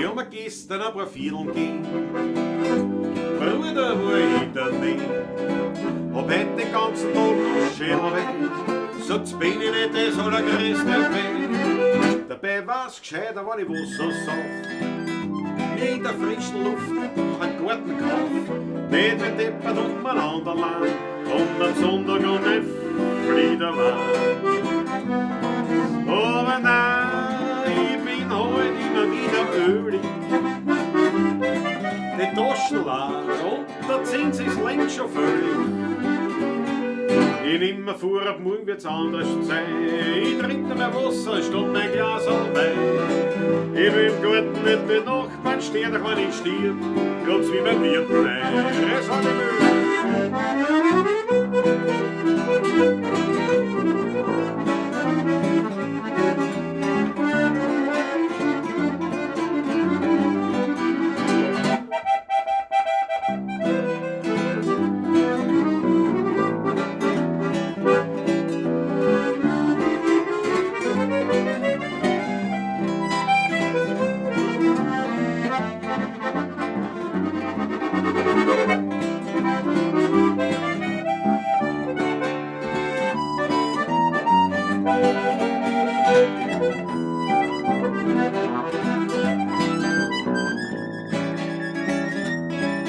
Ich hab mir gestern ein paar Vierteln gegeben, Bruder, wo ich daneben. Hab heut den ganzen Tag noch Schädelweh, Sagt's bin ich nicht das allergrößte Weh. Dabei war's gescheiter, wenn ich Wasser sauf. Mir in der frischen Luft einen Garten kauf. Nicht wie deppert umeinander allein und am Sonntag und nicht Fliederwein. Aber nein, ich bin halt immer wieder ölig. Die Taschen leer und der Zins ist längst schon völlig. Ich nimm mir vor, ab morgen wird's anders sein. Ich trink nur mehr Wasser statt mein Glas Wein. Ich will im Garten nicht den Nachbarn stehen, doch wenn ich stirb, grabt's wie beim Wirten ein. Das hat ich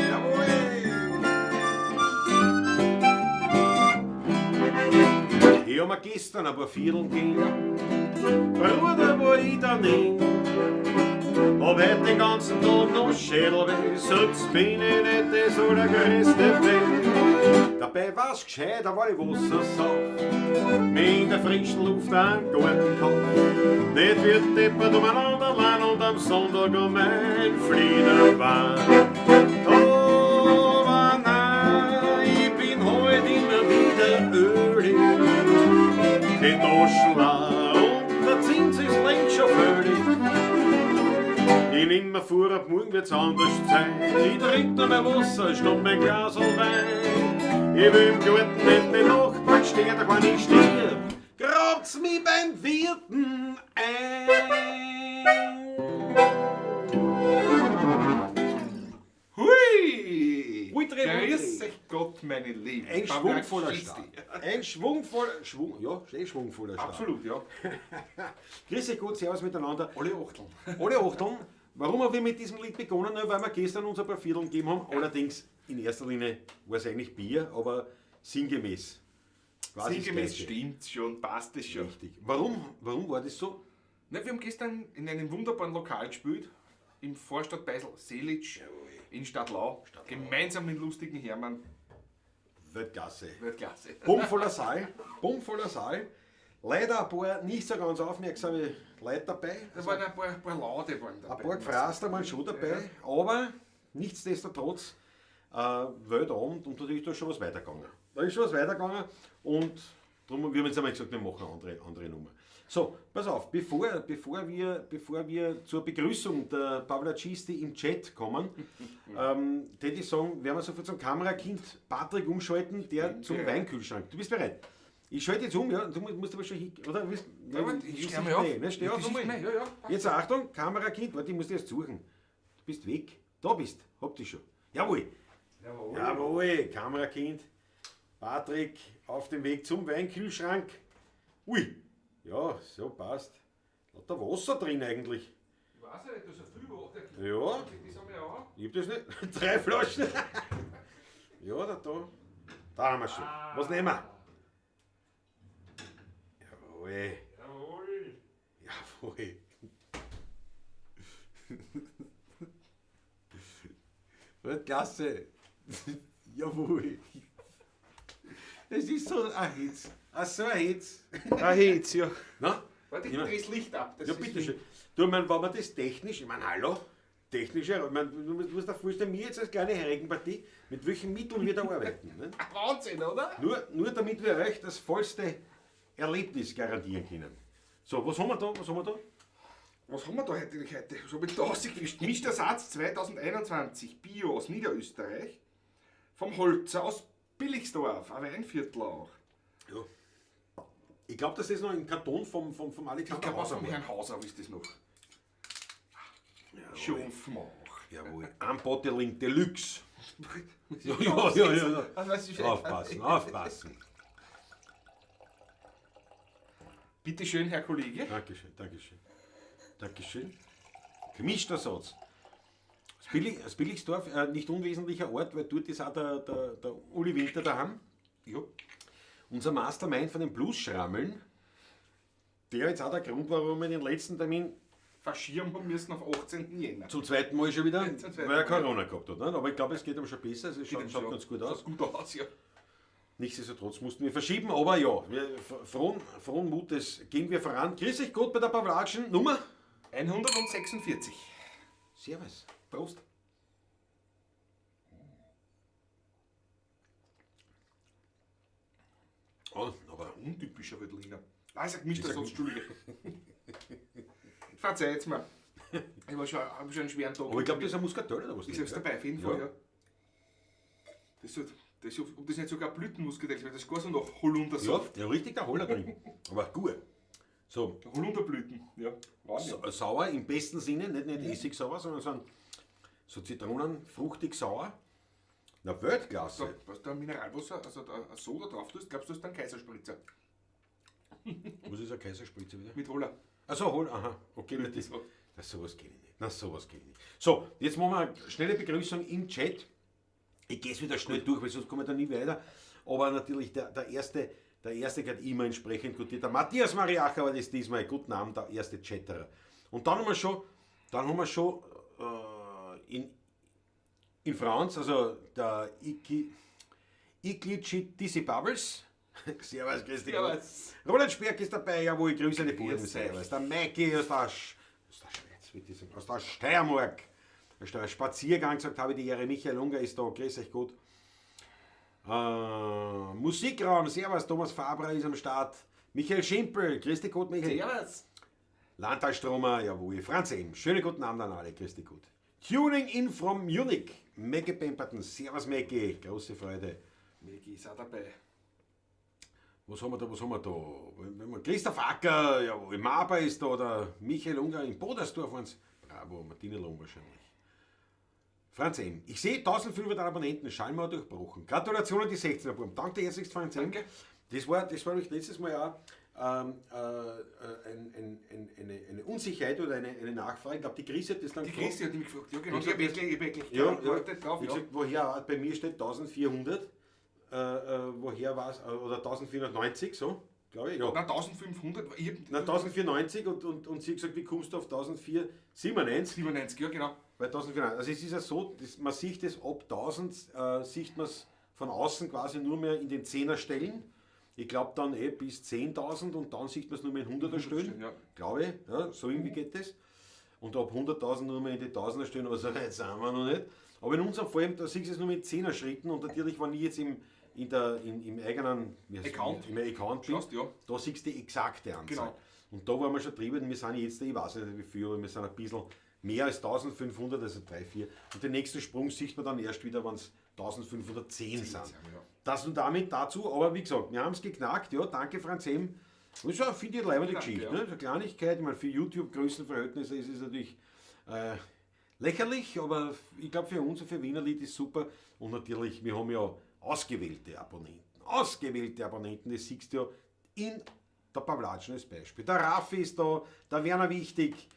Jawohl! Ich hab mir gestern ein paar Vierteln gegeben, Bruder, wo ich daneben. Hab heut den ganzen Tag noch Schädelweh, sonst bin ich nicht das allergrößte Weh. Dabei war's gescheiter, weil ich Wasser sauf, mir in der frischen Luft einen Garten kauf. Nicht wird deppert umeinander allein und am Sonntag um ein Fliederwein. Aber nein, ich bin halt immer wieder ölig. Die Taschen leer und der Zins ist längst schon völlig. Ich nimm mir vor, ab morgen wird's anders sein. Ich trink nur mehr Wasser statt mein Glas Wein. Ich will im Garten nicht den Nachbarn stehen, doch wenn ich stirb, grabt's mich beim Wirten ein. Hui! Hui, Grüß euch Gott, meine Lieben. Ein schwungvoller Start. Ein schwungvoller, Schwung, ja, schön schwungvoller Start. Absolut, ja. Grüß euch Gott, servus miteinander. Alle Achteln. Alle Achteln. Warum haben wir mit diesem Lied begonnen? Weil wir gestern uns ein paar Vierteln gegeben haben. Allerdings, in erster Linie war es eigentlich Bier, aber sinngemäß. Quasi Sinngemäß stimmt's schon, passt es schon. Richtig. Warum? Warum war das so? Na, wir haben gestern in einem wunderbaren Lokal gespielt, im Vorstadt Beisel Selic in Stadlau, gemeinsam mit lustigen Hermann. Weltklasse. Weltklasse. Bummvoller Saal. Bummvoller Saal. Leider ein paar nicht so ganz aufmerksame Leute dabei. Da waren ein paar Laute waren dabei. Ein paar Gefraster waren schon dabei, aber nichtsdestotrotz Weltabend und natürlich da ist schon was weitergegangen. Da ist schon was weitergegangen und darum, wir haben jetzt einmal gesagt, wir machen eine andere Nummer. So, pass auf, bevor wir zur Begrüßung der Pavlacisti im Chat kommen, würde ich sagen, werden wir sofort zum Kamerakind Patrick umschalten, der zum Weinkühlschrank. Du bist bereit? Ich schalte jetzt um, ja, du musst aber schon hin, oder? Willst, ja, nein, ich steh mal auf. Ne, steh auf einmal. Ja, ja. Jetzt Achtung, Kamerakind, warte, ich muss dich erst suchen. Du bist weg. Da bist, hab dich schon. Jawohl. Jawohl. Jawohl, Kamerakind. Patrick auf dem Weg zum Weinkühlschrank. Ui, ja, so passt. Lauter Wasser drin eigentlich. Ich weiß ja nicht, da ist ja viel Wasser. Ja. Das haben wir ja auch. Ich hab das nicht. 3 Flaschen. Ja, da. Da haben wir schon. Was nehmen wir? Jawohl. Jawohl. Jawohl. Weltklasse. Jawohl. Das ist so ein Hitz. Ach, so ein Hitz. Ein Hitz, ja. Na? Warte, ich dreh das Licht ab. Das ja, bitteschön. Du, ich mein, wenn man das technisch, ich meine, hallo, technisch, ich mein, du musst dir vorstellen, mir jetzt als kleine Regenpartie, mit welchen Mitteln wir da arbeiten. Ne? Wahnsinn, oder? Nur damit wir euch das vollste Erlebnis garantieren können. So, was haben wir da? Was haben wir da? Was haben wir da heute? Was hab ich da rausgefischt? Mischersatz 2021, Bio aus Niederösterreich, vom Holzer aus Billigsdorf, ein Weinviertel auch. Ja. Ich glaub, dass das noch im Karton vom Alexander Ich glaub, Hauser vom war. Herrn Hauser ist das noch. Schon schmach. Jawohl. Unbottling Deluxe. Ja. Also, Aufpassen, aufpassen. Bitte schön, Herr Kollege. Dankeschön, Dankeschön. Dankeschön. Gemischter Satz. Das Billigsdorf, nicht unwesentlicher Ort, weil dort ist auch der Uli Winter daheim. Ja. Unser Mastermind von den Blues-Schrammeln, der jetzt auch der Grund war, warum wir den letzten Termin verschieben haben müssen auf 18. Jänner. Zum zweiten Mal schon wieder, Ja, zum zweiten weil er Mal. Corona gehabt hat. Ne? Aber ich glaube, es geht ihm schon besser, es schaut ganz gut aus. Schaut gut aus, ja. Nichtsdestotrotz mussten wir verschieben, aber ja, wir, frohen Mutes gehen wir voran. Grüß dich Gott bei der Pawlatschen, Nummer 146. Servus. Prost. Oh, aber Untypischer Veltliner. Ah, ich sag Mister sonst, Entschuldige. Verzeiht's mir. Ich war schon, hab schon einen schweren Tag. Aber ich glaube, das ist ein Muskateller oder was? Ich drin, sag's gell? dabei, auf jeden Fall, Ja. ja. Das ist, das ist, ob das nicht sogar Blütenmuskatell ist, weil das ist gar so nach Holundersaft. Ja, ja, richtig, der Holler drin. Aber gut. So, Holunderblüten, ja. Wahnsinn. sauer im besten Sinne, nicht essigsauer, sondern so Zitronen, fruchtig sauer. Na, Weltklasse. So, was da Mineralwasser, also da ein Soda drauf tust, glaubst du, das ist dann Kaiserspritzer. Was ist ein Kaiserspritzer wieder? Mit Holler. Achso, hol, aha, okay, na, das, So. na, sowas kenne ich nicht. Na, sowas kenne ich nicht. So, jetzt machen wir eine schnelle Begrüßung im Chat. Ich gehe es wieder schnell durch, weil sonst komme ich da nie weiter. Aber natürlich, der erste geht immer entsprechend gut. Der Matthias Mariacher war das diesmal. Guten Abend, der erste Chatterer. Und dann haben wir schon, in Franz, also der Iklici Dizzy Bubbles. Servus, grüß dich. Servus. Roland Sperk ist dabei, jawohl, grüße die Buben. Grüß euch. Servus. Der Maiki aus der, Schweiz, würde ich sagen, aus der Steiermark. Der Spaziergang gesagt habe, die Ehre Michael Unger ist da, grüß euch gut. Musikraum, servus, Thomas Fabrer ist am Start. Michael Schimpel, grüß dich gut, Michael. Servus. Landtalstromer, jawohl. Franz M., schönen guten Abend an alle, grüß dich gut. Tuning in from Munich, Maggie Pemberton, servus Maggie, große Freude. Maggie ist auch dabei. Was haben wir da, was haben wir da? Christoph Acker, jawohl, Maber ist da, der Michael Unger in Bodersdorf waren's. Bravo, Martina Lohn wahrscheinlich. Franz M., ich sehe 1500 Abonnenten, scheinbar durchbrochen. Gratulation an die 16er Buben. Danke dir herzlichst, Franz M. Danke. Das war nämlich letztes Mal auch eine Unsicherheit oder eine Nachfrage. Ich glaube, die Chrissy hat das dann Die gefragt. Chrissy hat mich gefragt, ja genau. Ich Ich habe gleich Ja, ja. geantwortet drauf. Ich Ja. gesagt, woher, bei mir steht 1400, woher war es, oder 1490, so, glaube ich. Ja. Nein, 1500. Ich hab, Nein, 1490 und sie hat gesagt, wie kommst du auf 1497? 97, ja genau. Weil 1490, also es ist ja so, dass man sieht es ab 1000, sieht man es von außen quasi nur mehr in den 10er Stellen. Ich glaube dann bis 10.000 und dann sieht man es nur mehr in 100er Stellen, ja. glaube ich. Ja, so irgendwie geht das. Und ab 100.000 nur mehr in die 1000er Stellen, aber so weit sind wir noch nicht. Aber in unserem Fall, da siehst du es nur mit 10er Schritten und natürlich, wenn ich jetzt im eigenen, wie heißt Account. im Account bin, Schaust, ja. da siehst du die exakte Anzahl. Genau. Und da waren wir schon drüber, wir sind jetzt, ich weiß nicht wie viel, aber wir sind ein bisschen mehr als 1500, also 3, 4. Und den nächsten Sprung sieht man dann erst wieder, wenn es 1510 sind. ja. Das und damit dazu, aber wie gesagt, wir haben es geknackt, ja, danke Franz M. Das ist ja, finde ich, eine leibende Danke, Geschichte, ja. ne? Das ist eine Kleinigkeit, ich meine, für YouTube-Größenverhältnisse ist es natürlich lächerlich, aber ich glaube für uns und für Wienerlied ist super. Und natürlich, wir haben ja ausgewählte Abonnenten. Das siehst du ja in der Pawlatschen als Beispiel. Der Raffi ist da, der Werner Wichtig,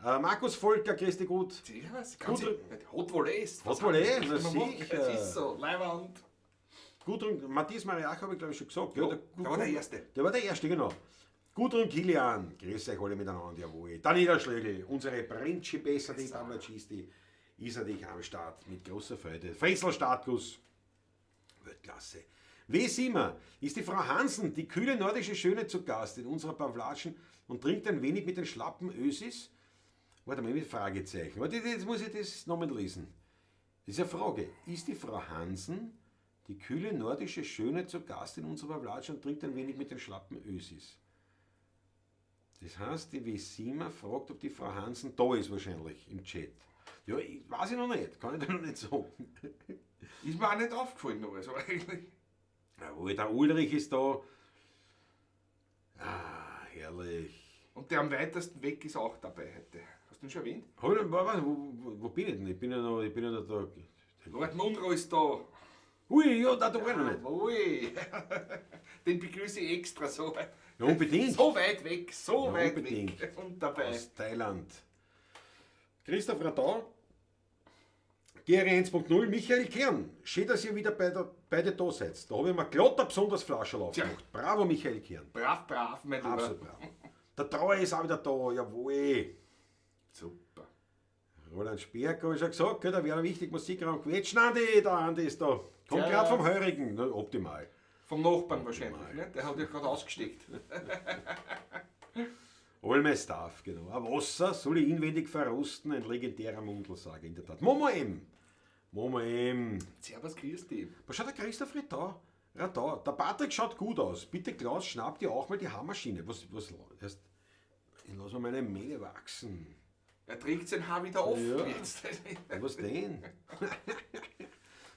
Markus Volker, grüß dich gut. Servus, ganz Hot Volley ist. Hot Volley, na sicher. Das ist so, Leiwand. Gudrun, Matthias Mariach habe ich glaube ich schon gesagt. Ja, der war der Erste. Der war der Erste, genau. Gudrun Kilian, grüß euch alle miteinander, jawohl. Daniela Schlögl, unsere Principessa, die Pawlatschisti, ist natürlich am Start mit großer Freude. Frenzel Startguss, Weltklasse. W. Simmer, ist die Frau Hansen, die kühle nordische Schöne, zu Gast in unserer Pawlatschen und trinkt ein wenig mit den schlappen Ösis? Warte mal, mit Fragezeichen. Warte, jetzt muss ich das nochmal lesen. Das ist eine Frage. Ist die Frau Hansen, die kühle nordische Schöne, zu Gast in unserer Pawlatsch und trinkt ein wenig mit den schlappen Ösis? Das heißt, die Wesima fragt, ob die Frau Hansen da ist wahrscheinlich im Chat. Ja, ich, weiß ich noch nicht. Kann ich da noch nicht sagen. Ist mir auch nicht aufgefallen noch, also eigentlich. Jawohl, der Ulrich ist da. Ah, herrlich. Und der am weitesten weg ist auch dabei heute. Hast du Du schon erwähnt? Hab ich, wo bin ich denn? Ich bin ja noch, da. Lord Munro ist da. Ui, ja, da war ich noch nicht. Ui. Den begrüße ich extra so weit. Ja, unbedingt. So weit weg, so Ja, weit unbedingt. weg. Und dabei. Aus Thailand. Christoph Radau, GR 1.0, Michael Kern. Schön, dass ihr wieder beide da seid. Da habe ich mir glatt eine besonders Flasche aufgemacht. Bravo, Michael Kern. Brav, brav, mein Lieber. Absolut bravo. Der Trauer ist auch wieder da, jawohl. Super. Roland Sperg habe ich schon gesagt, gell, da wäre wichtig, Musikraum quetschen. Andi, der Andi ist da. Kommt Ja. gerade vom Heurigen. Na, optimal. Vom Nachbarn wahrscheinlich, ne? Der hat ja gerade ausgesteckt. All my stuff, genau. Ein Wasser soll ich inwendig verrosten, ein legendärer Mundelsager in der Tat. Momo M. Momo M. Servus, grüß dich. Was schaut der Christoph Radau? Radau. Der Patrick schaut gut aus. Bitte Klaus, schnapp dir auch mal die Haarmaschine. Was, erst, ich lass mal meine Mähne wachsen. Er trägt sein Haar wieder offen Ja. jetzt. Was denn?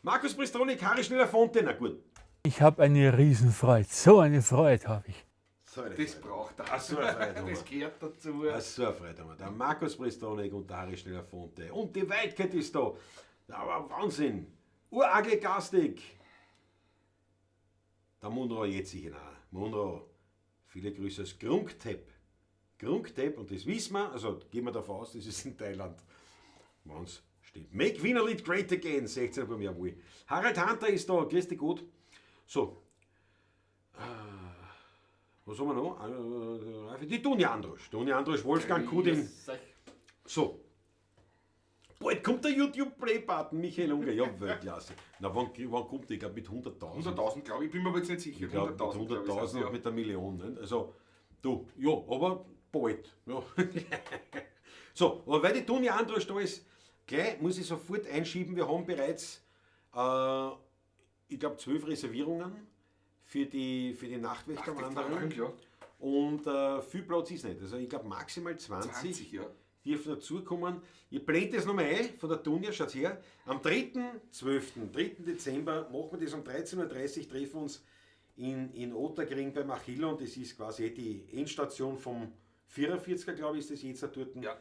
Markus Bristroni, Harry Schneller Fonte. Na gut. Ich habe eine Riesenfreude. So eine Freude habe ich. So eine Das Freude. braucht er. Ach, so eine Freude haben Das wir. gehört dazu. Ach, so eine Freude haben wir. Der Markus Bristonik und der Harry Schneller Fonte. Und die Waldkette ist da. Aber Wahnsinn. Uragel Gastig. Der Munro jetzt sicher auch. Munro, viele Grüße aus Grungtep. Grungtep, und das wissen wir, also gehen wir davon aus, das ist in Thailand. Wenn's stimmt. Make Wienerlied great again, 16 Uhr, jawohl. Harald Hunter ist da, grüß dich gut. So. Was haben wir noch? Die Toni Androsch. Toni Androsch, Wolfgang Kudin. So. Bald kommt der YouTube-Play-Button, Michael Unger. Ja, Weltklasse. Na, wann kommt der? Ich glaube mit 100.000. 100.000, glaube ich. Bin mir aber jetzt nicht sicher. Ich glaub, mit 100.000, glaub ich, 100.000 und mit der Million. Nicht? Also, du, ja, aber bald. Ja. So, aber weil die Toni Androsch da ist, gleich muss ich sofort einschieben, wir haben bereits, ich glaube, 12 Reservierungen für die Nachtwächterwanderung. Ja. Und viel Platz ist nicht. Also ich glaube maximal 20, 20, ja. dürfen dazukommen. Ihr blendet es nochmal ein, von der Dunja, schaut her. Am 3.12., 3. Dezember, machen wir das um 13:30 Uhr, treffen uns in Ottakring beim Achillon. Das ist quasi die Endstation vom 44er, glaube ich, ist das jetzt da dort. Ja.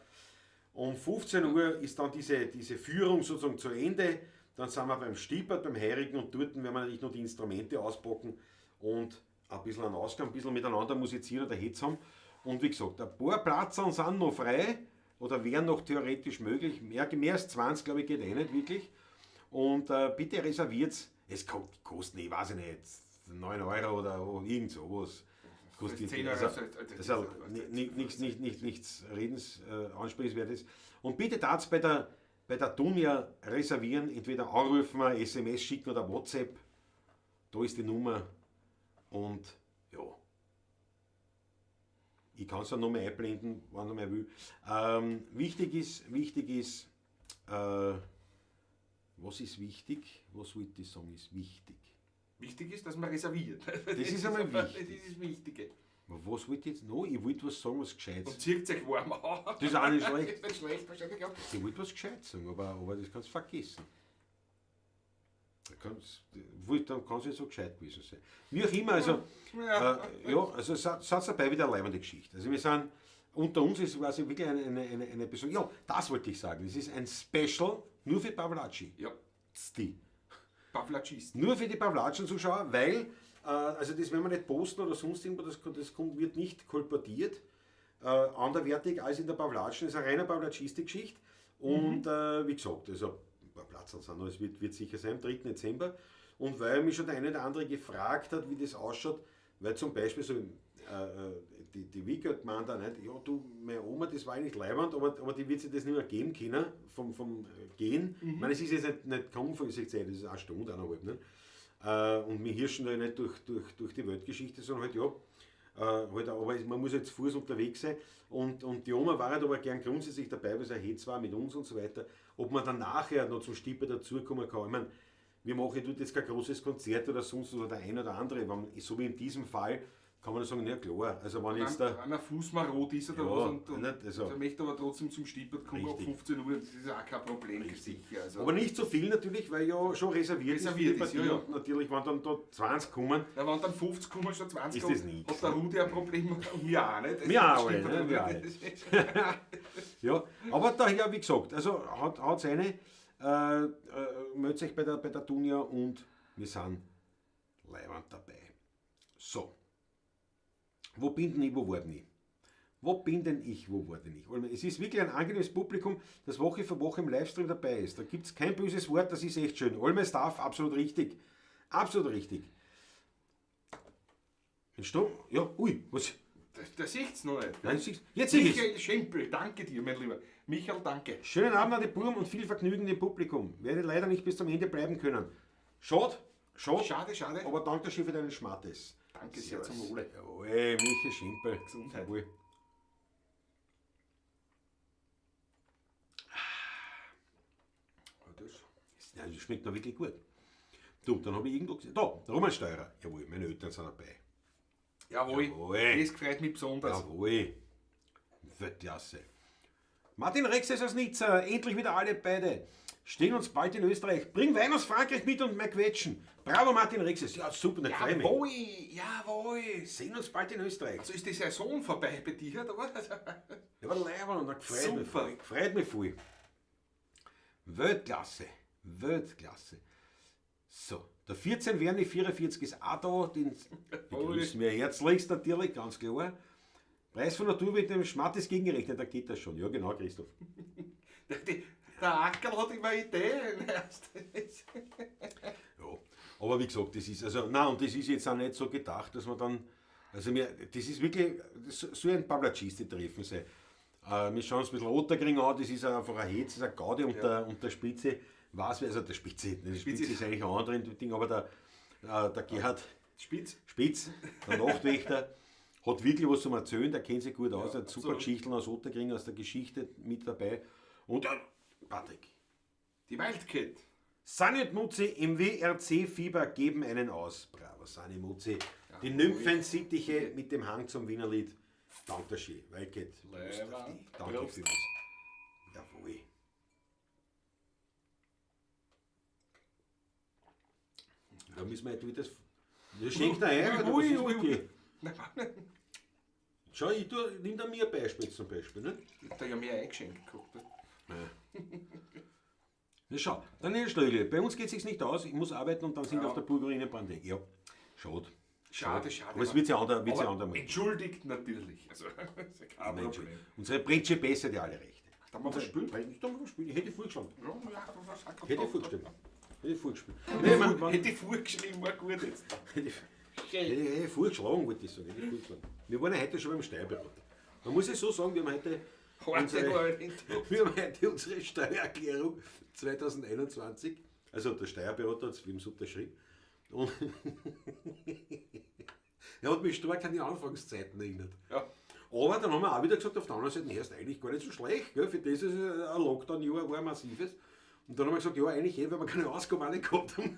Um 15 Uhr ist dann diese Führung sozusagen zu Ende. Dann sind wir beim Stippert, beim Heurigen und dort werden wir natürlich noch die Instrumente auspacken und ein bisschen einen Ausgang, ein bisschen miteinander musizieren oder Hetz haben. Und wie gesagt, ein paar Plätze sind noch frei oder wären noch theoretisch möglich. Mehr als 20, glaube ich, geht eh nicht wirklich. Und bitte reserviert's. Es kostet, ich weiß nicht, 9 Euro oder irgend sowas. Kostet 10 Euro, also, nichts Redens, Ansprechenswertes. Und bitte dazu bei der Dunja reservieren, entweder anrufen, SMS schicken oder WhatsApp. Da ist die Nummer. Und ja, ich kann es dann nochmal einblenden, wann noch mal will. Wichtig ist, was ist wichtig? Was wollte ich sagen, ist wichtig? Wichtig ist, dass man reserviert. Das ist einmal wichtig. Das ist das Wichtige. Aber was wollte ich jetzt noch? Ich wollte was sagen, was Gescheites. Und zieht sich warm an. Das ist auch nicht schlecht. Das ist nicht schlecht, wahrscheinlich. Ja. Ich wollte was Gescheites sagen, aber das kannst du vergessen. Dann kann es nicht so gescheit gewesen sein. Wie auch immer, also, Ja. Also seid dabei wieder eine leibende Geschichte. Also wir sind, unter uns ist quasi wirklich eine Person, ja, das wollte ich sagen, das ist ein Special nur für Pavlaci. Ja. Die. Pavlacist. Nur für die Pavlatschen-Zuschauer, weil, also das werden wir nicht posten oder sonst irgendwas, das wird nicht kolportiert, anderwertig als in der Pavlatschen, das ist eine reine Pavlatschisti-Geschichte. Und wie gesagt, also ein paar Platz sind noch, es wird sicher sein, am 3. Dezember. Und weil mich schon der eine oder andere gefragt hat, wie das ausschaut, weil zum Beispiel so die Vicky hat gemeint auch nicht, ja du, meine Oma, das war eigentlich leibend, aber die wird sich das nicht mehr geben können, vom Gehen. Ich meine, es ist jetzt nicht kaum von sich Zeit, das ist eine Stunde, eineinhalb, ne? Und wir hirschen da ja nicht durch die Weltgeschichte, sondern halt, ja, halt, aber man muss jetzt Fuß unterwegs sein. Und die Oma war halt aber gern grundsätzlich dabei, weil sie ein Hetz war mit uns und so weiter. Ob man dann nachher noch zum Stieper dazukommen kann. Ich meine, wir machen dort jetzt kein großes Konzert oder sonst was, oder der ein oder andere. Wenn, so wie in diesem Fall, kann man sagen, ja klar. Also wenn jetzt der, wenn ein Fuß marot ist oder ja, was und nicht, also, der möchte aber trotzdem zum Stippert kommen ab 15 Uhr, das ist auch kein Problem. Sicher, also. Aber nicht so viel natürlich, weil ja schon reserviert ist, ist. Ja, ja. Und natürlich, wenn dann da 20 kommen. Ja, wenn dann 50 kommen statt 20 ist das nichts. Hat der Rudi ein Problem und wir auch nicht. Wir auch alle. Ne? Wir auch. Ja, aber daher, wie gesagt, also haut's eine, meldet sich bei der Dunja und wir sind leiwand dabei. So, wo bin denn ich, wo war denn ich? Wo bin denn ich, wo war denn ich? Es ist wirklich ein angenehmes Publikum, das Woche für Woche im Livestream dabei ist. Da gibt's kein böses Wort, das ist echt schön. Olme Staff, absolut richtig. Absolut richtig. Ein Strom? Ja, ui, was? Das sieht's noch nicht. Nein, siehst, jetzt sehe ich's. Michael Schempel, danke dir, mein Lieber. Michael, danke. Schönen Abend an die Burm und viel Vergnügen dem Publikum. Werde leider nicht bis zum Ende bleiben können. Schade, schade. Schade, schade. Aber danke schön für deinen Schmattes. Danke sehr zum Wohle. Jawohl, Michael Schimpel. Gesundheit. Jawohl. Das Ja, das schmeckt noch wirklich gut. Du, dann habe ich irgendwo gesehen. Da, Roman Steurer. Jawohl, meine Eltern sind dabei. Jawohl. Jawohl. Das freut mich besonders. Jawohl. Weltklasse. Martin Rex ist aus Nizza. Endlich wieder alle beide. Stehen uns bald in Österreich. Bring Wein aus Frankreich mit und mehr Quetschen. Bravo, Martin Rexes. Ja, super, dann freu ich mich. Jawohl, jawohl. Sehen uns bald in Österreich. Also ist die Saison vorbei bei dir, oder was? Ja, aber leider, und dann freut mich Super. voll. Freut mich voll. Weltklasse. Weltklasse. So, der 14 Werni 44 ist auch da, den begrüßen wir herzlichst natürlich, ganz klar. Preis von Natur mit dem Schmattes gegengerechnet, da geht das schon. Ja, genau, Christoph. Der Ackerl hat immer Ideen. Ja, aber wie gesagt, das ist, also, nein, und das ist jetzt auch nicht so gedacht, dass man dann, also mir, das ist wirklich, das soll ein Pavlatschiste-Treffen sein. Wir schauen uns ein bisschen Otterkring an, das ist einfach ein Hetz, das ist eine Gaudi und, ja. Der Spitze, weiß wer, also der Spitze, die Spitze ist eigentlich ein anderes Ding, aber der Gerhard Spitz. Spitz, der Nachtwächter, hat wirklich was zum Erzählen, der kennt sich gut aus, Ja, hat super Geschichten aus Otterkring, aus der Geschichte mit dabei. Und Patrick. Die Wildcat. Sani und Mutzi im WRC-Fieber geben einen aus. Bravo, Sani Mutzi. Die Nymphensittiche mit dem Hang zum Wienerlied. Danke schön. Wildcat. Prost auf dich. Danke Prost. vielmals. Jawohl. Da müssen wir jetzt wieder das. Das schenkt er ein, oder was ist mit dir? Schau, ich tu, nimm da mir ein Beispiel zum Beispiel. Ne? Ich hab da ja mehr eingeschenkt gehabt. Na schau, Daniel Schlögl, bei uns geht es sich nicht aus, ich muss arbeiten und dann sind wir Ja. auf der Burgruine Brandegg. Ja, schade. Schade, schade. Aber es wird ja Aber andermal. Entschuldigt natürlich. Also, ist ja kein Nein, Problem. Unsere Britsche besser die alle Rechte. Da haben wir was spielen. Ich darf spielen. Ich hätte vorgeschlagen. Ja, ja, das ist auch Hätte ich vorgeschrieben. Hätte ich vorgespielt. Hätte Nein, man, hätte ich vorgeschrieben, war gut jetzt. hätte ich vorgeschlagen, wollte ich sagen. Hätte ich vorgeschlagen. Wir waren ja heute schon beim Steuerberater. Man muss es so sagen, wir haben heute Heute war ich nicht. Wir haben heute unsere Steuererklärung 2021, also der Steuerberater hat es ihm unterschrieben. Und er hat mich stark an die Anfangszeiten erinnert. Ja. Aber dann haben wir auch wieder gesagt, auf der anderen Seite, er ist eigentlich gar nicht so schlecht, gell? Für das ist ein Lockdown-Jahr war ein massives. Und dann haben wir gesagt, ja, eigentlich eh, weil wir keine Ausgaben auch nicht gehabt haben.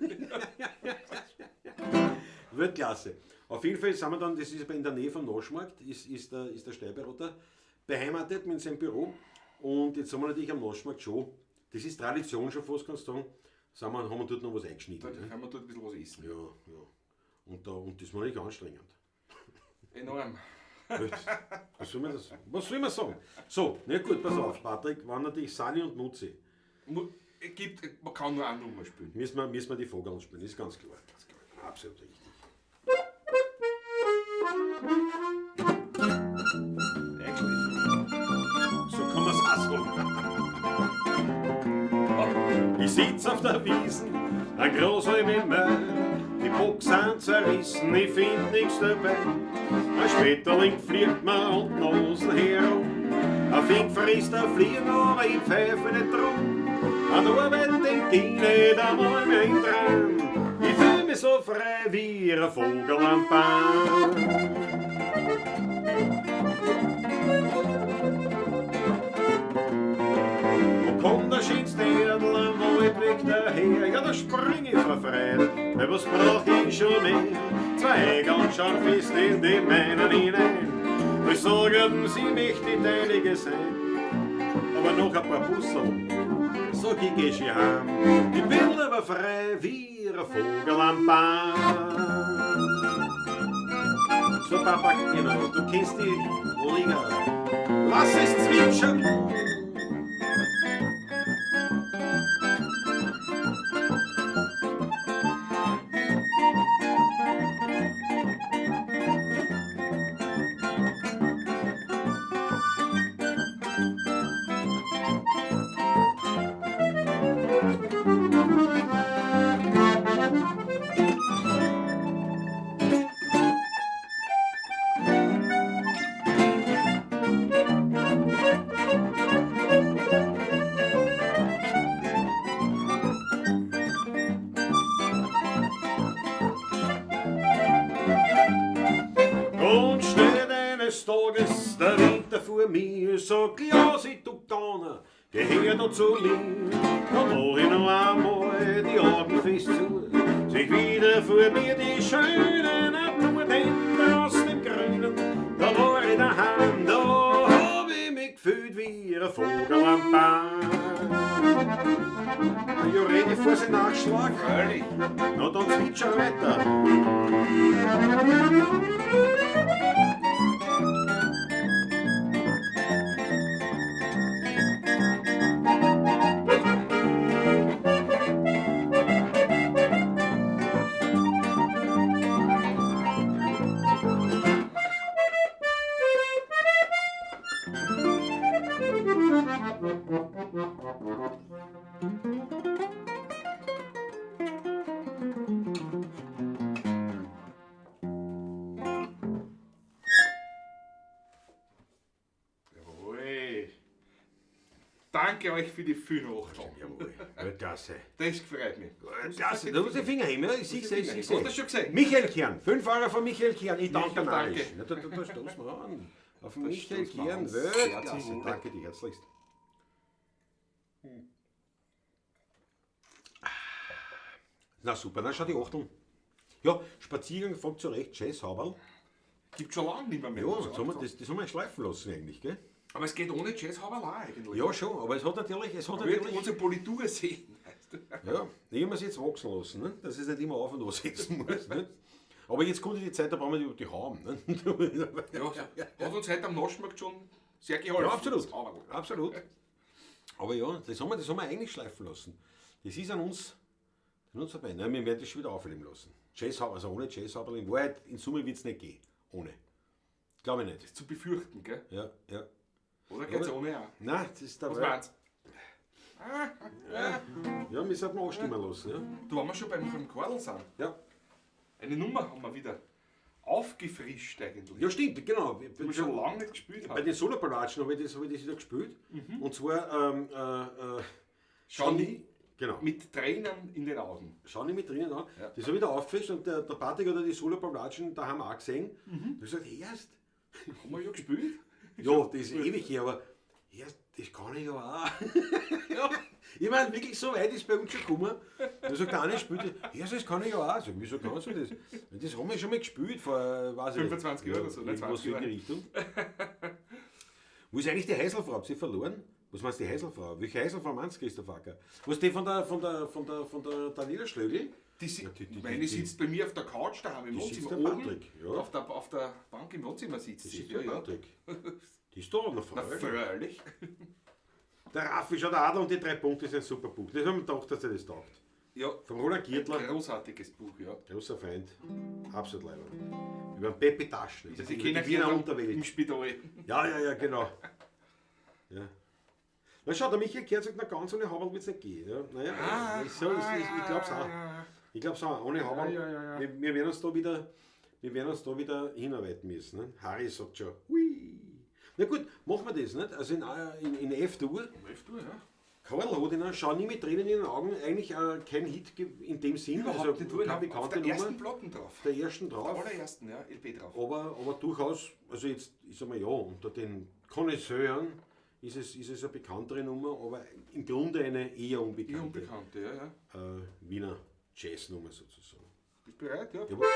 Weltklasse. Auf jeden Fall sind wir dann, das ist in der Nähe vom Naschmarkt, ist der Steuerberater beheimatet mit seinem Büro. Und jetzt haben wir natürlich am Naschmarkt schon, das ist Tradition schon fast, kannst du sagen, sind wir, haben wir dort noch was eingeschnitten. Da Ne? kann man dort ein bisschen was essen. Ja, ja. Und das war nicht anstrengend. Enorm. Was soll man das? Was soll man sagen? So, na gut, pass auf, Patrick, waren natürlich Sani und Mutzi. Man kann nur eine Nummer spielen. Müssen wir die Vogel spielen, ist ganz klar. Absolut richtig. Eingeschliffen. So kann man's auch sagen. Ich sitz auf der Wiesen, ein großer im Meer. Die Boxen zerrissen, ich find nix dabei. Ein Schmetterling fliegt mir und die Nasen herum. Ein Fink frisst ein Fliegen, aber ich pfeife nicht drum. An der Arbeit denk ich nicht einmal mehr im Traum. Ich fühl mich so frei wie ein Vogel am Baum. Wo kommt der schönste Erdl am Waldweg daher? Ja, da spring ich vor Freude, weil was brauch ich schon mehr? Zwei ganz scharf ist in die meinen hinein. Ich sagen, sie möchte die Deinige sein. Aber noch ein paar Busserl, sag ich, geh schon heim. Ich bin aber frei wie ein Vogel am Baum. So, Papa, genau, du kennst die Liga. Lass es zwitschern! mir, sag Klausi, du Gauner, geh her da zu mir. Dann mach ich noch einmal die Augen fest zu, sich wieder vor mir die schöne Natur, denn draußen im Grünen, da war ich daheim, da hab ich mich gefühlt wie ein Vogel am Baum. Ja, rede vor sein Nachschlag. Freilich. Na, dann zwitscher weiter. Jawohl. Danke euch für die vielen Achteln. Jawohl, Weltklasse. Das freut mich. Klasse, da muss ich Finger heben, ja? Ich sehe, ich sehe, ich Hast du das schon gesehen? Michael Kern, 5 Euro von Michael Kern, ich danke Michael, narrisch. danke. Na, da stoßen wir an. Auf Da Michael stoßen wir Kern, an. Sehr Weltklasse. zum Wohl. Danke dir herzlichst. Na super, dann schau die Achtung. Ja, Spaziergang fängt zurecht, Jazz, Haberl. Gibt schon lange nicht mehr. Ja, das haben wir, das haben wir schleifen lassen eigentlich, gell? Aber es geht ohne Jazz Haberl auch eigentlich. Ja, schon, aber es hat natürlich, es hat Aber wir natürlich. unsere Politur sehen. Weißt du? Ja, ich habe es jetzt wachsen lassen, ne? Dass ich es nicht immer auf und ansetzen muss. Ne? Aber jetzt kommt die Zeit, da brauchen wir die Haaren. Ne? Ja, hat uns heute am Naschmarkt schon sehr geholfen. Ja, absolut. Das Haberl. Absolut. Aber ja, das haben wir eigentlich schleifen lassen. Das ist an uns vorbei. Nein, wir werden das schon wieder aufleben lassen. Jazz, also ohne Jazz, aber in Wahrheit, in Summe wird es nicht gehen. Ohne. Glaube ich nicht. Ist zu befürchten, gell? Ja, ja. Oder geht's Aber- ohne auch? Nein, das ist der Was Wahrheit. meinst du? Ja, wir sollten anstimmen lassen. Ja. Du, wenn wir schon beim Kordel sind. Ja. Eine Nummer haben wir wieder aufgefrischt eigentlich. Ja, stimmt, genau. Die wir schon lange nicht gespielt Bei haben. den Solo-Ballagen habe ich das wieder gespielt. Und zwar Schau nie Genau. mit Tränen in den Augen. Schau nicht mit drinnen an. Ja. Das habe ich da aufgefrischt und der Patrick hat ja die Solo-Ballagen daheim auch gesehen. Da hab ich gesagt, erst. Haben wir ja gespielt? Ja, das ist ewig her, aber erst, das kann ich ja auch. Ja. Ich meine, wirklich so weit ist bei uns schon gekommen. Da sagt der eine, spielt, ja, das kann ich ja auch. Sag, ich, wieso kannst du das? Das haben wir schon mal gespielt vor, weiß ich nicht. 25 Jahren oder so, ne? Irgendwas 20 in die Jahre. Richtung. Wo ist eigentlich die Heiselfrau? Habt ihr sie verloren? Was meinst du, die Heiselfrau? Welche Heiselfrau meinst du, Christoph Acker? Was die von der Daniela Schlögl? Die, Ja, die- meine die- sitzt bei mir auf der Couch daheim im Die sitzt Wohnzimmer. der Oben Patrick, ja. auf der Bank im Wohnzimmer sitzt Die sie. sitzt Ja, der ja. Patrick. Die ist da noch Na, freilich. freilich. Der Raffi schaut der Adler und die 3 Punkte ist ein super Buch. Das haben wir gedacht, dass er das taugt. Ja, Vom Roland Giertler. großartiges Buch, ja. Großer Freund. Absolut leibend. Über den Peppi Taschen. Also, Über ich kenne die Wiener im Unterwelt. Spital. Ja, ja, ja, genau. Ja. Na schau, der Michael Kern sagt, na ganz ohne Haberl wird es nicht gehen. Ja, naja, ich glaub's auch. Ich glaub's auch, ohne Haberl. Ja, ja, ja, ja. Wir werden uns da wieder, wir werden uns da wieder hinarbeiten müssen. Ne? Harry sagt schon, hui. Na gut, machen wir das, nicht? Also in F-Dur. F-Dur, ja. Karl hat ihn, schau nie mit Tränen in den Augen, eigentlich kein Hit in dem Sinn. Überhaupt also, nicht, du, keine auf bekannte der ersten Nummer. Platten drauf. Der ersten Der drauf. allerersten, ja, LP drauf. Aber durchaus, also jetzt, ich sag mal ja, unter den Connoisseuren ist es eine bekanntere Nummer, aber im Grunde eine eher unbekannte, Eher unbekannte, ja, ja. Wiener Jazznummer sozusagen. Bist du bereit, ja? Jawohl.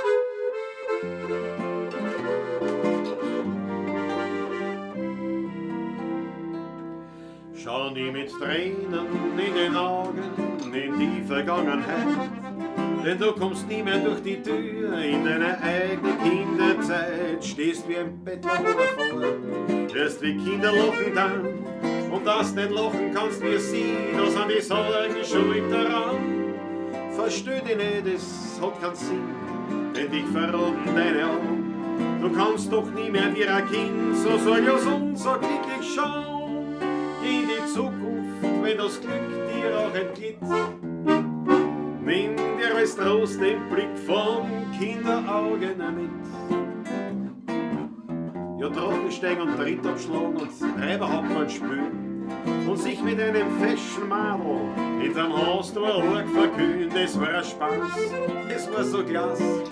Schau nie mit Tränen in den Augen in die Vergangenheit, denn du kommst nie mehr durch die Tür in deine eigene Kinderzeit. Stehst wie ein Bettler davor, hörst wie Kinder lachen dann, und dass nicht lachen kannst wie sie, da sind die Sorgen schuld daran. Versteh dich nicht, es hat keinen Sinn, denn dich verraten deine Augen. Du kannst doch nie mehr wie ein Kind so sorglos und so glücklich schauen in die Zukunft, wenn das Glück dir auch entglitt. Nimm dir als Trost den Blick von Kinderaugen mit. Ja, Drachensteig und Trittabschlag und Treiber hat man Spül. Und sich mit einem feschen Madel hinterm Haus da arg verkühnt. Das war ein Spaß, das war so klasse,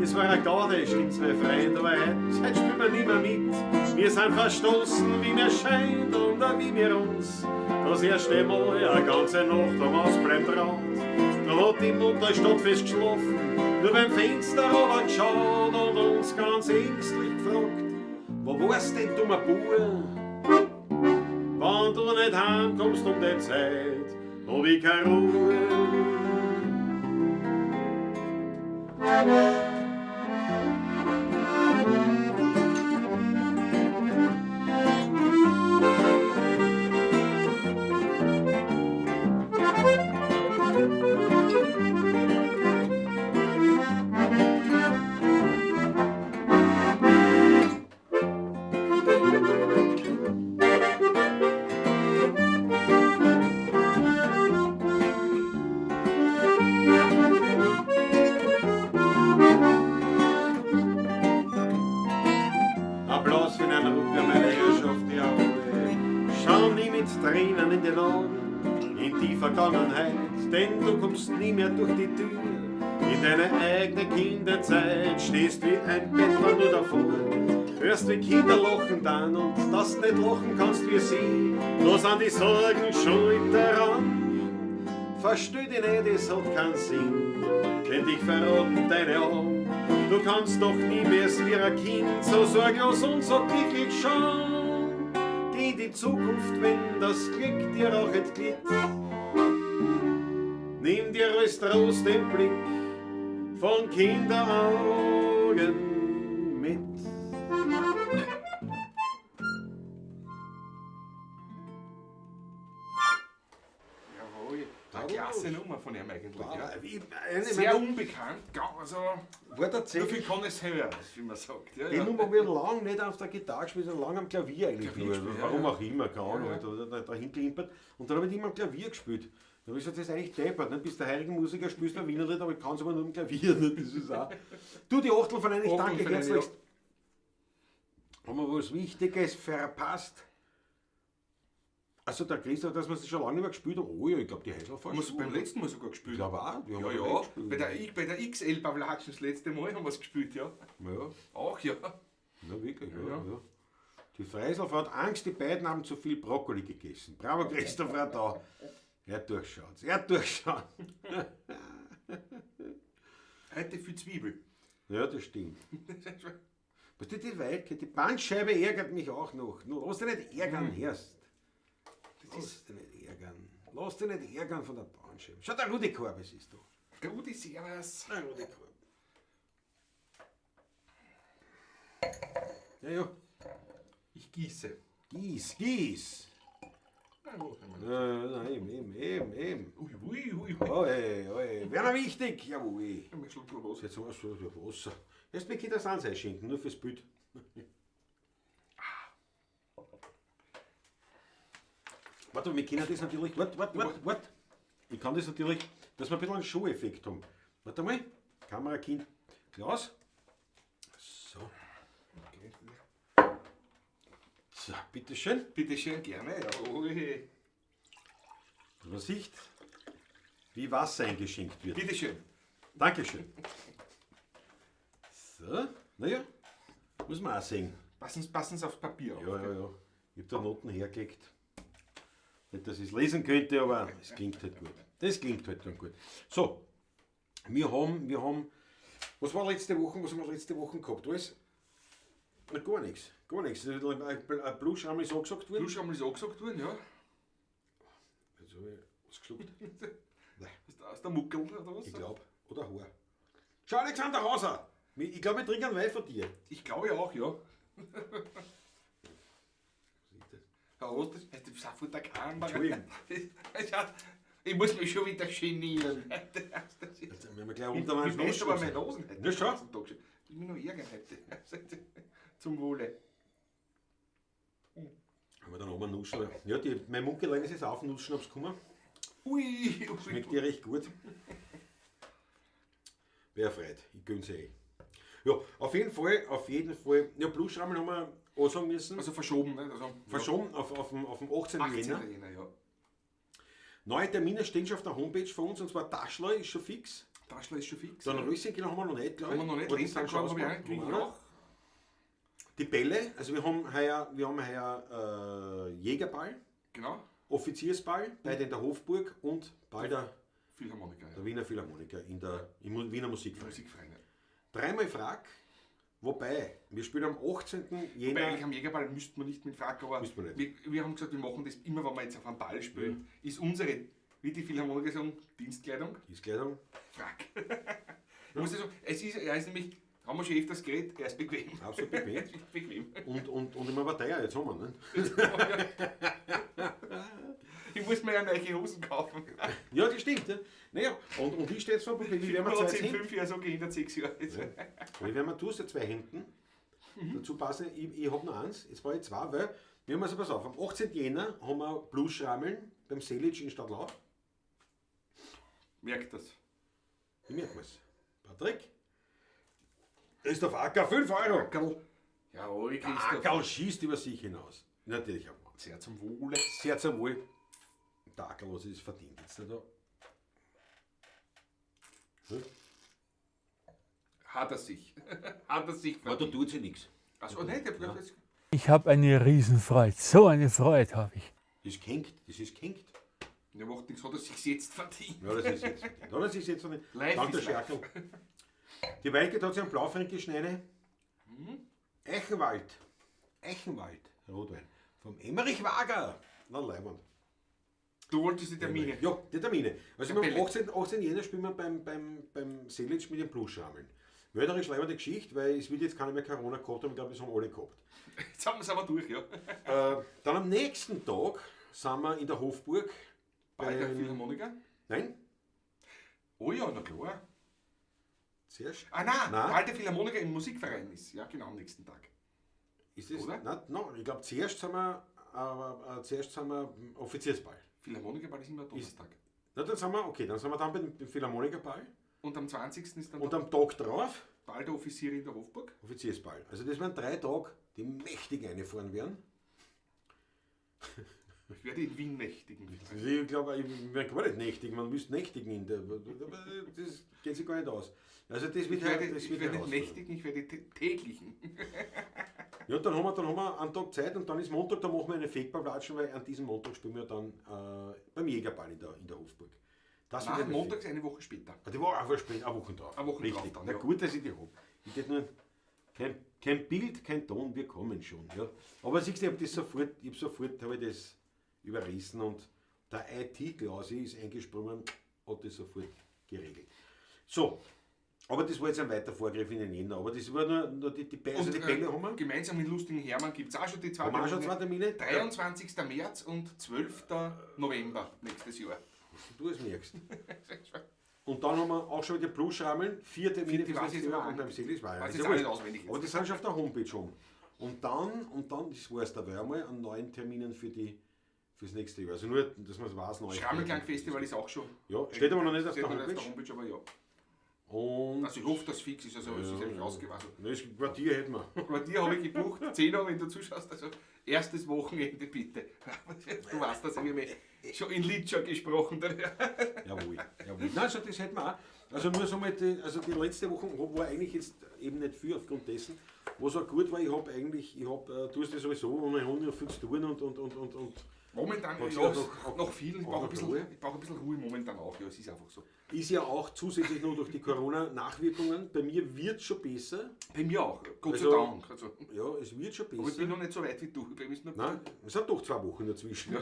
das war ein Gaude, stimmt's mein Freund, aber heut spielt man nimmer mit. Wir sind verstoßen, wie mir scheint und auch wie wir uns das erste Mal eine ganze Nacht am Ausbleiben traut. Da hat die Mutter stadtfest geschlafen, nur beim Fenster aber geschaut und uns ganz ängstlich gefragt, wo warst denn, dummer Bub? Wenn du nicht heimkommst um die Zeit, hab ich keine Ruhe. Applaus für den Rutger, meine Herrschaft, jawohl. Schau nie mit Tränen in den Augen in die Vergangenheit, denn du kommst nie mehr durch die Tür. In deine eigene Kinderzeit stehst wie ein Bettler nur davor. Hörst wie Kinder lachen dann und dass nicht lachen kannst wie sie. Da sind die Sorgen schuld daran. Versteh dich nicht, es hat keinen Sinn, denn dich verraten deine Augen. Du kannst doch nie mehr wie ein Kind so sorglos und so glücklich schauen. Geh in die Zukunft, wenn das Glück dir auch entglitt. Nimm dir alles Trost den Blick von Kinderaugen mit. Jawohl. Eine klasse Nummer von ihm eigentlich. Ja. Eine Sehr unbekannt, also war nur für tatsächlich Connoisseurs, wie man sagt. Ja, die ja. Nummer wird lang nicht auf der Gitarre gespielt, sondern lang am Klavier eigentlich. Klavier nur. gespielt, ja, Warum ja. auch immer, keine Ahnung. Ja, Da, da hingeklimpert. Und dann habe ich immer am Klavier gespielt. Dann habe ich gesagt, das ist eigentlich deppert. Ne? Bist der heiligen Musiker, spielst du ein Wienerlied, aber ich kann es aber nur am Klavier. Ne? Das ist auch. Du, die Achtel von ich danke Achtel herzlichst. Haben wir was Wichtiges verpasst? Also der Christoph, dass wir es schon lange nicht mehr gespielt haben. Oh ja, ich glaube, die Heiselfahrt. Haben wir es beim letzten Mal sogar gespielt. Ich glaube auch. Die haben Ja, wir ja. gespielt. Bei der XL Pavlatschen das letzte Mal haben wir es gespielt, ja. Ja. Auch, ja. Na wirklich, ja, Ja. ja. Die Freiselfrau hat Angst, die beiden haben zu viel Brokkoli gegessen. Bravo, Christoph da. Er durchschaut, er durchschaut. Heute viel Zwiebel. Ja, das stimmt. Was die Weike, die Bandscheibe ärgert mich auch noch. Nur lass dich nicht ärgern, Herrst. Lass dich nicht ärgern. Lass dich nicht ärgern von der Bandscheibe. Schau, der Rudi Korbes ist da. Rudi, servus. Der Rudi Korbes. Ja, ja. Ich gieße. Gieß, gieß. Na, wo haben wir? Ja, ja, eben, eben, eben. Ui, ui, ui, ui. Oi, oi. Wäre noch wichtig, jawohl. Ich hab einen Schluck Wasser. Jetzt haben wir so viel Wasser. Jetzt mir das Ansei schenken, nur fürs Bild. Warte, wir können das natürlich. Warte, warte, warte, warte. Ich kann das natürlich, dass wir ein bisschen einen Show-Effekt haben. Warte mal. Kamerakind. Klaus. So. Okay. So, bitteschön. Bitte schön, gerne. Jawohl. Dass man sieht, wie Wasser eingeschenkt wird. Bitte schön. Dankeschön. So, naja, muss man auch sehen. Passen Sie aufs Papier auf. Ja, ja, ja. Ich habe da Noten hergelegt. Nicht, dass ich es lesen könnte, aber es klingt halt gut. Das klingt halt dann gut. So, wir haben, was war letzte Woche, was haben wir letzte Woche gehabt? Alles? Na, gar nichts, gar nichts. Ein Bluschrammel ist angesagt worden. Bluschrammel ist angesagt worden, ja. Jetzt habe ich was geschluckt. Aus der Muckel oder was? Ich glaube. Oder Haar. Schau, Alexander Hauser! Ich glaube, wir trinken einen Wein von dir. Ich glaube auch, ja. Ja, was das? Das ist von der Kamera. Entschuldigung. Ich muss mich schon wieder genieren. Jetzt werden wir gleich runter Ich meinen weiß aber meine Hosen heute. Na schau. Ich mich noch ärgern heute. Zum Wohle. Haben wir dann oben Nuschel. Ja, die, mein Mundgelenk ist jetzt aufnuschen, ob's gekommen. Ui, ui. Schmeckt dir recht gut. Wer freut, ich gönn's eh. Ja, auf jeden Fall, auf jeden Fall. Ja, Bluesschrammeln haben wir ansagen müssen. Also verschoben, ne? Also, Verschoben auf den 18. 18. Jänner. Jänner, ja. Neue Termine stehen schon auf der Homepage von uns, und zwar Taschler ist schon fix. Taschler ist schon fix. Dann ja. Rössenkeller haben wir noch nicht, glaube ich. Haben wir noch nicht. Aber die sind schon Lenzner habe ich auch, ausgebucht. krieg ich Haben wir auch. Die Bälle, also wir haben heuer Jägerball, Genau. Offiziersball, beide in der Hofburg und Ball der, Philharmoniker, ja. der Wiener Philharmoniker in der, im Wiener Musikverein. Musikverein. ja. Dreimal Frack, wobei, wir spielen am 18. Wobei Jänner. eigentlich am Jägerball müsste man nicht mit Frack, aber Müsste man nicht. wir haben gesagt, wir machen das immer, wenn wir jetzt auf einem Ball spielen, ist unsere, wie die Philharmoniker sagen, Dienstkleidung, Dienstkleidung. Frack. Ich muss ja sagen, es ist, er ist nämlich, haben wir schon öfters geredet, er ist bequem. Absolut bequem. Er ist bequem. Und immer war teuer, jetzt haben wir ihn. Ne? Ich muss mir ja neue Hosen kaufen. Ja, das stimmt. Ja. Naja, und ich stehe jetzt vor dem Problem, wie werden wir Man hat zwei sich in Hemden? 5 Jahren so gehindert, 6 Jahre. Wie werden wir du hast ja zwei Hemden. Dazu passen, ich habe noch eins, jetzt brauche ich zwei, weil wir haben also, pass auf, am 18. Jänner haben wir Bluesschrammeln beim Selic in Stadlau. Merkt das. Ich merke mir's. Patrick? Christoph Acker, 5 Euro. Ackerl. Jawohl, Christoph. Ackerl schießt über sich hinaus. Natürlich auch. Sehr zum Wohle. Sehr zum Wohl. Der Ackerl hat sich das verdient. Jetzt da. Hm? Hat er sich. Hat er sich Aber da verdient. tut sie nichts. Achso, nein, der ja. Ich habe eine Riesenfreude. So eine Freude habe ich. Das ist gehängt. Das ist gehängt. Der macht nichts, hat er sich jetzt verdient. Ja, das ist jetzt verdient. Ja, das ist jetzt verdient. Life Danke, is life. Scherkel. Die Weike hat sich einen Blaufränkisch rein. Eichenwald. Eichenwald. Rotwein. Vom Emmerich Wager. Na, Leiband. Du wolltest die Termine. Ja, die Termine. Also wir am Tabelle. 18. Jänner spielen wir beim Selic mit dem Bluesschrammeln. Mörderisch leibende Geschichte, weil es wird jetzt keiner mehr Corona gehabt haben, ich glaube, das haben alle gehabt. Jetzt haben wir es aber durch, ja. Dann am nächsten Tag sind wir in der Hofburg. Bei der beim- Philharmoniker? Nein, Oh ja, na klar. zuerst. Ah nein, Nein. weil der Philharmoniker im Musikverein ist. Ja, genau, am nächsten Tag. Ist das? Oder? Nein, nein, ich glaube, zuerst sind wir Offiziersball. Philharmonikerball ist immer Donnerstag. Na, dann sind wir, okay, dann sind wir dann beim Philharmonikerball. Und am 20. ist dann Und der am Tag drauf Ball der Offiziere in der Hofburg. Offiziersball. Also das werden 3 Tage, die mächtig einfahren werden. Ich werde in Wien nächtigen. Also ich glaube, ich werde gar nicht nächtigen, man müsste nächtigen in der. Das geht sich gar nicht aus. Also das wird Ich werde, das ich wird werde nicht herausfordernd. nächtigen, ich werde täglichen. Ja, und dann haben wir einen Tag Zeit und dann ist Montag, da machen wir eine Fake-Ball-Watschen, weil an diesem Montag spielen wir dann beim Jägerball in der Hofburg. Das wird Nein, eine Montag ist eine Woche später. Ah, die war auch spät, eine Woche drauf. Eine Woche Richtig. drauf dann, Na ja. gut, dass ich die habe. Ich hätte nur kein Bild, kein Ton, wir kommen schon. Ja. Aber siehst du, ich habe das sofort, ich hab sofort hab ich das überrissen und der IT-Klausi ist eingesprungen, hat das sofort geregelt. So, aber das war jetzt ein weiter Vorgriff in den Jänner, aber das war nur die, also die Bälle haben wir. gemeinsam mit lustigen Hermann gibt es auch schon die zwei Haben wir auch schon zwei Termine? 23. März und 12. November nächstes Jahr. Du es merkst. Und dann haben wir auch schon wieder Bluesschrammeln, 4 Termine Vierte weiß ich jetzt Jahr aber und beim auch nicht. Selis war ja. Weiß Ist jetzt ja auch nicht wurscht. auswendig jetzt. Aber die sind schon auf der Homepage schon. Und dann, das war es dabei einmal, an 9 Terminen fürs nächste Jahr. Also nur, dass man es weiß, neu. Schrammelklang-Festival ist auch schon. Ja, steht aber noch nicht auf Steht der noch nicht auf Homepage. der Homepage, aber ja. Und Also ich hoffe, dass es fix ist, also es ist eigentlich ausgewaschen. Na, das Quartier hätten wir. Quartier habe ich gebucht, 10 Uhr, wenn du zuschaust, also erstes Wochenende bitte. Du weißt das, wir haben ja schon in Litscher gesprochen. Jawohl, jawohl. Nein, also das hätten wir auch. Also nur so mal, die letzte Woche war eigentlich jetzt eben nicht viel aufgrund dessen. Was auch gut war, ich habe eigentlich, du hast ja sowieso, und mein Hund hat viel zu tun und. Momentan, Hast ja, du noch- noch viel, ich auch brauche noch ein, bisschen- Ruhe? ich brauch ein bisschen Ruhe momentan auch, ja, es ist einfach so. Ist ja auch zusätzlich noch durch die Corona-Nachwirkungen. Bei mir wird schon besser. Bei mir auch, Gott sei Also- Dank. Also, Ja, es wird schon aber ich besser. bin noch nicht so weit wie du, bei mir ist noch Nein, es sind doch 2 Wochen dazwischen.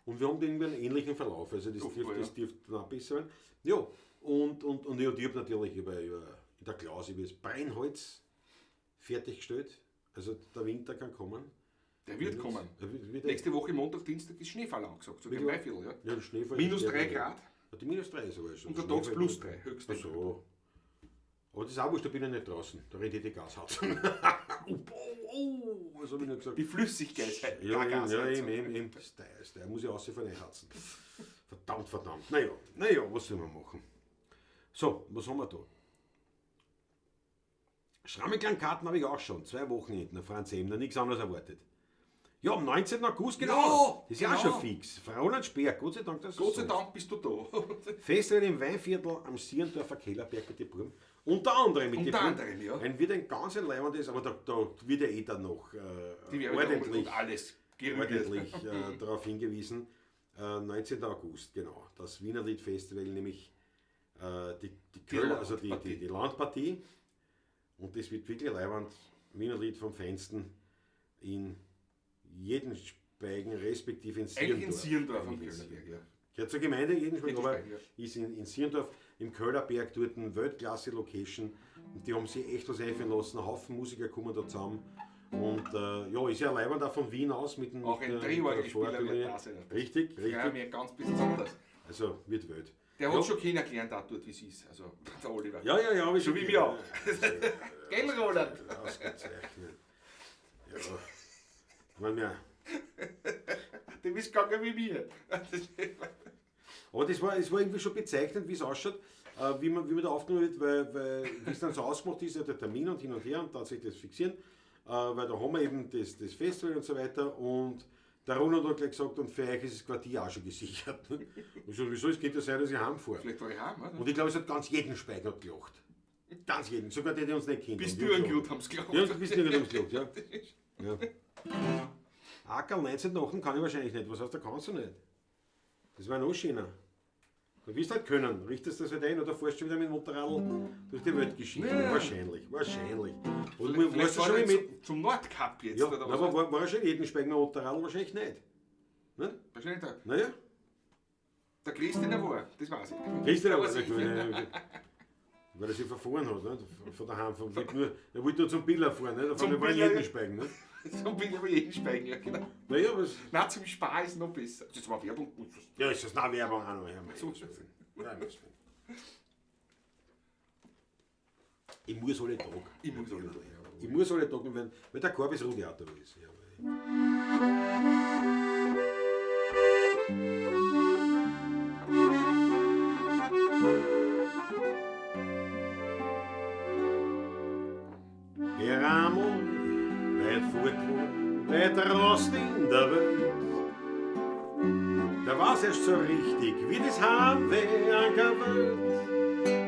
Und wir haben irgendwie einen ähnlichen Verlauf. Also das Offenbar, dürfte, ja. das dürfte dann auch besser werden. Ja, und ich habe natürlich über in der Klaus, ich habe das Brennholz fertiggestellt. Also der Winter kann kommen. Der wird kommen. Der wird Nächste Woche Montag, Dienstag ist Schneefall angesagt, sogar im Wirklich? Maiviertel, ja. Ja, der Schneefall Minus ist 3 der- Grad Ja, die minus 3 sogar schon. und der Tags Schneefall- plus 3, höchstens. Ach so. Aber das ist auch wurscht, da bin ich nicht draußen. Da rede ich die Gasheizung. Oh, oh, oh, was habe ich noch gesagt? Die Flüssigkeit. Ja, eben, ja, Gasheizung. eben. Das ist teuer, das ist teuer. Muss ich aussehen von einharzen. Verdammt, verdammt. Naja, naja, was soll man machen? So, was haben wir da? Schrammelklangkarten habe ich auch schon. 2 Wochenenden, Franz Ebner, nichts anderes erwartet. Ja, am 19. August, genau. Ja, das ist ja auch genau. schon fix. Frau Roland Speer, Gott sei Dank, dass Gott sei so Dank bist du da. Festival im Weinviertel am Sierndorfer Kellerberg mit den Buben. Unter anderem mit den Unter Buben. anderem, ja. Ein wird ein ganz leibendes, aber da wird ja eh dann noch Die werden ordentlich, und alles gerügelt. ordentlich darauf hingewiesen. 19. August, genau. Das Wienerlied Festival, nämlich die Kölner, also die Landpartie. Und das wird wirklich leibend. Wienerlied vom Feinsten in jeden Speigen, respektive in Sierndorf. Eigentlich in Sierndorf am Eigentlich in Kellerberg, ja. Gehört zur Gemeinde Jedenspeigen, aber Jedenspeigen, ja. ist in Sierndorf, im Köhlerberg dort eine Weltklasse-Location. Und die haben sich echt was einfallen lassen. Ein Haufen Musiker kommen da zusammen. Und ja, ist ja leibend auch von Wien aus mit dem Auch ein mit der Drehorgelspieler wird Vortournee. da sein. Richtig, Das freue richtig. mich ganz besonders. Also wird wild. Der ja. hat schon kennengelernt, auch dort, wie es ist. Also, der Oliver. Ja, ja, ja. So wie wir auch. Gell, Roland? Ausgezeichnet. Ja. Ich meine, ja. Dem ist gegangen wie mir. Aber das war, es war irgendwie schon bezeichnend, wie es ausschaut, wie man da aufgenommen wird, weil wie es dann so ausgemacht ist, ja, der Termin und hin und her und dann sich das fixieren, weil da haben wir eben das Festival und so weiter und der Roland hat gleich gesagt, und für euch ist das Quartier auch schon gesichert. Und ich so, wieso, es könnte ja sein, dass ich heimfahre. Vielleicht war ich heim, oder? Und ich glaube, es hat ganz jeden Speicher gelacht. Ganz jeden, sogar die, die uns nicht kennen. Bis Die haben Dürrengrut haben sie gelacht. Ja, bis Dürrengrut haben sie gelacht, ja. Ja. Ackerl 19 Wochen kann ich wahrscheinlich nicht. Was heißt, da kannst du nicht? Das war noch schöner. Du wirst halt können. Richtest das halt ein oder fährst du wieder mit dem Motorradl durch die Weltgeschichte? Ja. Wahrscheinlich, wahrscheinlich. Und Vielleicht, weißt vielleicht du schon war wie er mit. zum Nordkap jetzt, Ja, oder was? aber war er schon in jedem Speigen mit dem Motorradl? Wahrscheinlich nicht. Ne? Wahrscheinlich der, Naja, der Christian war, das weiß ich. Christian Aber war sicher. weil er sich verfahren hat, ne? Von daheim. Er wollte nur zum Biller fahren, ne? Davon Zum war in Biller, jedem ja. Speigen. Ne? Zum Biller bei jedem Speigen, ja genau. Naja, was. Nein, zum Spar ist noch besser. Das war Werbung. Ja, ist das eine Werbung auch noch? Ja, mein So. Gott. Nein, mein Gott. Ich muss alle Tag. Ich muss alle Tag, ja. Ich muss alle Tag, weil der Korb ist Rudi auch da ist. Ja, weil einmal weit fort war, weit raus in der Welt. Da war's erst so richtig, wie das Heimweh angewöhnt.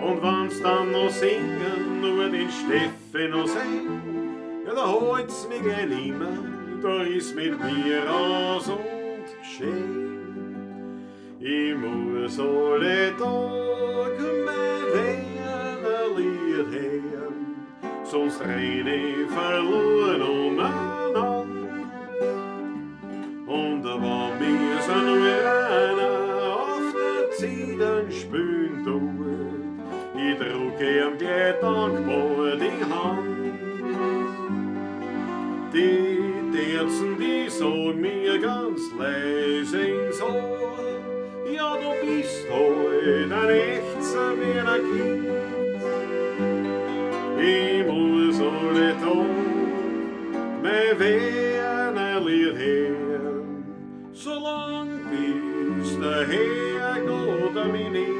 Und wenn's dann noch singen, nur den Steffi noch sehen, ja, da holt's mich gleich nimmer, da ist mit mir aus und geschehen. Ich muss alle Tag mein Wienerlied hören, sonst renn ich verloren umeinander. Und wenn mir's nur einer auf der Zieden spülen tut, ich druck ihm gleich dankbar die Hand. Die Terzen, die sagen mir ganz leise ins Ohr, ja, du bist heut ein echtes Wiener Kind. Ich muss alle Tag mein Wienerlied hören, solang bis der Herrgott mich nimmt.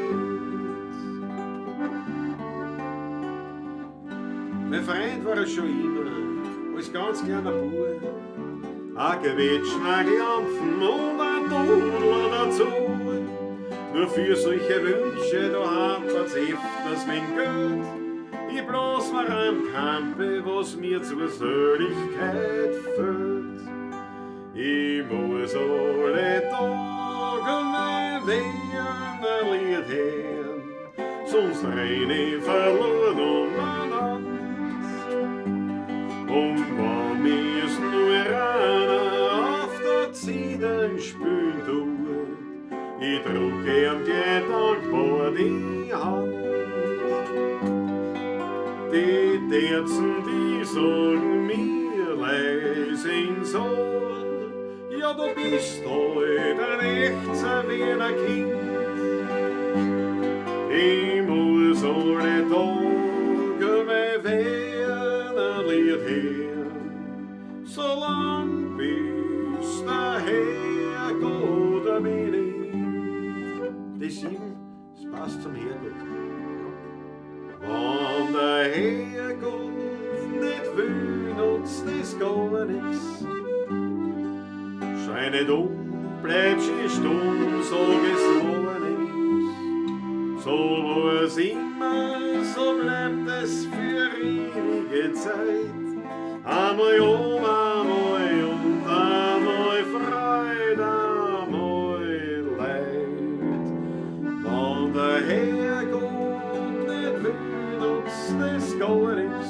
Mein Freund war er schon immer, als ganz kleiner Bub. Ein Gewetschen, ein Glampfen und ein Dudler dazu. Nur für solche Wünsche, da hapert's öfters mit Geld. Ich bloß war am Kampe, was mir zur Seligkeit fehlt. Ich muss alle Tage mein Wienerlied hören, sonst renn ich verloren umeinander. Und wenn mir's nur einer auf der Zieden spülen tut, ich druck ihm gleich dankbar die Hand. Die Terzen, die sagen mir leise ins Ohr, ja, du bist heut ein echtes Wiener Kind. Ich muss alle Tage mein Wienerlied hören, solang bis der Herrgott mich nimmt. Die 7, das passt zum Herrgott. Wenn der Herrgott das gar nix. Schrei nicht um, bleib schön stumm, sag es war nix. So war's immer, so bleibt es für ewige Zeit. Einmal um, einmal und einmal Freude, einmal Leid. Wenn der Herrgott nicht will, nutzt das gar nix.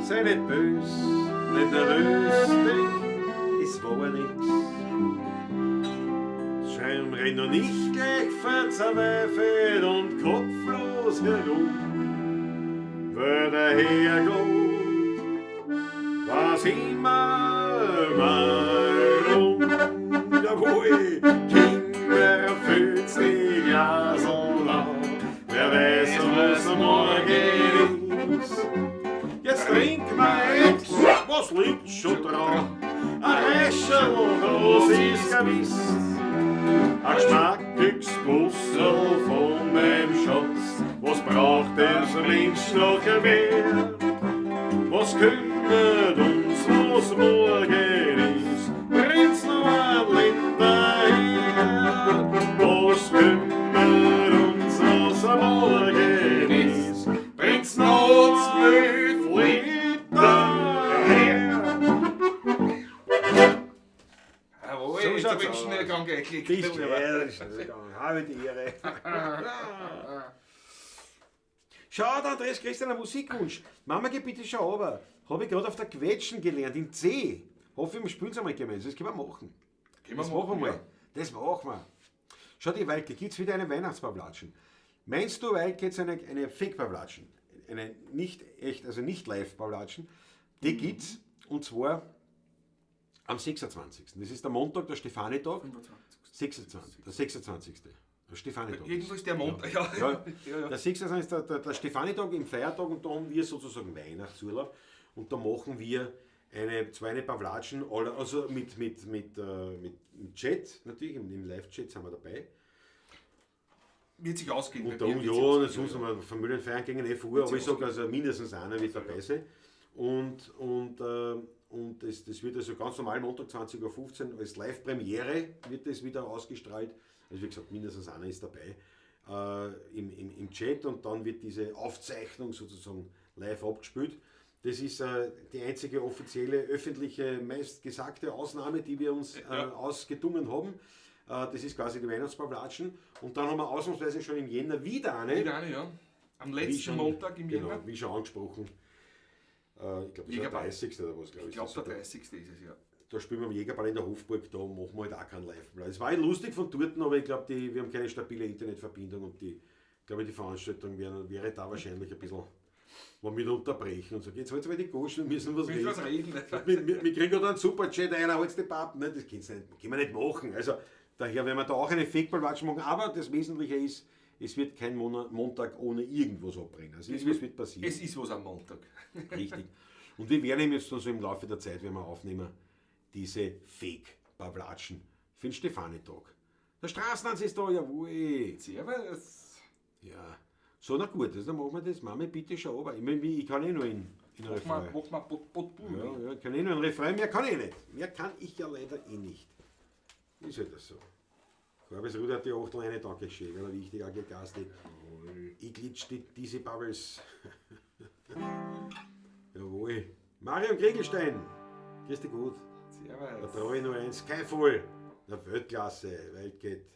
Sei nicht bös, nicht nervös, denk, es war nix. Schein renn noch nicht gleich verzweifelt und kopflos herum, weil der Herrgott weiß immer warum. Jawohl, Kinder, fühlt's die Glasl auf, wer weiß, was morgen ist. Jetzt trink mal ex, was liegt schon dran? Ein Rescherl, das ist gewiss. Ein geschmackiges Bussel von meinem Schatz, was braucht das Mensch noch mehr? Was kümmert uns, was morgen ist? Bringt's noch ein Liter her? Was kümmert uns, was morgen ist? Bringt's noch 12 Liter her? Jawohl, So jetzt schaut's hab ich aus. schnell gegangen, geklickt. Bist schnell, schnell gegangen. Habe die Ehre. Schau, der Andreas kriegst einen Musikwunsch. Mama, geh bitte schon runter. Habe ich gerade auf der Quetschen gelernt, in C. Hoffe, wir spielen es einmal gemeinsam. Das können wir machen. Können wir Das machen wir machen, mal. ja. Das machen wir. Schau, die Weike, gibt es wieder eine Weihnachtsbavlatschen? Meinst du, Weike, jetzt eine Fake-Bavlatschen? Eine nicht echt, also nicht live-Bavlatschen? Die gibt's und zwar am 26. Das ist der Montag, der Stefanitag. 25. 26. Der 26. Der Stefanitag. Jedenfalls der Montag. Ja. Ja, Ja, ja. Der 26. ist der Stefanitag im Feiertag und da haben wir sozusagen Weihnachtsurlaub und da machen wir zwar eine Pavlatschen, also mit Chat, natürlich, im Live-Chat sind wir dabei. Wird sich ausgehen. Und bei da, mir ja, wird sich und ausgehen, sonst ja. haben wir Familienfeiern gegen 11 Uhr, aber ich sage also mindestens einer wird dabei sein. Und das wird also ganz normal Montag 20:15 Uhr als Live-Premiere wird das wieder ausgestrahlt. Also wie gesagt, mindestens einer ist dabei im Chat und dann wird diese Aufzeichnung sozusagen live abgespielt. Das ist die einzige offizielle, öffentliche, meistgesagte Ausnahme, die wir uns ausgedungen haben. Das ist quasi die Weihnachtsbavlatschen. Und dann haben wir ausnahmsweise schon im Jänner wieder eine. Wieder eine, ja. Am Wie letzten schon- Montag im Genau, Jänner. wie schon angesprochen. Ich glaube, das ist der Jägerball. 30. oder was, glaub Ich glaube, der Das ist 30. ist es, ja. Da spielen wir am Jägerball in der Hofburg, da machen wir halt auch keinen Live-Ball. Es war halt lustig von dort, aber ich glaube, wir haben keine stabile Internetverbindung und die, glaube ich, die Veranstaltung wäre da wahrscheinlich ein bisschen, wo wir unterbrechen und so. Jetzt halt's mal die Goschen, wir müssen was Müssen was reden. reden. Wir kriegen gerade einen Super-Chat, einer halt's die Pappen, ne? Das kannst du nicht, können wir nicht machen. Also daher werden wir da auch eine Fake-Ball-Watsch machen, aber das Wesentliche ist, es wird kein Montag ohne irgendwas abbrennen. Also irgendwas wird passieren. Es ist was am Montag. Richtig. Und wir werden jetzt dann so im Laufe der Zeit, wenn wir aufnehmen, diese Fake-Pavlatschen für den Stefanitag. Der Straßenhans ist da, jawohl. Servus. Ja. So, na gut, also dann machen wir das. Mami, bitte schau aber. Ich meine, ich kann eh nur in Refrain. Mach mal Potpourri. Ja, ja, ich kann eh nur einen Refrain, mehr kann ich nicht. Mehr kann ich ja leider eh nicht. Ist halt das so. Korbes Rudi hat die Achtel eine, danke schön, weil er wichtig auch gegast hat. Ich glitsch diese Bubbles. Jawohl. Marion Kriegelstein. Grüß dich gut. Servus. Da brauche ich nur eins. Skyfall. Na, Weltklasse. Weltgeht.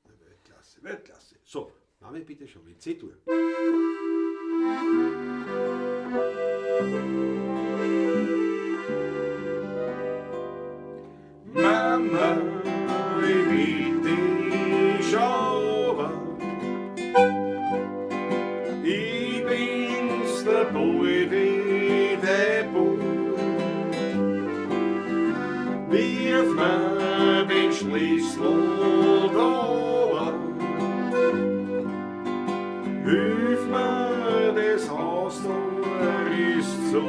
Na, Weltklasse. Weltklasse. So, Mami, bitte schon. In C-Dur. Mama, ich bitte dich, schau. Ich bin's, der Bui, der Bub. Wirf mir den Schlüssel da an. Hilf mir, das Haus da ist zu.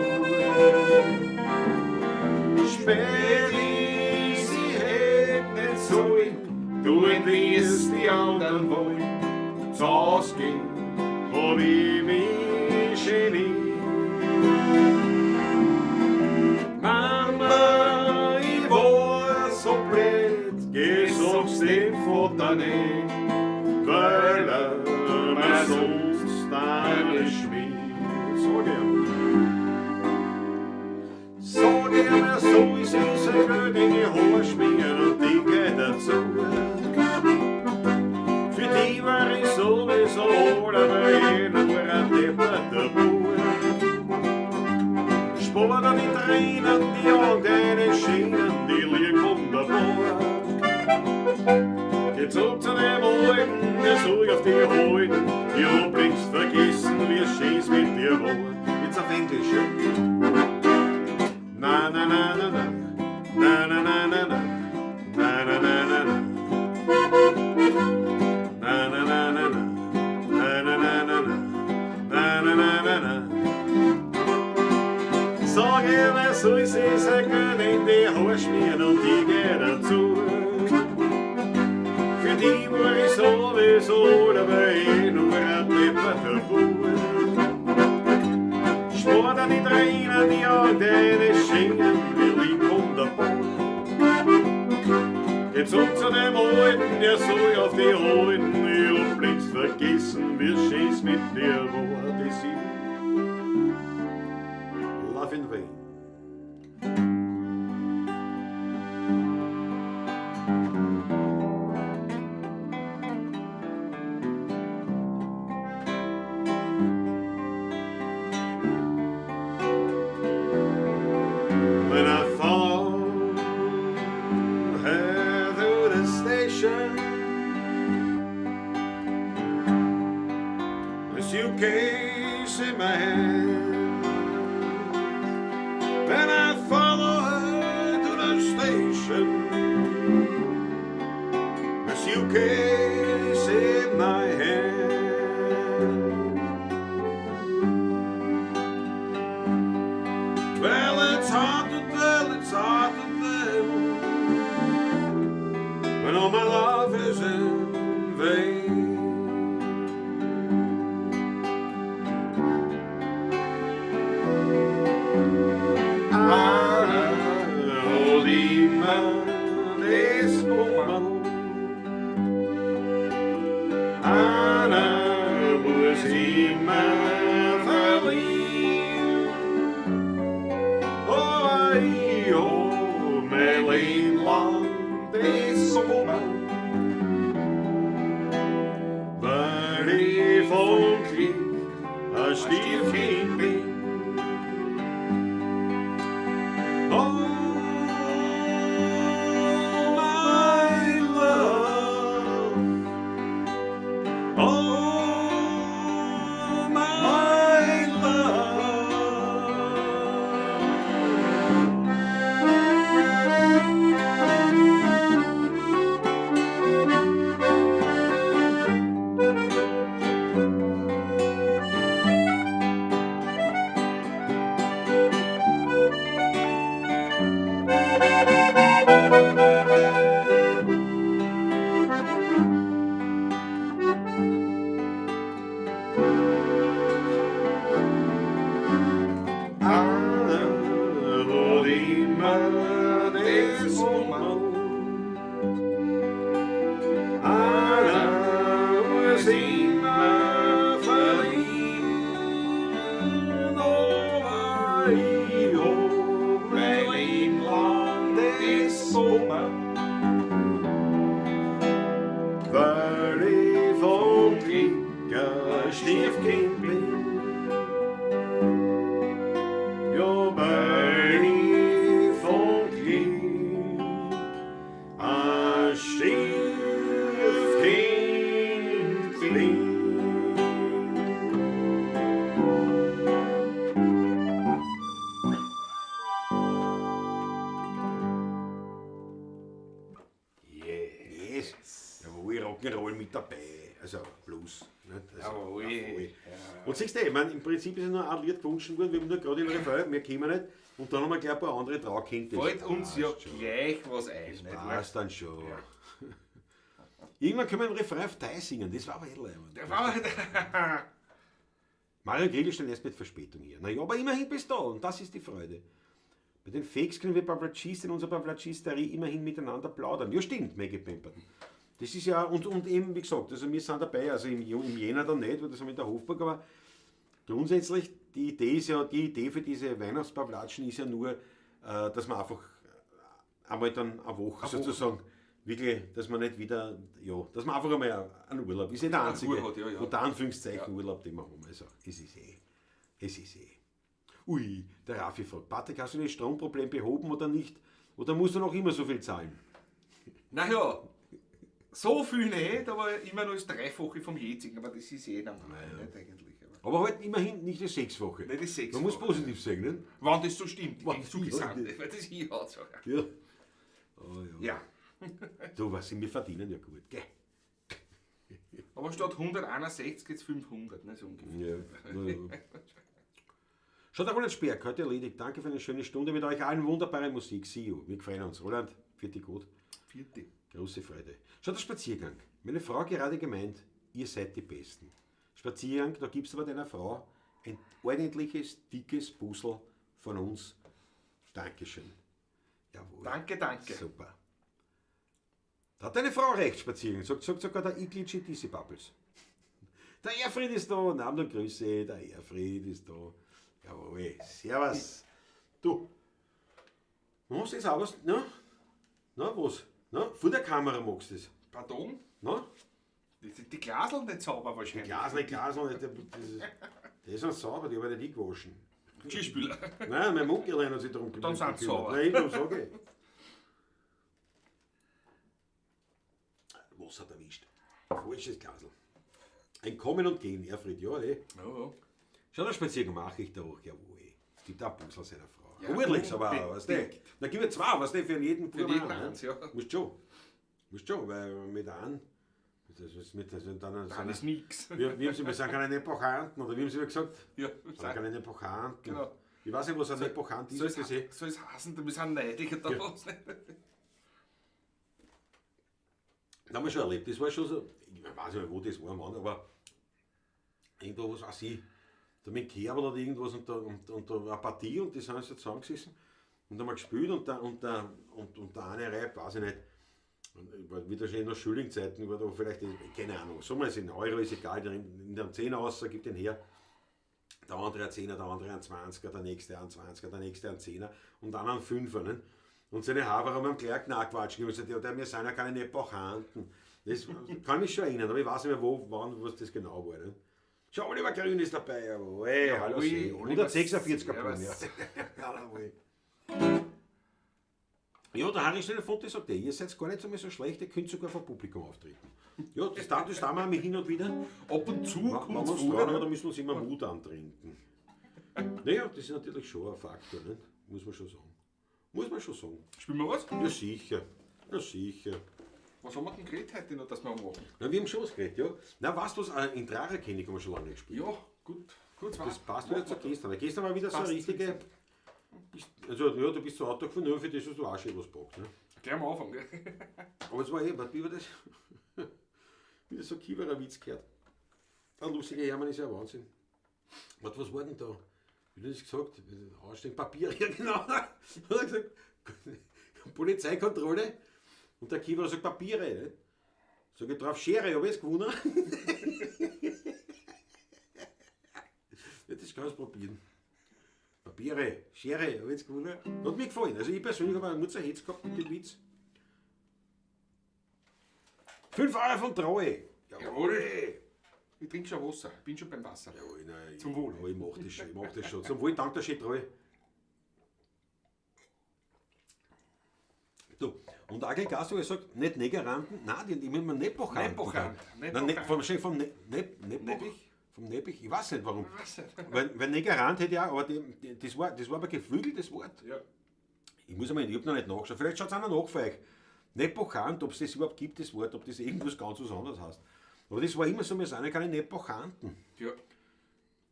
Spät ist, ich hätt nicht sollen, du entwirrst die anderen wollen. Zu Haus gehen, hab ich mich geniert. hat er nicht, weil er mir sonst eine schmiert. Sag ich ihm. Sag ich ihm, er soll sich sein Geld in die Haare schmieren und die geht dazu. Für die war ich sowieso oder eh nur ein depperter Bub. Spar dir die Tränen, die Augen, deine Schienen, die liegen wunderbar. Geh zurück zu dem Alten, der soll auf die halten. Ich hab längst vergessen, wie schön's mit dir war. Jetzt auf Englisch, ja. Na, na, na, na, na. Na, na, na, na, na. Na, na, na, na, na. Na, na, na, na, na. Na, na, na, na, na. Na, na, na, na, na. Sag ihm, er soll sich sein Geld in die Haare schmieren und ich geh dazu. Für die war ich sowieso dabei, nur ein depperter Bub. Spar dir die Tränen, die Augen, deine Schienen, die liegen wunderbar. Geh zurück zu dem Alten, der soll auf die halten. Ich hab längst vergessen, wie schön's mit dir war. Die 7. Love in Vain. When I follow her through the station, a suitcase in my hand. When I follow her to the station, a suitcase in my hand. Well, it's hard to tell, it's hard to tell when all my love is in vain. Anna, immer das Bummerl. Anna muss immer verlieren. Oh, ich hab mein Leben lang das Bummerl, weil ich vom Glück ein Stiefkind bin. Oh, my love. Oh, my love. Anna hat immer das Bummerl. Anna muss immer verlieren. Aber ich hab mein Leben lang das Bummerl, weil ich vom Glück ein Stiefkind bin. Ja, weil ich vom Glück ein Stiefkind bin. Yes. Jawohl, Rock'n'Roll mit dabei. Also Blues. Nicht? Also, Jawohl. jawohl. Ja. Und siehst du, ich mein, im Prinzip ist ja nur ein Lied gewünscht worden, wir haben nur gerade im Refrain, mehr können wir nicht. Und dann haben wir gleich ein paar andere draufgehängt. Das Fällt uns ja passt schon. gleich was ein. Das nicht wahr? passt dann schon. Ja. Irgendwann können wir einen Refrain auf Thai singen, das war aber eh leibend. Der war Mario Kriegelstein erst mit Verspätung hier. Naja, aber immerhin bist du da und das ist die Freude. Bei den Fakes können wir Pavlatschisten in unserer Pavlatschisterie immerhin miteinander plaudern. Ja, stimmt, Maggie Pemberton. Das ist ja, und eben, wie gesagt, also wir sind dabei, also im Jänner dann nicht, weil das haben wir in der Hofburg, aber grundsätzlich, die Idee ist ja, die Idee für diese Weihnachtspavlatschen ist ja nur, dass man einfach einmal dann eine Woche sozusagen wirklich, dass man nicht wieder, ja, dass man einfach einmal einen Urlaub, ist nicht der einzige, hat, ja, ja. unter Anführungszeichen Urlaub, den wir haben, also es ist eh, es ist eh. Ui, der Raffi fragt, Patrick, hast du das Stromproblem behoben oder nicht? Oder musst du noch immer so viel zahlen? Naja, so viel nicht, aber immer nur das Dreifache vom jetzigen, aber das ist eh normal, nicht eigentlich. Aber halt immerhin nicht das Sechsfache. Nicht das Sechsfache. Man muss positiv sagen, ne? Wenn das so stimmt, Wenn ich so ja, weil das ich halt so. Ja. Oh, ja. Ja. Du, was wir verdienen ja gut, gell? Aber statt 161 jetzt 500, ne, so ungefähr. Ja. Na ja. Schaut, der Roland Sperg, heute erledigt. Danke für eine schöne Stunde mit euch allen. Wunderbare Musik. See you. Wir freuen uns. Roland, vierte gut. Vierte. Große Freude. Schaut, der Spaziergang. Meine Frau gerade gemeint, ihr seid die Besten. Spaziergang, da gibt's aber deiner Frau ein ordentliches, dickes Puzzle von uns. Dankeschön. Jawohl. Danke, danke. Super. Da hat deine Frau recht, Spaziergang. Sagt sogar der Iglitschi Dizzy Bubbles. Der Erfried ist da. Namen und Grüße. Der Erfried ist da. Jawohl. Servus. Du. Machst du das auch was? Na? Na, was? Na? Vor der Kamera magst du das? Pardon? Na? Die Glaseln nicht sauber wahrscheinlich. Glasl, Glasl, das sind sauber, die habe ich nicht gewaschen. Geschirrspüler. Nein, mein Muckerlein hat sich darum gekümmert. Dann sind sie sauber. Nein, darum sage ich. Was hat erwischt? Falsches Glasl. Ein Kommen und Gehen, Erfried, ja, eh. Ja, ja. Schau, der Spaziergang mache ich doch, jawohl. Es gibt auch ein Puzzle seiner Frau. Ja, Ordentliches, aber auch, weißt du. unbedingt. Na, gib mir zwei, weißt du, für jeden Für Bub jeden einen, eins, ja. Musst schon. Musst schon, weil mit einem, das ist mit, das, und dann, Dann ist nix. wie haben sie, wir sind keine Nepochanten, oder wie haben sie mir gesagt? Ja, Wir sind keine Nepochanten. Genau. Ich weiß nicht, was ein Nepochant ist. Soll das eh. es, soll es heißen, wir sind neidig oder Ja. was? nicht? Das haben wir schon erlebt. Das war schon so, ich weiß nicht mehr, wo das war, Mann, aber irgendwo, was weiß ich, da mit Kerl oder irgendwas und da eine Partie und die sind so zusammengesessen und haben wir gespielt und der eine Reihe, weiß ich nicht, und war wieder schon in der Schulingzeiten, war da vielleicht, keine Ahnung, sagen wir es in Euro, ist egal, der nimmt einen Zehner raus, gibt den her, der andere ein Zehner, der andere ein 20er, der nächste ein 20er, der nächste ein Zehner und dann ein Fünfer. Ne? Und seine Haber haben ihm gleich nachquatscht. Ich habe gesagt, ja, der mir seiner kann ich nicht bachanten. Das kann ich mich schon erinnern, aber ich weiß nicht mehr, wo, wann, was das genau war. Ne? Schau, Oliver Grün ist dabei. Jawohl, hey, hallo, Jawohl, Oliver, 146er Brunn, ja. servus. Jawohl. Ja, der Harry Schneider-Fonte sagt, ey, ihr seid gar nicht so, so schlecht, ihr könnt sogar vor Publikum auftreten. Ja, das tun wir hin und wieder. Ab und zu Wenn wir kommt's uns vor. trauen, aber da müssen wir uns immer Mut antrinken. Naja, das ist natürlich schon ein Faktor, nicht? Muss man schon sagen. Muss man schon sagen. Spielen wir was? Ja, sicher. Ja, sicher. Was haben wir denn geredet heute noch, dass wir machen? Na, wir haben schon was geredet, ja. Na, weißt du was? In Drara-König haben wir schon lange nicht gespielt. Ja, gut. Kurz Das passt wieder zu gestern. Gestern war wieder so eine Passt. richtige. Also, ja, du bist so Auto gefahren, nur für das hast du auch schon was gepackt. Ne? Gleich am Anfang, gell? Aber es war eh, warte, wie war das? Wieder so ein Kiewerer Witz gehört. Der lustige Hermann ist ja ein Wahnsinn. Warte, was war denn da? Wie hat er das gesagt? Ausstehen, Papier, ja genau. Hat er gesagt, Polizeikontrolle. Und der Kiewerer sagt Papiere. Ne? Sag ich drauf, Schere, hab ich es gewonnen? Ja, das kannst du probieren. Papiere, Schere, hab ich jetzt gewonnen. Hat mir gefallen. Also ich persönlich habe einen Mutzer Hetz gehabt mit dem Witz. 5 Euro von Treue. Jawohl. Ich trinke schon Wasser. Ich bin schon beim Wasser. Jawohl, nein, Zum Wohl. Ja, ich mach das schon, ich mach das schon. Zum Wohl, danke der schön Treue. Du, und Agel Gasso hat gesagt, nicht Negeranten, nein, die nehmen wir Nepochanten. Nepochant, Nein, ne, vom, vom ne, ne, Nepoch, Neppich? Vom Neppich, ich weiß nicht warum. Was denn? Weil Negerant hätte ja, aber das war aber geflügeltes Wort. Ja. Ich muss einmal, ich hab noch nicht nachgeschaut, vielleicht schaut es einer nach für euch. Nepochant, ob es das überhaupt gibt, das Wort, ob das irgendwas ganz was anderes heißt. Aber das war immer so, wir sind ja keine Nepochanten. Ja.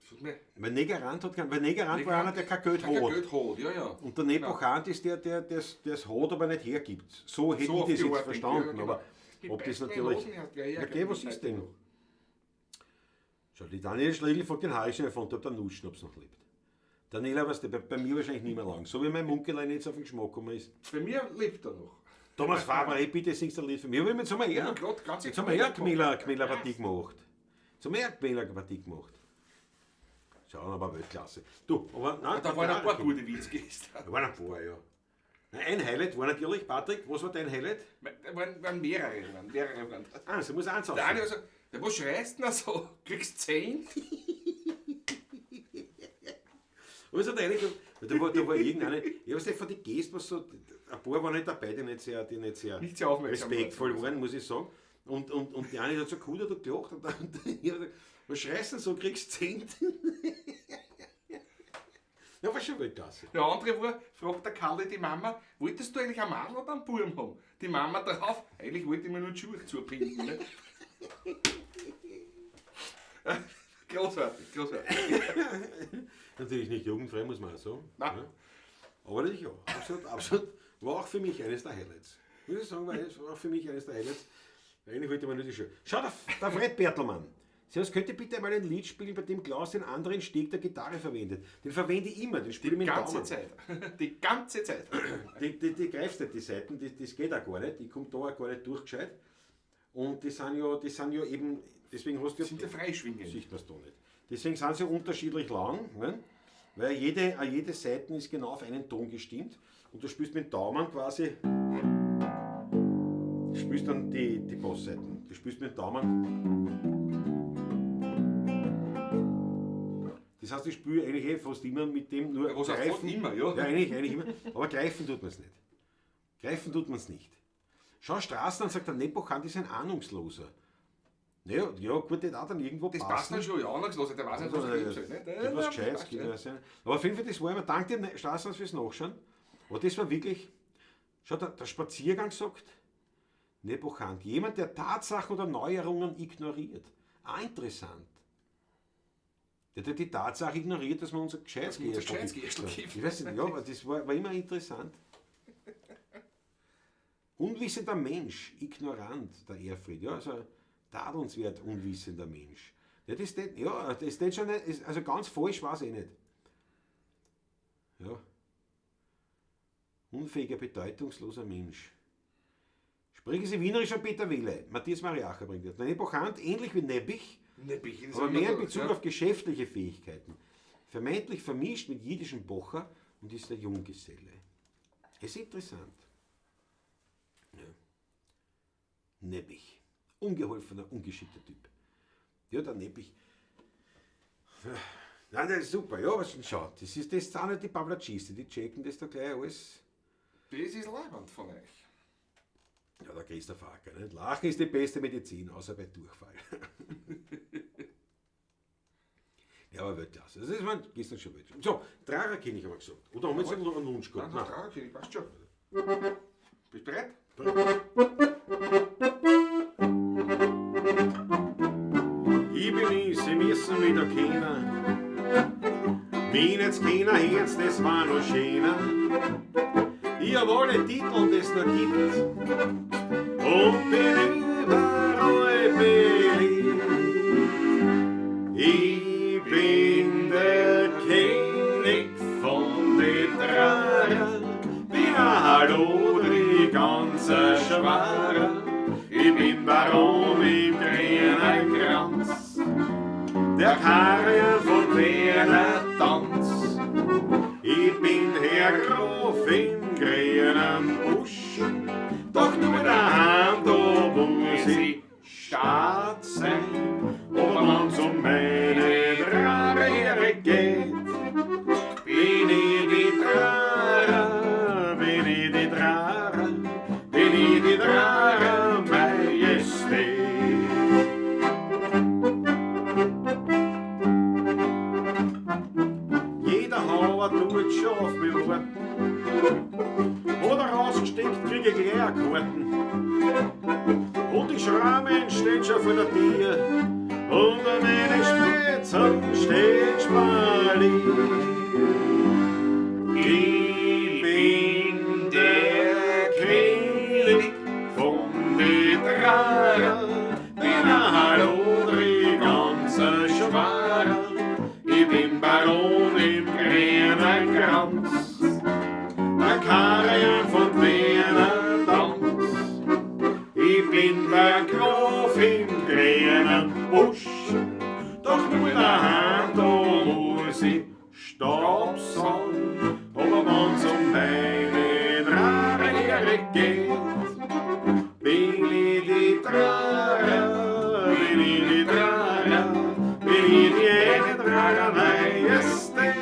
Das hat mir. Weil Negerant hat kein, weil Negerant war einer, der kein Geld Der kein hat. Geld hat, ja, ja. Und der Nepochant ist der, der es hat, aber nicht hergibt. So hätte So ich auf das die jetzt Art, verstanden. ja, genau. Aber Die ob das beißen mir in natürlich. Hosen erst gleich her, Na geh, was ist denn? Schau, die Daniela Schlegel fragt den Harry von, ob der Nuschnaps noch lebt. Daniela, weißt du, bei mir wahrscheinlich nicht mehr lang. So wie mein Munkelein jetzt auf den Geschmack gekommen ist. Bei mir lebt er noch. Thomas Faber, hey, bitte singst ein Lied für mich. Ja, jetzt haben wir Ja, grad, ganz jetzt haben wir ja Gmäler-Partie gemacht. Jetzt haben wir ja Gmäler-Partie gemacht. Schau, aber Weltklasse. Du, aber nein, Da waren ein paar gute Witze gestern. Da waren ein paar, ja. Ein Highlight war natürlich, Patrick, was war dein Highlight? Da waren mehrere. Waren mehrere waren das. Ah, es muss eins Der eine aufsagen. war so, ja, was schreist du denn so? Kriegst 10? Aber es hat eigentlich, da war irgendeine, ich weiß nicht, von den Gesten, was so, ein paar waren nicht dabei, die nicht sehr Nicht sehr aufmerksam respektvoll waren, muss ich sagen. Und die eine hat so cool da gelacht und dann, ich hab gesagt, was schreist du denn so, kriegst 10? Ja, war schon Weltklasse. Der andere war, fragt der Kalli die Mama, wolltest du eigentlich einen Madel oder einen Buben haben? Die Mama drauf, eigentlich wollte ich mir nur die Schuhe zubinden. Ne? Großartig, großartig. Natürlich nicht jugendfrei, muss man auch sagen. Nein. Ja. Aber natürlich ja, absolut, absolut. War auch für mich eines der Highlights. Muss ich sagen, war auch für mich eines der Highlights. Eigentlich wollte man nicht schön. Schau, der Fred Bertelmann. Servus, könnt ihr bitte einmal ein Lied spielen, bei dem Klaus den anderen Steg der Gitarre verwendet? Den verwende ich immer, den spiele ich Die mit dem ganze Daumen. Zeit. Die ganze Zeit. Die greifst nicht, die Seiten, das geht auch gar nicht. Die kommt da auch gar nicht durch gescheit. Und die sind ja eben, deswegen hast du ja. Sind ja freischwingend. Sieht man es da nicht. Deswegen sind sie unterschiedlich lang, ne? Weil jede Seite ist genau auf einen Ton gestimmt. Und du spielst mit dem Daumen quasi, du spielst dann die Bassseiten. Du spielst mit dem Daumen. Das heißt, ich spiele eigentlich fast immer mit dem, nur Ja, was heißt greifen. fast immer, ja. Ja, eigentlich immer. Aber greifen tut man es nicht. Greifen tut man es nicht. Schau, Straßen, sagt der Nepochant ist ein Ahnungsloser. Naja, ja, gut, das auch dann irgendwo Das passen. passt dann schon, ja, Ahnungsloser, der weiß nicht, was er geben soll. Ne? Geht was Gescheites, passt, geht ja. was, ja. Aber auf jeden Fall, das war immer, danke dem Straßenhaus fürs Nachschauen. Aber das war wirklich, schau, der Spaziergang sagt, Nepochant, jemand, der Tatsachen oder Neuerungen ignoriert. Auch interessant. Der hat die Tatsache ignoriert, dass man unser Gescheites Dass man unser Gescheites gibt. Ich weiß nicht, ja, aber das war immer interessant. Unwissender Mensch, ignorant, der Erfried, ja, also tadelnswert unwissender Mensch. Ja, das nicht, ja, das nicht schon nicht, also ganz falsch war es eh nicht. Ja. Unfähiger, bedeutungsloser Mensch. Sprechen Sie Wienerisch an Peter Wille. Matthias Mariacher bringt das. Nepochant, ähnlich wie Neppich, Neppich, das aber ist immer mehr in so, Bezug ja. auf geschäftliche Fähigkeiten. Vermeintlich vermischt mit jüdischem Bocher und ist der Junggeselle. Es ist interessant. Ja. Neppich. Ungeholfener, ungeschickter Typ. Ja, der Neppich. Nein, das ist super. Ja, was denn schau. Das ist das sind nicht die Pavlatschisten, die checken das da gleich alles. Das ist leibend von euch. Ja, der Christoph Acker. Nicht? Lachen ist die beste Medizin, außer bei Durchfall. Ja, aber Weltklasse. Das ist man gestern schon Weltklasse. So, Dracher kenne ich aber gesagt. Oder haben wir jetzt noch einen Wunsch Nein, gehabt? nein, okay, passt schon. Bist du bereit? Ich bin ich, Sie müssen wieder kennen. Mich nicht kennen, Herz, das war noch schöner. Ich hab alle Titel, die es noch gibt. Und bin überall beliebt. Ich bin der König von den Drachen. Bin ein Hallodri, ganz ein Schwarer. Ich bin Baron im grünen Kranz. Der Karl von Wiener Tanz. Ich bin Herr Graf im grünen Busch, doch nur daheim, da muss ich Staat sein. Aber wenn's um meine Drahre geht, bin ich die Drahre, bin ich die Drahre, bin ich die Drahre Majestät. Jeder Hauer tut schon auf mich warten. Oder rausgesteckt, krieg ich gleich eine Karten. Und die Schrammen stehen schon vor der Tür. Und an meine Spitzen steht Spalier. Ich bin der König von den Drachen. Bin ein Hallodri, ganz ein Schwarer. Ich bin Baron im grünen Kranz. Der Karajan von Wiener Tanz. bin der Graf im grünen Busch, doch nur daheim, da muss ich Staub sagen. Aber wenn's um meine Trarere geht, bin ich die Trara, bin ich die Trara, bin ich die eine Trara Majestät.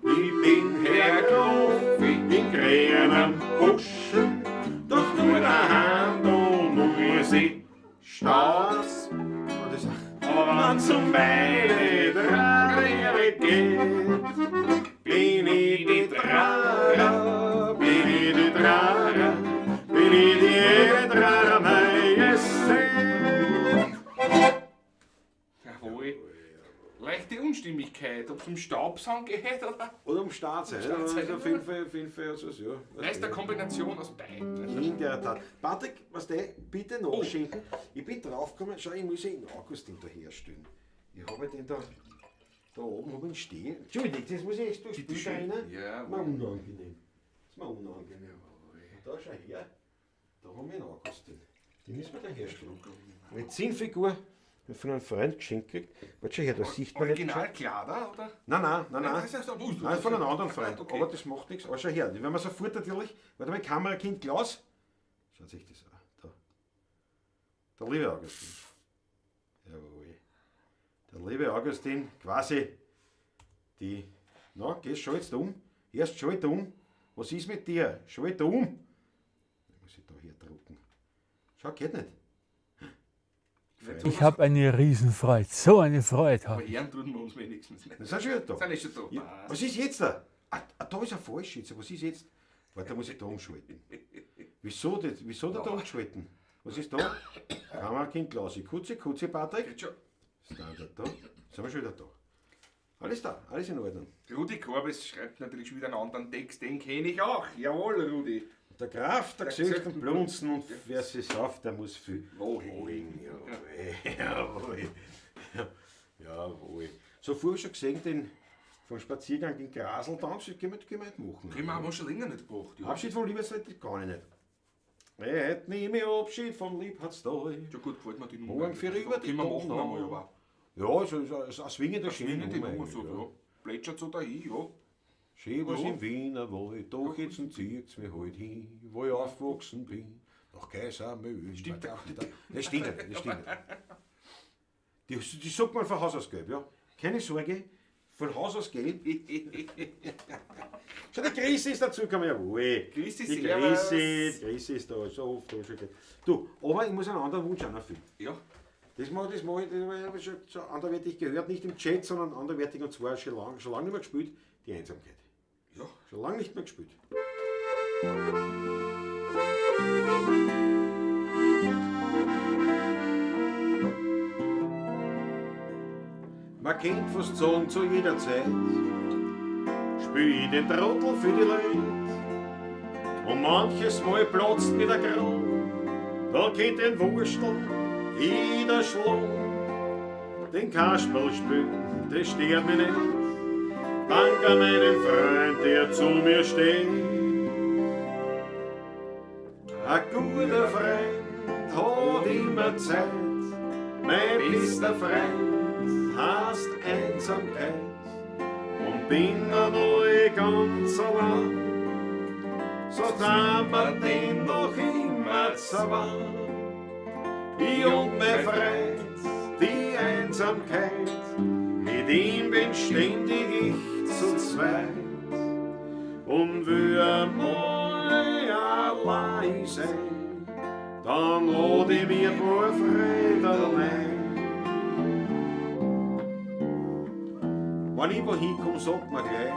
Ich bin Herr Graf in grünen Buschen, doch nur daheim, da muss ich Staus. Aber wenn's um meine Trarere geht, bin ich die Trara, bin ich die Trara, bin ich die Trara Majestät. Jawohl. Leichte Unstimmigkeit, ob es um Staubsaugen geht oder. Oder um Staat sein. Staat sein, Also auf jeden Fall, auf jeden Fall, also, ja. Leichte Kombination aus beiden. In der Tat. Patrick, was der bitte nachschenken. Ich bin draufgekommen, schau, ich muss ja den Augustin da herstellen. Ich habe den da, da oben hab ich ihn stehen. Entschuldigung, das muss ich echt durchs Bitte Bild schön. rein. Ja, Ist mir unangenehm. Ist mir unangenehm. Und da schau her, da haben wir den Augustin. Den müssen wir da herstellen. Eine Zinnfigur, hab ich von einem Freund geschenkt gekriegt. Warte, schau her, da sieht man nicht. Original Klader, oder? Nein, nein, nein, nein. Das ist erst- oh, Nein, von einem anderen Freund. Okay. Aber das macht nichts. Aber schau her, die werden wir sofort natürlich. Warte mal, Kamerakind Klaus. Schaut sich das an. Da. Der liebe Augustin. Jawohl. Der liebe Augustin, quasi die. Na, geh, schalt um. Erst schalt um. Was ist mit dir? Schalt um. Muss ich da hier drucken. Schau, geht nicht. Ich habe eine Riesenfreude. So eine Freude Aber habe ich. ehren tun wir uns wenigstens nicht. Das sind schon wieder da. Sind eh schon da. Ja, Passt. was ist jetzt da? Ah, ah, da ist ein falsch jetzt. Was ist jetzt? Warte, da muss ich da umschalten. Wieso, das, wieso da, da umschalten? Was ist da? Kamerakind Klausi. Kutzi, Kutzi, Patrick. Geht schon. Standard da. Sind wir schon wieder da. Alles da, alles in Ordnung. Rudi Korbes schreibt natürlich schon wieder einen anderen Text, den kenne ich auch. Jawohl, Rudi. Der Graf, der Gesöchten Gesöchten Blunzen und wer sich sauft, der muss viel. Wohin? Jawohl, jawohl. Jawohl. So vorher schon gesehen, den vom Spaziergang in Grasl da, das können wir nicht machen. Den haben wir schon länger nicht gemacht. Ja. Abschied von Liebesleid, das kann ich nicht. Heute nehme ich Abschied vom Liebhardstal. Ja gut, gefällt mir die Nummer. Morgen für über die Können wir machen Donau. einmal, aber. Ja, so ist eine swingende schöne Schwingen die Nummer Nummer eigentlich, so, ja. ja. Plätschert so dahin, ja. Schön war's Ja. im Wiener Wald, doch jetzt zieht's mich halt hin, wo ich aufgewachsen bin. Nach Kaisermühlen. Stimmt da. Das stimmt nicht, das stimmt nicht. Die sagt man von Haus aus gelb, ja. Keine Sorge, von Haus aus gelb. Schau, die Grisi ist dazugekommen, jawohl. Grisi, die servus. Grisi, die Grisi ist da, so oft da schon. Du, aber ich muss einen anderen Wunsch auch noch erfüllen. Ja. Das mache das mach ich, das hab ich schon anderweitig gehört, nicht im Chat, sondern anderweitig und zwar schon lange nicht mehr gespielt, die Einsamkeit. Ja. Schon lange nicht mehr gespielt. Man kennt fast sagen zu jeder Zeit, spiel ich den Trottel für die Leute. Und manches Mal platzt mir der Kragen, da kennt den Wurstel jeder Schlag. Den Kasperl spielen, das stört mich nicht. Dank an meinen Freund, der zu mir steht. Ein guter Freund hat immer Zeit, mein bester Freund heißt Einsamkeit. Und bin er noch ganz allein, so tun wir den noch immer zwei. Ich und mein Freund, die Einsamkeit, mit ihm bin ständig ich zu zweit. Und will einmal allein sein, dann lad ich mir ein paar Freunde ein. Wenn ich wohin komm, sagt man gleich,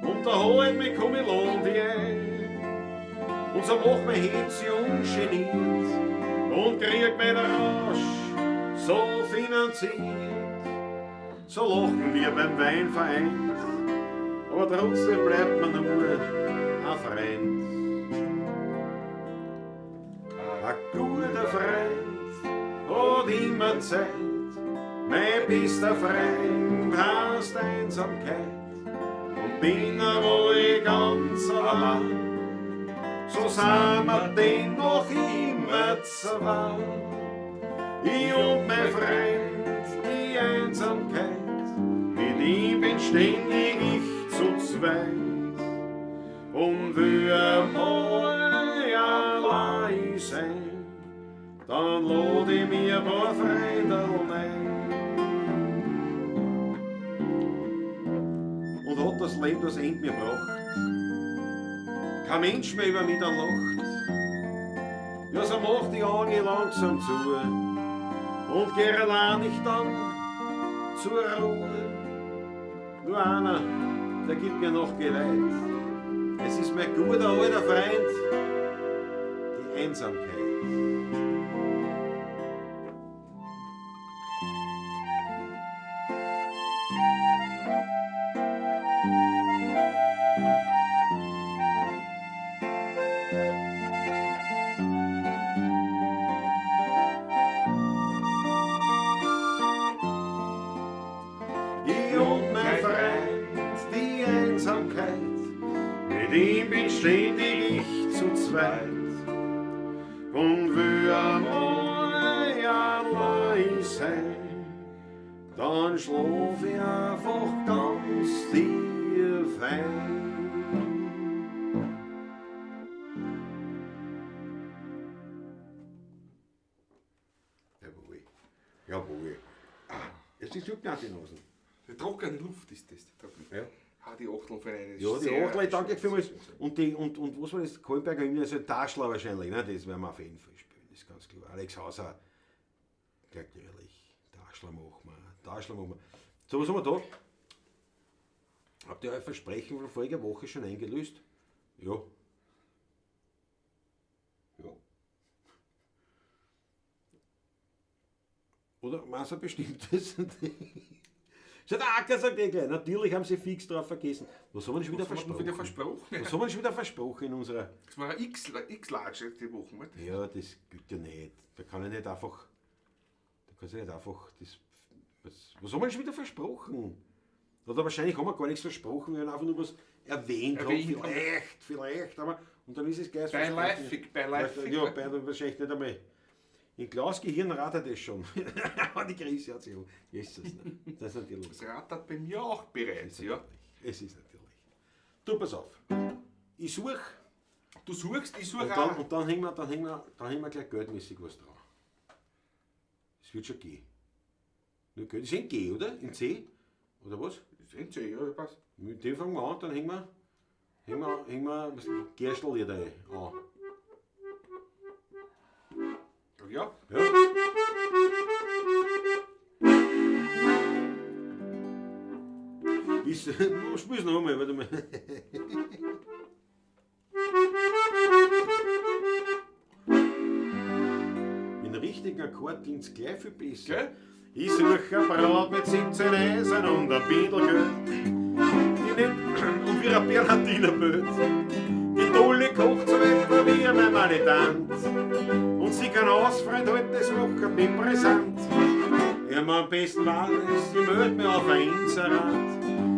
und da hol ich mich, komm ich lohn dich ein. Und so mach mein Herz ungeniert und krieg meinen Rausch so finanziert. So lachen wir beim Wein vereint, aber trotzdem bleibt man nur ein Freund. Ein guter Freund hat immer Zeit, mein bester Freund heißt Einsamkeit. Und bin einmal ganz allein, so sind wir denn noch immer zwei. Ich und mein Freund, die Einsamkeit, mit ihm bin ständig ich zu zweit. Und will einmal allein sein, dann lad ich mir ein paar Freunde ein. Und hat das Leben das End mir gebracht. Kein Mensch mehr über mich dann lacht. Ja, so macht die Augen langsam zu und geh allein nicht dann zur Ruhe. Nur einer, der gibt mir noch Geleit. Es ist mein guter alter Freund, die Einsamkeit. Ich und mein Freund, die Einsamkeit, mit ihm bin ständig ich zu zweit. Und will einmal allein sein, dann schlaf ich einfach ganz tief ein. Jawohl, jawohl. Ah, jetzt ist juckt mir auch die Nasen. Die trockene Luft ist das. Die trockene. Ja. Ah, die Achteln von einer. Ja, die Achtel, danke vielmals. Und, und was war das? Kahlenberger Hymne, also Taschler wahrscheinlich, ne? Das werden wir auf jeden Fall spielen, das ist ganz klar. Alex Hauser, natürlich. Taschler machen wir, Taschler machen wir. So, was haben wir da? Habt ihr euer Versprechen von voriger Woche schon eingelöst? Ja. Ja. Oder meinst du ein bestimmtes? Schaut, der Acker sagt eh gleich, natürlich haben sie fix drauf vergessen. Was haben wir denn schon wieder Was haben wir versprochen? wieder versprochen? Was haben wir denn schon wieder versprochen in unserer... Das war ein X-Large die Woche, nicht? Ja, das geht ja nicht. Da kann ich nicht einfach... Da kannst du nicht einfach... Das, was haben wir denn schon wieder versprochen? Oder wahrscheinlich haben wir gar nichts versprochen, wir haben einfach nur was erwähnt. Erwähnt. Vielleicht, aber... Und dann ist es gleich... Beiläufig, beiläufig. Ja, wahrscheinlich nicht einmal... In Klaus Gehirn rattert es schon. Aber die Krise hat sich auch. Jesus, ne? Das ist natürlich. Das rattert bei mir auch bereits, ja. Es ist natürlich. Du, pass auf. Ich suche. Du suchst, ich suche Und auch. dann hängen wir gleich geldmäßig was dran. Es wird schon gehen. Nur Geld. Ist in G, oder? In C? Oder was? Ist in C, ja, passt. Mit dem fangen wir an, dann hängen wir Gerstl wieder an. Ja. Ja. Ich spiel's noch einmal, warte mal. Mit dem richtigen Akkord klingt's gleich viel besser. Gell? Ich suche ein Braut mit 17 Eisen und ein Bindel Geld. Die nicht und wie ein Bernhardinerböt. Die Tolle kocht so etwa wie meine meine Tante. Und sie kann ausfreund halt, das macht mich brisant. Ja, am besten war es, sie meldet mich auf ein Inserat.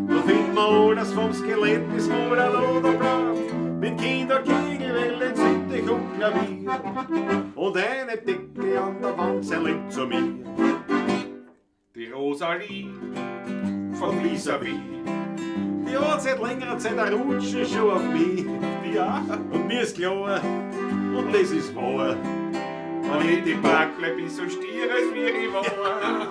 Da findet man alles vom Skelett bis Model oder Blatt. Mit Kinder, Kegelwellen, Sittich und Klavier. Und eine Decke an der Wand, sie liegt zu mir. Die Rosalie von vis-à-vis. Die hat seit längerer Zeit eine Rutsche schon auf mich. Ja. Und mir ist klar, und das ist wahr. Wenn ich die Backle bin so stier, als wie ich war.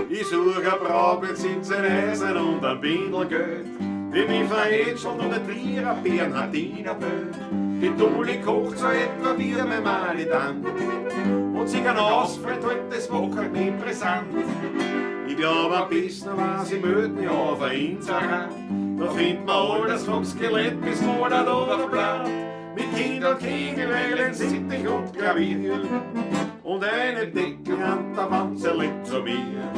Ich suche eine Braut mit 17 Eisen und ein Bindel Geld, die mich verhätschelt und nicht wie ein Bernhardinerböld. Die Dulli kocht so etwa wie meine meine Tante. Und sie kann ausfällt halt das macht mich brisant. Ich glaub am besten was, ich meld mich auf ein Inserat. Da findet man alles vom Skelett bis Model oder Blatt. Mit Kindern, Kegelwellen, Sittich und Klavier. Und eine Decke an der Wand, sie liegt zu mir.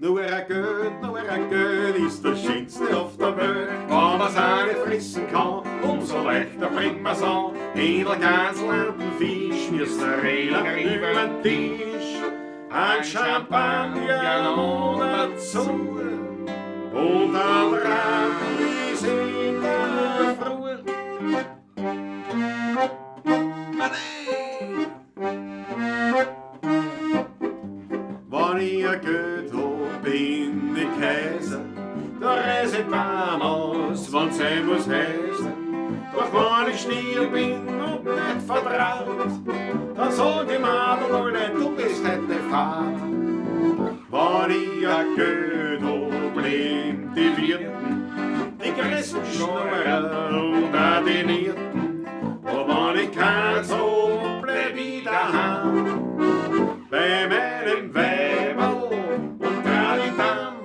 Nur ein Geld, nur ein Geld ist das Schönste auf der Welt. Wenn man's auch nicht fressen kann, umso leichter bringt man's an. Händel, Gansel und ein Fisch, mir's Räder über den Tisch. Ein Champagner noch dazu und ein Rand ist in der Früh. Wenn ich ein Geld hab, bin ich Kaiser. Da reis ich Baum aus, wenn's sein muss heißen. Doch wenn ich still bin und nicht vertraut, dann sag die Madel alle, du bist heute fad. Wenn ich ein Geld hab, leben die Wirten, die größten Schnurrer und auch die Nierten. Aber wenn ich keins hab, bleib ich daheim. Bei meinem Weiberl und Traditam.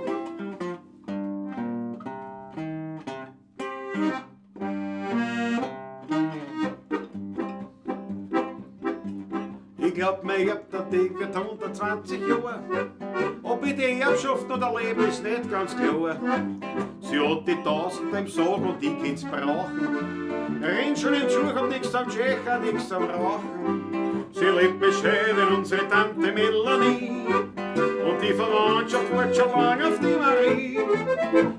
Ich glaub, mein Erb, der Ding wird 120 Jahre. Ob ich die Erbschaft noch erlebe, ist nicht ganz klar. Sie hat die 1000 im Sog und ich kann's brauchen. Renn schon in Schuhe, hab nix am Tschecher, nix am Rauchen. Sie lebt bescheiden, unsere Tante Melanie. Und die Verwandtschaft wartet schon lang auf die Marie.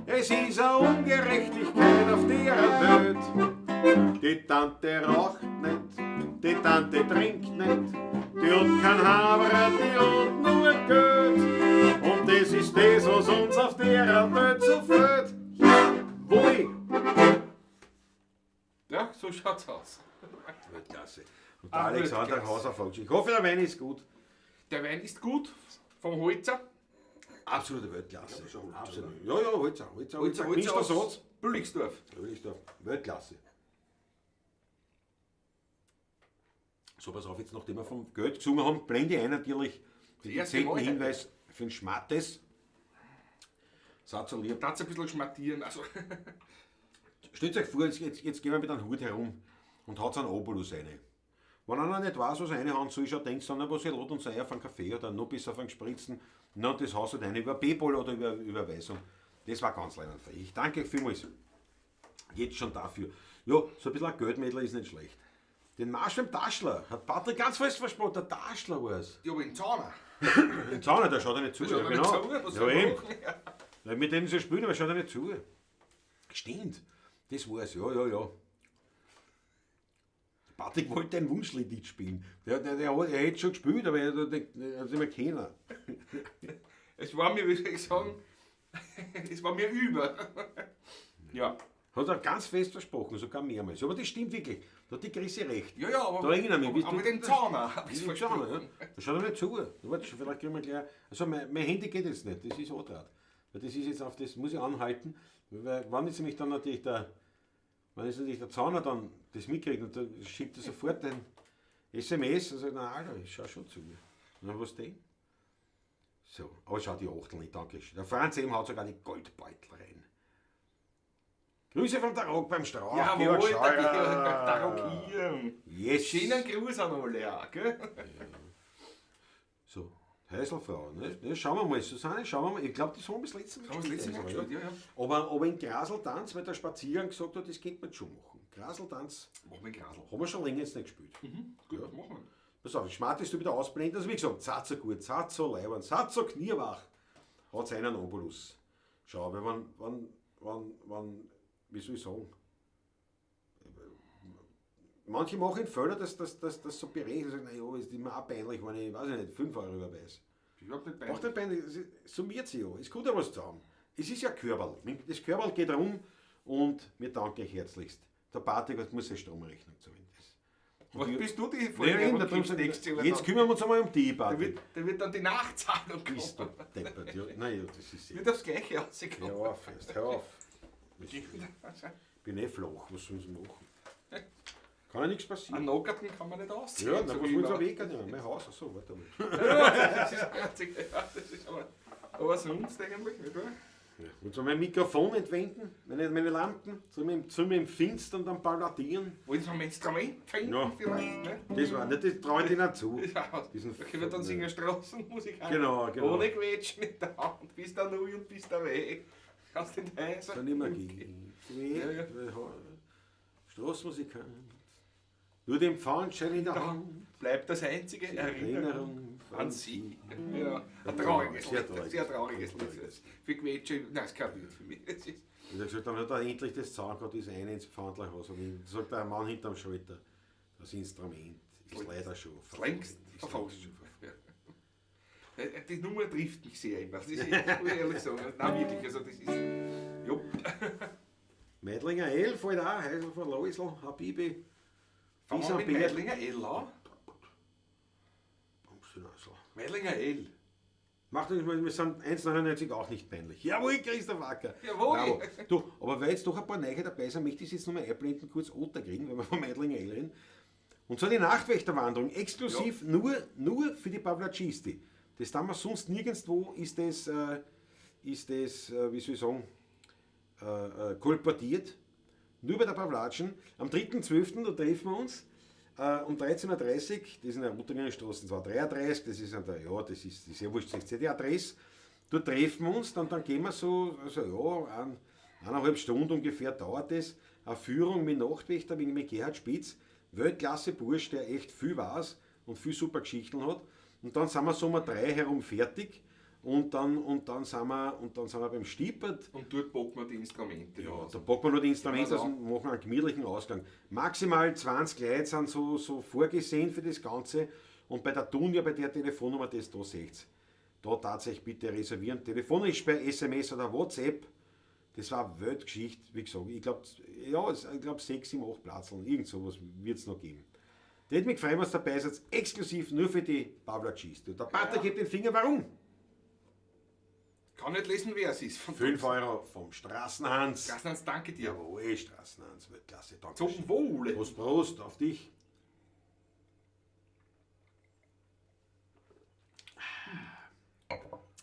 Es ist eine Ungerechtigkeit auf der Welt. Die Tante raucht nicht, die Tante trinkt nicht, die hat kein Haberer, die hat nur Geld. Und das ist das, was uns auf der Welt so fehlt. Jawohl! Ja, so schaut's aus. Weltklasse. Und der Ah, Alexander Weltklasse. Hauser folgt. Ich hoffe, der Wein ist gut. Der Wein ist gut, vom Holzer. Absolute Weltklasse. Ja, schon Holzer, Absolut. Ja, ja, Holzer, Holzer, Holzer, Holzer. Holzer Gemischter aus Satz. Bülligsdorf. Bülligsdorf. Weltklasse. So, pass auf, jetzt nachdem wir vom Geld gesungen haben, blende ich ein natürlich den erste zehnten Mal. Hinweis für den Schmattes. Seid so lieb. Darf's ein bisschen schmattieren. Also, Stellt euch vor, jetzt gehen wir mit einem Hut herum und haut einen Obolus rein. Wenn einer nicht weiß, was er reinhauen soll, schon denkt dann, was ich lad uns ein auf einen Kaffee oder noch besser auf einen Gespritzten, na, das Haus halt rein über PayPal oder über Überweisung. Das war ganz leid. Ich danke euch vielmals. Jetzt schon dafür. Ja, so ein bisschen ein Geldmädel ist nicht schlecht. Den Marsch beim Taschler hat Patrick ganz fest versprochen. Der Taschler war's. ja, aber in Zauner. Den Zauner, der schaut ja nicht zu. Schaut ja, er nicht genau. zu, was Ja, soll er eben. machen? Ja, mit dem sie spielen, aber schaut er nicht zu. Stimmt, das war's, ja, ja, ja. Patrick wollte ein Wunschlied nicht spielen. Der hätte schon gespielt, aber er hat es nicht mehr kennen. Es war mir, wie soll ich sagen, es war mir über. Ja. Hat er ganz fest versprochen, sogar mehrmals. Aber das stimmt wirklich. Da hat die Chrissy recht. Ja, ja, aber, Da erinnere ich mich. aber, aber den Zauner hab ich Ich schauen, versprochen. ja. Da schaut er nicht zu. Da warte, vielleicht kriegen wir gleich. Also mein Handy geht jetzt nicht, das ist Andraht. Weil das ist jetzt auf das muss ich anhalten. Weil wenn jetzt nämlich dann natürlich der, wenn jetzt natürlich der Zauner dann das mitkriegt und dann schickt er sofort ein SMS und sagt, na Alter, ich schau schon zu. Und dann was denn? So, aber schau die Achtel nicht, danke schön. Der Franz eben haut sogar die Goldbeutel rein. Grüße vom Tarok beim Strauch. Jawohl, Georg der Scheurer. Georg beim Tarokieren. Yes. Schönen Gruß an alle auch, gell? So, Häuselfrau, ne? Ne, schauen wir mal, Susanne, schauen wir mal. Ich glaube, das haben wir das letzte Mal Haben wir das letzte Mal gespielt, gespielt, ja, ja. Aber in Graseltanz, weil der Spaziergang gesagt hat, das könnte man schon machen. Graseltanz Machen wir Grasl. haben wir schon länger jetzt nicht gespielt. Gut, Ja. machen wir. Pass auf, Schmartest du wieder ausblenden. Also wie gesagt, seid so gut, seid so leibend, seid so kniewach. Hat einen Obolus. Schau, weil wenn, wie soll ich sagen, manche machen Fehler, dass das so berechnet, sagen, naja, ist immer auch peinlich, wenn ich, weiß ich nicht, 5 Euro überweise. Ist überhaupt nicht Macht peinlich. nicht peinlich, es summiert sich ja, es kommt ja was zusammen. Es ist ja Körperl. Das Körperl geht rum und wir danken euch herzlichst. Der Patrick muss seine Stromrechnung zahlen. Was bist du die Nein, Folge? nein, wo darum kommst sag ich, nächstes Jahr jetzt dann? kümmern wir uns einmal um die, Da Patrick. wird dann die Nachzahlung kommen. Bist du deppert, ja. Nein, ja, das ist Wird aufs Gleiche rauskommen. Hör auf, erst, hör auf. Ich bin eh flach, was sollen sie machen? Kann ja nichts passieren. Einen Nockerten kann man nicht ausziehen. Ja, na, so was wie wollen sie immer. am Weg nehmen? Mein Haus, achso, warte mal. Ja, das ist einzig. Ja, das ist aber sonst eigentlich, nicht wahr? Wollen Sie mein Mikrofon entwenden? Meine Lampen? Sollen wir im Finstern dann balladieren? Wollen Sie mein Instrument finden Ja. vielleicht? Ne? Das war nicht, das traue ich dir nicht zu. Ja, Diesen da können wir dann singen Straßenmusikanten. Genau, genau. Ohne Quetschen in der Hand, bist da null und bist da weg. Kannst nicht heißen. Kann nicht mehr gehen. Ja, ja. Straßenmusikant. Nur den Pfannschein in der Hand. Bleibt das einzige Erinnerung Erinnerung an Sie. Ja, ein trauriges Sehr Lied. traurig. Sehr trauriges Lied. Für Quetsche, nein, es ist kein Lied für mich. Es ist, Und er hat gesagt, dann hat er endlich das Zahnrad, das eine ins Pfandlerhaus. Und sagt der Mann hinterm Schalter, das Instrument ist leider schon längst ist verfalscht. längst schon verfallen. Ja. Die Nummer trifft mich sehr immer. Das ist, muss ich ehrlich sagen. Nein, wirklich. Also das ist. Jupp. Meidlinger L fällt auch, Heisel von Loisl, Habibi. Fangen wir mit Meidlinger L an. Meidlinger L. Macht nichts, wir sind 1,99 auch nicht peinlich. Jawohl, Christoph Acker. Jawohl. Bravo. Du, aber weil jetzt doch ein paar Neue dabei sind, möchte ich es jetzt nochmal einblenden, kurz Otterkring, weil wir von Meidlinger L reden. Und zwar die Nachtwächterwanderung, exklusiv nur für die Pavlacisti. Das haben wir sonst nirgendwo, ist das, wie soll ich sagen, kolportiert. Nur bei der Pavlatschen. Am 3.12., da treffen wir uns. Um 13:30 Uhr, das ist in der Rotaringer Straße 233, das ist an der, ja, das ist ja wurscht, das ist die Adresse. Dort treffen wir uns, dann gehen wir so, also ja, 1,5 Stunden ungefähr dauert das. Eine Führung mit Nachtwächter, mit Gerhard Spitz, Weltklasse Bursch, der echt viel weiß und viel super Geschichten hat. Und dann sind wir so um 3 herum fertig und dann sind wir beim Stiepert. Und dort packen wir die Instrumente. Ja, da packen wir nur die Instrumente Ja, aus und machen einen gemütlichen Ausgang. Maximal 20 Leute sind so vorgesehen für das Ganze. Und bei der Dunja, bei der Telefonnummer, das da seht, da tatsächlich bitte reservieren. Telefonisch per SMS oder WhatsApp. Das war Weltgeschichte, wie gesagt. Ich glaube, ja, 6, 7, 8 Platzln, irgend sowas wird es noch geben. Der hätte mich gefreut, was dabei ist, exklusiv nur für die Pavlacis. Der Patrick hebt den Finger, warum? Kann nicht lesen, wer es ist. 5 Euro vom Straßenhans. Straßenhans, danke dir. Jawohl, Straßenhans, Weltklasse, danke. Zum Wohle. Prost, Prost, auf dich.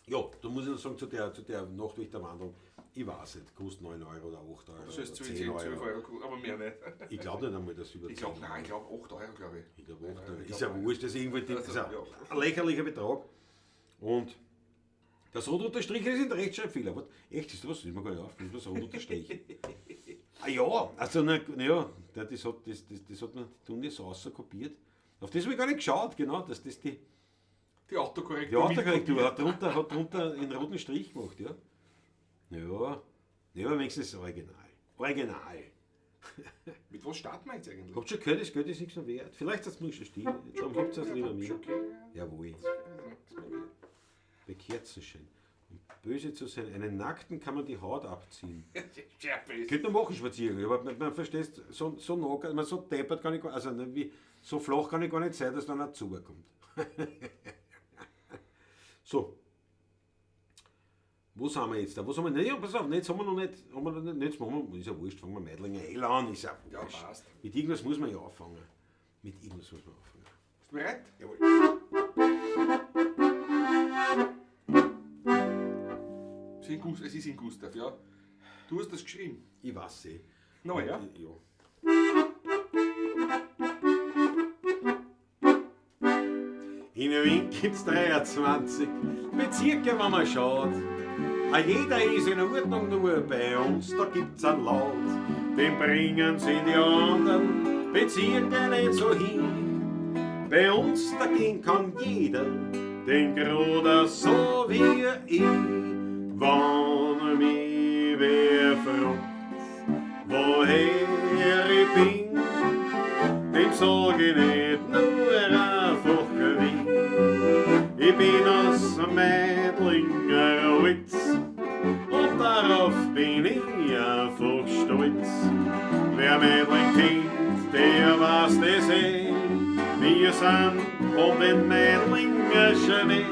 Ja, da muss ich noch sagen, zu der Nachtwächterwanderung, ich weiß nicht, kostet 9 Euro oder 8 Euro. Das ist oder 10 12 Euro. Euro, aber mehr nicht. Ich glaube nicht einmal, dass über Ich 10 glaube, nein, ich glaube 8 Euro, glaube ich. Ich glaube 8 Euro. Ich Ist glaub, ja wurscht, das ist irgendwo Also, das ist ja. ein lächerlicher Betrag. Und das rot unterstrichen ist ein Rechtschreibfehler. Was? Echt, ist das was? Das ist mir gar nicht aufgefallen. Das rot unterstrichen. Ah ja, also na, ja, das hat man die Tunde so außerkopiert. Auf das habe ich gar nicht geschaut, genau, dass das die Die Autokorrektur. Die Autokorrektur hat drunter einen roten Strich gemacht, ja. Ja, ja, wenigstens original. Original. Mit was starten wir jetzt eigentlich? Habt ihr schon gehört, das Geld ist nichts mehr wert. Vielleicht hat es mir schon still. Darum habt ihr es lieber mir. Okay. Jawohl. Bei Kerzenschein. Um böse zu sein, einen Nackten kann man die Haut abziehen. Sehr böse. Könnte man machen, Spaziergang, aber man versteht, so nah, man so deppert kann ich gar, also wie, so flach kann ich gar nicht sein, dass dann ein Zuber kommt. So. Wo sind wir jetzt da? Wo sind wir? Nein, ja, pass auf, jetzt haben wir noch nicht, jetzt machen wir, ist ja wurscht, fangen wir Meidlinger L an, ist ja Ja, wurscht. passt. Mit irgendwas muss man ja anfangen. Mit irgendwas muss man anfangen. Bist du bereit? Jawohl. Es ist in Gustav, ja. Du hast das geschrieben. Ich weiß eh. Na ja. Ja. In Wien gibt's 23 Bezirke, wenn man schaut. A jeder ist in Ordnung, nur bei uns, da gibt's einen Laut. Den bringen sie die anderen Bezirke nicht so hin. Bei uns dagegen kann jeder den Gruder so wie ich. Wann mich wer fragt, woher ich bin, dem sag ich nicht nur einfach wie. Ich bin aus Meidlinger Holz und darauf bin ich einfach stolz. Wer Meidling kennt, der weiß das eh. Wir sind um den Meidlinger Schnee.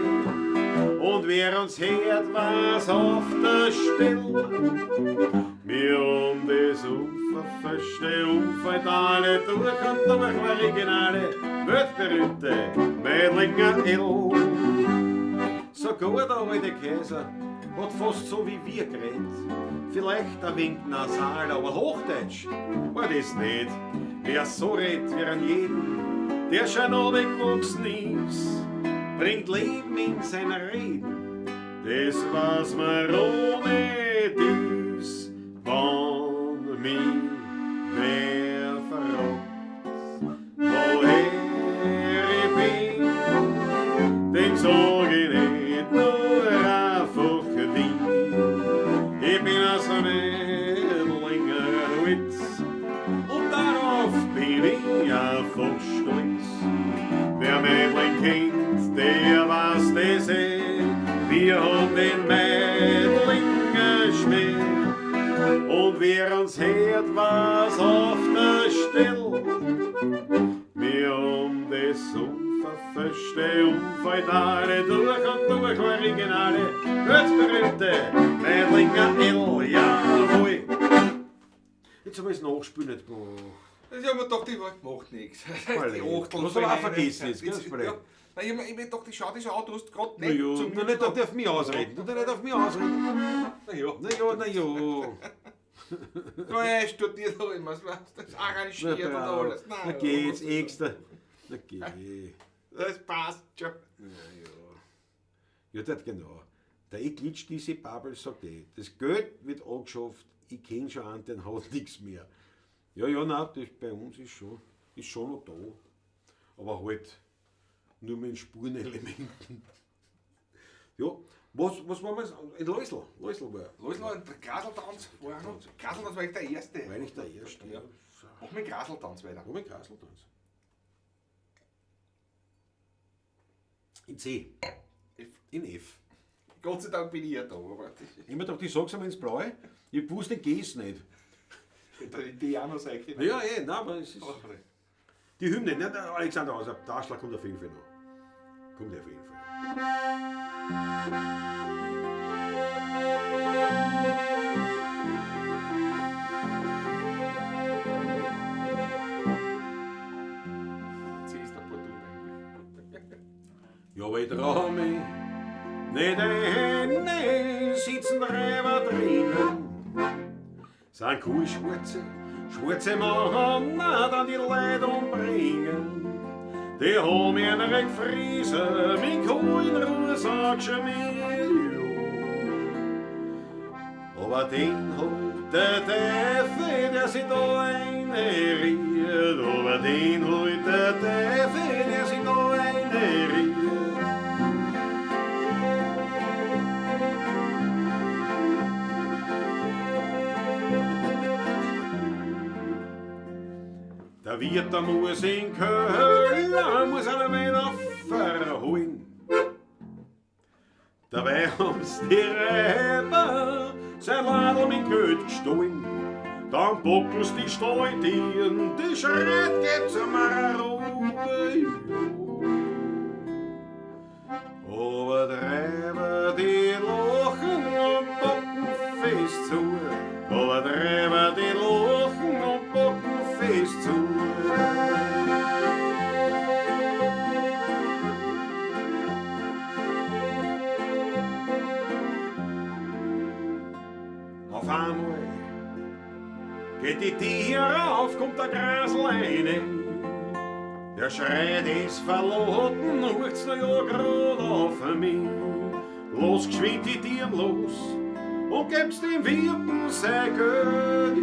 Und wer uns hört, weiß auf der Stelle. Wir haben das unverfälschte Umfeld alle durch und durch originale, weltberühmte Meidlinger L. Sogar der alte Kaiser Hat fast so wie wir geredet. Vielleicht ein wenig nasal, aber Hochdeutsch war das nicht. Wer so redet wie an jeden, der schon runtergewachsen ist, bringt Leben in seine Reden. Das was mir ohne dies, wann mich wer fragt, woher ich bin, dem sag ich nicht nur einfach Wien. Ich bin aus einem längeren Witz und darauf bin ich einfach stolz. Wer Mädling kennt, der weiß das eh. Wir haben den Meidlinger Schmäh. Und wer uns hört, was auf der Stelle. Wir haben das unverfälschte, unfeudale, durch und durch originale, weltberühmte Meidlinger L, jawohl. Jetzt habe ich das Nachspiel nicht gemacht. Das haben wir gedacht, ich macht nichts. Die Achtel Hast du aber auch vergessen jetzt, gell? Ja. Nein, ich hab mir gedacht, ich schau dich an, du hast gerade Na nicht ja, zu na mir nicht auf mich ausreden, du nicht auf mich ausreden. Na ja. Na ja, na ja. Du hast studiert da immer, das ist arrangiert und alles. Na geht's, extra. Na geh. Das passt schon. Na ja. Ja, das genau. Der Eklitsch, diese Babel, sagt eh, das Geld wird angeschafft, ich kenn schon einen, den hat nichts mehr. Ja, ja, nein, das bei uns ist schon noch da. Aber halt nur mit Spurenelementen. Ja, was war das? In Leusl. Leusl war. Leusl und der Graseltanz war auch noch. Graseltanz war eigentlich der erste. War eigentlich der erste. Ja. Mach mit Graseltanz weiter. Mach mit Graseltanz. In C. F. In F. Gott sei Dank bin ich ja da. Aber ich hab mir gedacht, ich sag's einmal ins Blaue. Ich wusste, geh's nicht. Hätte die Idee auch noch sein können. Ja, eh, nein, aber es ist. Die Hymne, ne, der Alexander Hauser, der Anschlag kommt auf jeden Fall noch. Kommt auf jeden Fall. C ist der Portur eigentlich. Ja, aber ich trau mich nicht ein, sitzen Treiber drinnen. Sind cool schwarze Männer, dann die Leute umbringen. Die haben ihre Gefriese, mit Kuh in Ruhe, sagst du mir. Aber den holt der Teufel, der sich da einriert. Aber den holt der Teufel, der sich da einriert. Der Wirt, der muss in Köln, muss einen Männer verholen. Dabei haben's die Räber sein Ladl mit Geld gestohlen. Dann bocken's die Stalltieren, die schreit, gebt's mir Ruhe. Aber Treiber, die lachen und bocken fest zu. Aber Treiber, die lachen und bocken fest zu. Auf einmal geht die Tür auf, kommt der Grasl rein. Der schreit ist verloren, hurt's noch ja grad auf mich. Los geschwind die Tieren los und gebt's dem Wirten sein Geld.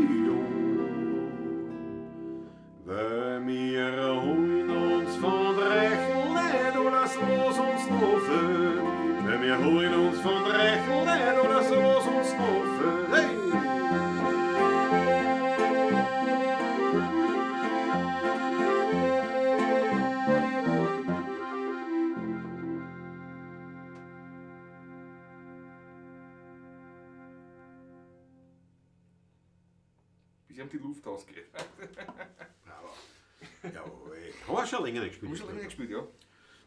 Weil wir holen uns von Rechen nicht oder so was uns noch fehlt. Weil wir holen uns von Rechen nicht oder so was uns noch fehlt. Hey! Bis ihm die Luft ausgeht. Bravo. Jawohl. Haben wir schon länger nicht gespielt. Haben wir schon länger nicht gespielt, ja.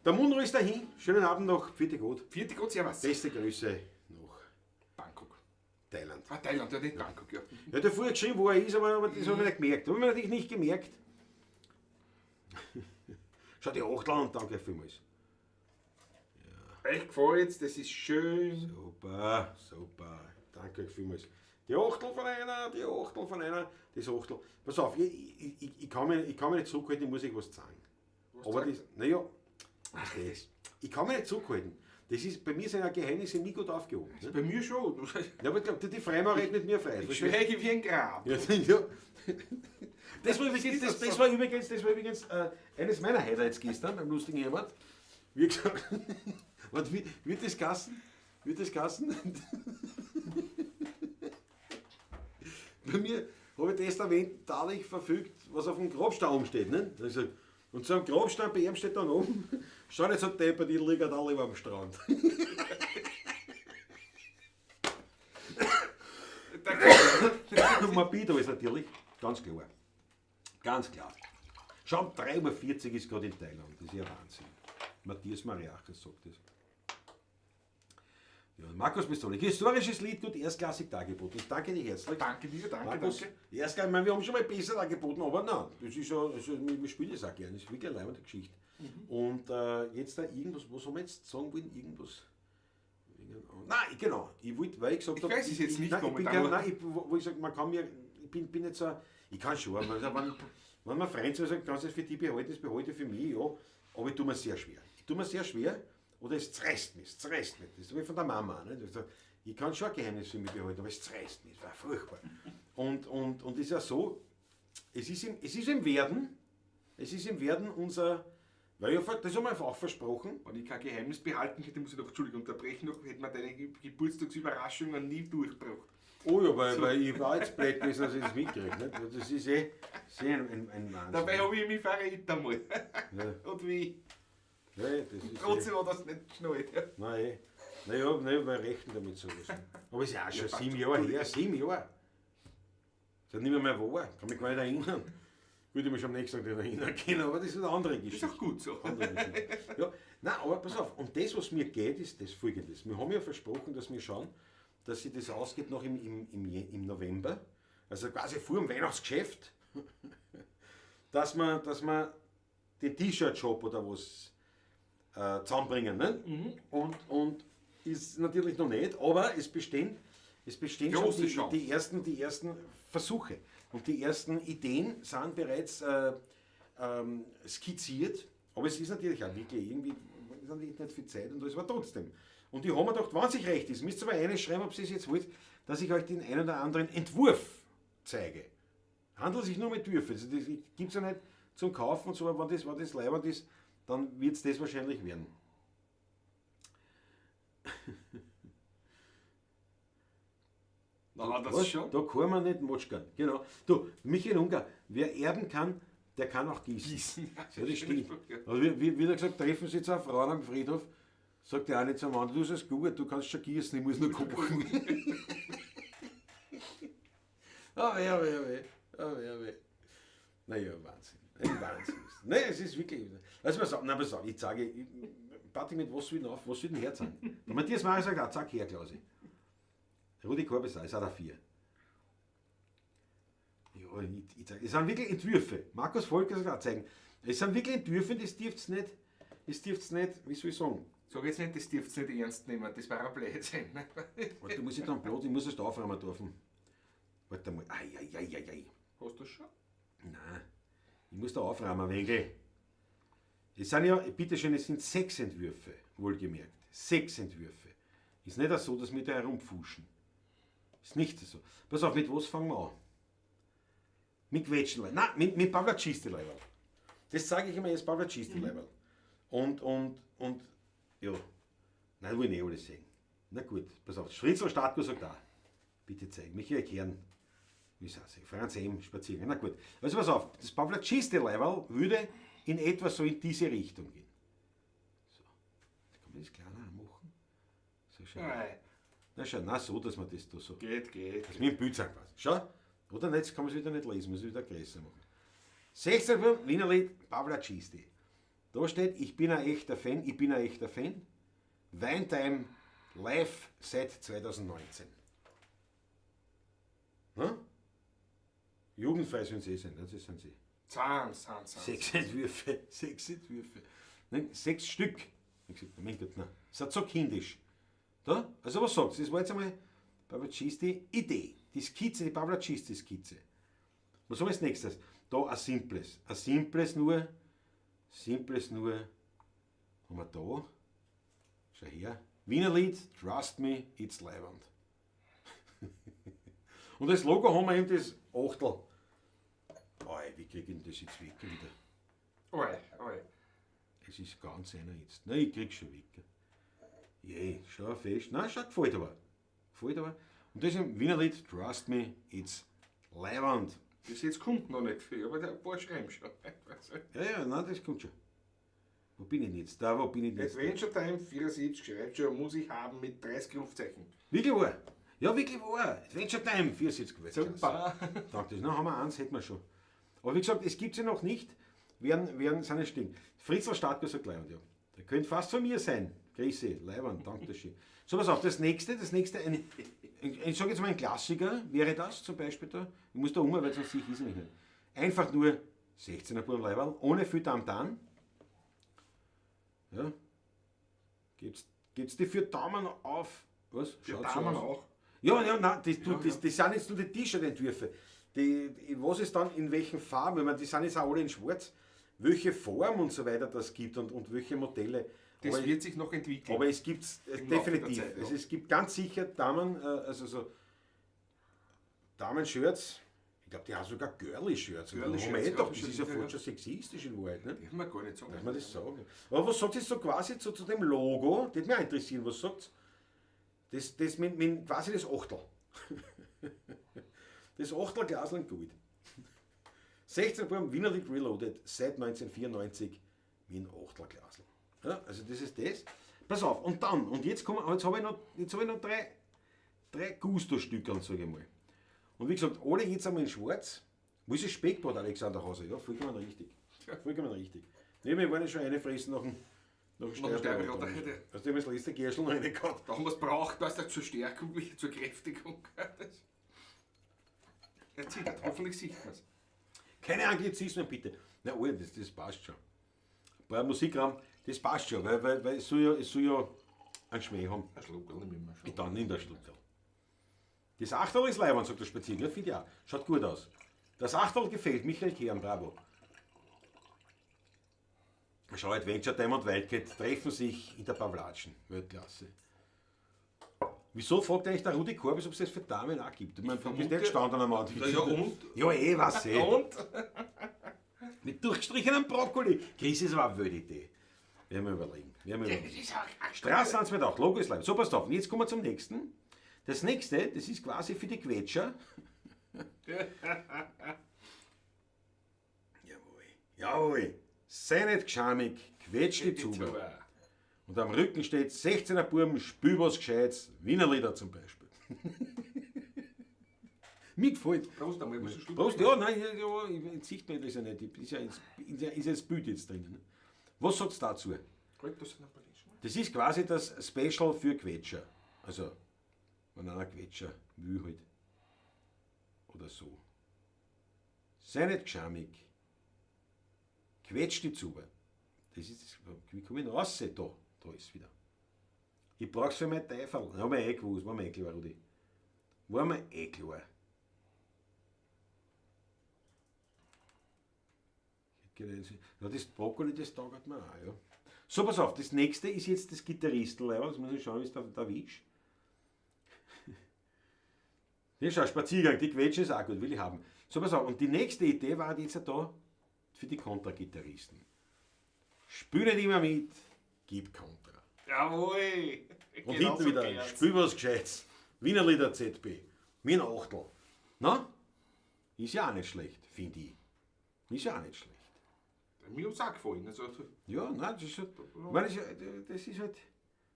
Der Munro ist dahin. Schönen Abend noch. Vierte Gott. Vierte Gott, servus. Beste Grüße nach Bangkok. Thailand. Ah, Thailand, ja, nicht Bangkok, ja. Er hat ja vorher geschrieben, wo er ist, aber das habe ich nicht gemerkt. Habe ich mir natürlich nicht gemerkt. Schau die Achtel an, danke vielmals. Ja. Euch gefällt's, das ist schön. Super, super. Danke euch vielmals. Die Achtel von einer, die Achtel von einer, das Achtel. Pass auf, ich kann mich, nicht zurückhalten, ich muss euch was sagen. Was Aber sagst das, naja, das, ich kann mich nicht zurückhalten. Das ist, bei mir sind ja Geheimnisse nie gut aufgehoben. Ne? Bei mir schon. Ja, aber ich glaub, die Freimaurer redet mit mir frei. Ich schweige wie ein Grab. Ja, ja. Das war übrigens, das war übrigens eines meiner Highlights gestern beim lustigen Heimat. Wie gesagt, warte, wie, wird das Kassen? Wird das Kassen? Bei mir habe ich testamentarisch verfügt, was auf dem Grabstein oben steht. Ne? Da hab ich gesagt, und so am Grabstein bei ihm steht dann oben, schau nicht so deppert, die liegen alle am Strand. Morbido ist natürlich ganz klar. Ganz klar. Schau, um 3:40 Uhr ist gerade in Thailand. Das ist ja Wahnsinn. Matthias Mariachis sagt das. Ja, Markus Pistolik. Historisches Lied gut erstklassig dargeboten. Ich danke dir herzlich. Danke dir, danke, Markus, danke. Erstklassig, ich meine, wir haben schon mal besser dargeboten, aber nein, das ist ja, also, wir spielen das auch gerne. Das ist wirklich eine leibende Geschichte. Und jetzt da irgendwas, was haben wir jetzt sagen wollen? Irgendwas. Nein, genau. Ich wollte, weil ich gesagt Ich habe, weiß es jetzt nicht nein, ich bin momentan, kein, aber- nein, ich, wo ich sage, man kann mir, ich bin nicht so, ich kann schon, aber wenn man Freund so sagt, kannst du es für die behalten, das behalte ich für mich, ja, aber ich tue mir sehr schwer. Ich tue mir sehr schwer, oder es zerreißt mich, es zerreißt mich. Das ist wie von der Mama. Nicht? Also, ich kann schon ein Geheimnis für mich behalten, aber es zerreißt mich, es war furchtbar. Und es ist ja so, es ist im Werden, es ist im Werden unser, weil ja, das haben wir auch versprochen. Wenn ich kein Geheimnis behalten hätte, muss ich noch, Entschuldigung, unterbrechen, noch, hätte man deine Geburtstagsüberraschungen nie durchgebracht. Oh ja, weil ich war jetzt blöd gewesen, dass ich das mitkriege. Nicht? Das ist eh sehr ein Wahnsinn. Dabei habe ich mich verrät einmal. Ja. Und wie? Ja, das ist Trotzdem war das nicht schnell. Ja. Nein, naja, nein, wir rechnen damit sowas. Aber es ist ja auch schon Ja, 7 Jahre her, 7 Jahre. Das ist nicht mehr wahr, kann mich gar nicht erinnern. Gut, ich mich schon am nächsten Tag nicht erinnern können, aber das ist eine andere Geschichte. Ist auch gut so. Andere Geschichte. Ja, nein, aber pass auf, und das, was mir geht, ist das Folgendes. Wir haben ja versprochen, dass wir schauen, dass sich das ausgeht noch im November, also quasi vor dem Weihnachtsgeschäft, dass wir den T-Shirt-Shop oder was zusammenbringen. Ne? Mhm. Und ist natürlich noch nicht, aber es bestehen Große schon Chance. die ersten Versuche. Und die ersten Ideen sind bereits skizziert, aber es ist natürlich auch wirklich irgendwie, ist natürlich nicht viel Zeit und alles, aber trotzdem. Und ich habe mir gedacht, wenn es euch recht ist, müsst ihr aber eines schreiben, ob ihr es jetzt wollt, dass ich euch den einen oder anderen Entwurf zeige. Handelt sich nur um Entwürfe, also das gibt es ja nicht zum Kaufen und so, aber wenn das leibend ist, dann wird es das wahrscheinlich werden. Na, das Was? schon. Da kann man nicht motschkern. Genau. Du, Michael Unger, wer erben kann, der kann auch gießen. Gießen. Ja, das stimmt. Also, wie wieder gesagt, treffen sich zwei Frauen am Friedhof, sagt der eine zum anderen, du sagst gut, du kannst schon gießen, ich muss nur kochen. Ah, weh, weh, weh. Ah, weh, weh. Naja, Wahnsinn. Ein Wahnsinn. Nein, es ist wirklich. Also, pass auf, nein, pass auf, ich sage, Party mit was soll denn auf, was soll denn her sein? Der Matthias Maurer sagt auch, zack her, Klausi. Rudi Korbes ist auch der 4. Ja, ich sag, es sind wirklich Entwürfe. Markus Volker sagt auch zeigen. Es sind wirklich Entwürfe, das dürft's nicht, wie soll ich sagen? Sag jetzt nicht, das dürft's nicht ernst nehmen, das war ein Blödsinn. Ne? Warte, muss ich dann Blut, ich muss erst aufräumen dürfen. Warte mal, ei, ei, ei, ei, ei. Hast du das schon? Nein, ich muss da aufräumen, Wengel. Es sind ja, bitteschön, es sind 6 Entwürfe, wohlgemerkt. 6 Entwürfe. Ist nicht so, dass wir da herumpfuschen. Ist nicht so. Pass auf, mit was fangen wir an? Mit Quetschenleiberl. Nein, mit Pavlacisti-Leiberl. Das sage ich immer jetzt, Pavlacisti-Leiberl. Und, ja. Nein, wollen eh alles sehen. Na gut, pass auf. Schritzel Statko sagt auch. Bitte zeig. Michael Kern. Wie ist das? Franz M. Spaziergang. Na gut. Also pass auf, das Pavlacisti-Leiberl würde in etwa so in diese Richtung gehen. So. Kann man das kleiner machen? So schön. Nein. Na schau, na so, dass man das da so. Geht. Das mit dem Bild sagen quasi. Schau, oder nicht, jetzt kann man es wieder nicht lesen, muss ich wieder größer machen. 16 Uhr, Wienerlied, Pavlacisti. Da steht, ich bin ein echter Fan, ich bin ein echter Fan. Weintime live seit 2019. Na? Jugendfrei sollen sie sein, das sind sie. Zahn. 6 Entwürfe, 6 Entwürfe. Nein, 6 Stück. Ich gesagt, mein Gott, nein, das ist so kindisch. Da? Also was sagst du? Das war jetzt einmal Pavlacisti Idee. Die Skizze, die Pavlacisti Skizze. Was haben wir als nächstes? Da ein simples. Ein simples nur. Simples nur. Haben wir da. Schau her. Wienerlied, Trust Me, It's leiwand. Und das Logo haben wir eben das Achtel. Oi, wie krieg ich denn das jetzt weg wieder? Oi, oi. Es ist ganz einer jetzt. Nein, ich krieg schon weg. Je, schau fest. Nein, schau, gefällt aber. Gefällt aber. Und das im Wienerlied, Trust Me, It's leiwand. Das jetzt kommt noch nicht viel, aber ein paar schreiben schon. Ja, ja, nein, das kommt schon. Wo bin ich denn jetzt? Da, wo bin ich denn jetzt? Adventure Time 74 schreibt schon, muss ich haben mit 30 Rufzeichen. Wirklich wahr? Ja, wirklich wahr. Adventure Time 74. Weltklasse. Super. Danke, das haben wir eins, hätten wir schon. Aber wie gesagt, es gibt sie noch nicht, werden seine stehen. Fritzl Startger sagt Leiwand, ja. Der könnte fast von mir sein. Grüße, Leiwand, danke schön. So, pass auf, das nächste, ich sage jetzt mal ein Klassiker, wäre das zum Beispiel da. Ich muss da um, weil sonst sehe ich es nämlich nicht. Einfach nur 16er Buben Leiwand, ohne viel Tamtam. Ja. Gibt's die für Daumen auf? Was? Für Schaut so Damen aus. auch. Ja, ja, nein, das, du, Ja, das, das sind jetzt nur die T-Shirt-Entwürfe. Was ist dann in welchen Farben? Ich meine, die sind jetzt auch alle in schwarz. Welche Form und so weiter das gibt und welche Modelle. Das aber, wird sich noch entwickeln. aber es gibt es Im Laufe der definitiv. Zeit, ja. Es gibt ganz sicher Damen, also so Damen-Shirts. Ich glaube, die haben sogar Girly-Shirts. Girly Haben wir Shirts, eh ja, doch, das ist ja bestimmt, ja, fast schon sexistisch in Wahrheit. Ne? Darf man gar nicht sagen. Darf man das sagen? Aber was sagt ihr so quasi zu dem Logo? Das würde mich auch interessieren, was sagt das? Das mit quasi das Achtel. Das Achtel in Gold. 16 Buben Wiener League Reloaded seit 1994 mit einem Achtelglasl. Ja, also das ist das. Pass auf, und dann, und jetzt kommen, jetzt habe ich noch, jetzt habe ich noch drei Gusto-Stückerl, sage ich mal. Und wie gesagt, alle jetzt einmal in schwarz. Wo ist das Speckbrot, Alexander Hauser? Ja, vollkommen richtig. Vollkommen richtig. Nee, wir wollen ja schon eine fressen nach dem Nach dem Steuerberater. Also, die haben das letzte Gerschel noch eine gehabt. Da haben wir es braucht, weißt du, zur Stärkung, zur Kräftigung. Er zittert, hoffentlich sieht man es. Keine Anglizismen, bitte. Na, oh, das passt schon. Ein paar Musikraum, das passt schon, weil es soll ja einen Schmäh haben. Ein Schluckerl nehme ich mir schon. Dann nimm das Schluckerl. Das Achterl ist leiwand, sagt der Spaziergänger. Finde ich auch. Schaut gut aus. Das Achterl gefällt. Michael Kern, bravo. Schau, Adventure Time und Wildcat treffen sich in der Pavlatschen. Weltklasse. Wieso fragt eigentlich der Rudi Korbis, ob es das für Damen auch gibt? Ich meine, du bist nicht gestanden am Anfang. Ja, und? Ja, was eh. Und? Mit durchgestrichenem Brokkoli. Chris ist aber eine wilde Idee. Werden wir überlegen. Werden wir überlegen. Straße 1 mit 8, Logo ist live. So, passt auf. Und jetzt kommen wir zum nächsten. Das nächste, das ist quasi für die Quetscher. Jawohl. Jawohl. Sei nicht geschamig, quetsch die Zuber. Und am Rücken steht 16er Buben, spül was Gescheites, Wienerlieder zum Beispiel. Mir gefällt. Prost einmal, ich muss einen Schluck Prost, ja, nein, ja, ja, ich sieht man das ja nicht. Ist ja ins Bild jetzt drinnen. Ne? Was sagst du dazu? Halt, das sind ein paar Menschen. Das ist quasi das Special für Quetscher. Also, wenn einer Quetscher will halt. Oder so. Sei nicht geschamig. Quetsch die Zuber. Das ist das, wie komme ich denn raus? Da ist wieder. Ich brauch's für mein Teufel. Haben wir eh gewusst, war mir eh klar, Rudi. War mir eh klar. Ja, das Brokkoli, das taugt mir auch, ja. So, pass auf, das nächste ist jetzt das Gitarristenleiberl. Das muss ich schauen, wie es da wisch. Ja, schau, Spaziergang, die Quetsche ist auch gut, will ich haben. So, pass auf, und die nächste Idee war jetzt da für die Kontragitarristen. Spül nicht immer mit, gib Kontra. Jawohl! Und Genau hinten so wieder, geht's. spül was Gescheites. Wienerlieder ZB. Mein Achtel. Na? Ist ja auch nicht schlecht, finde ich. Ist ja auch nicht schlecht. Mir hat's auch gefallen. Also, Ja, nein, das ist halt, ich meine, das ist halt.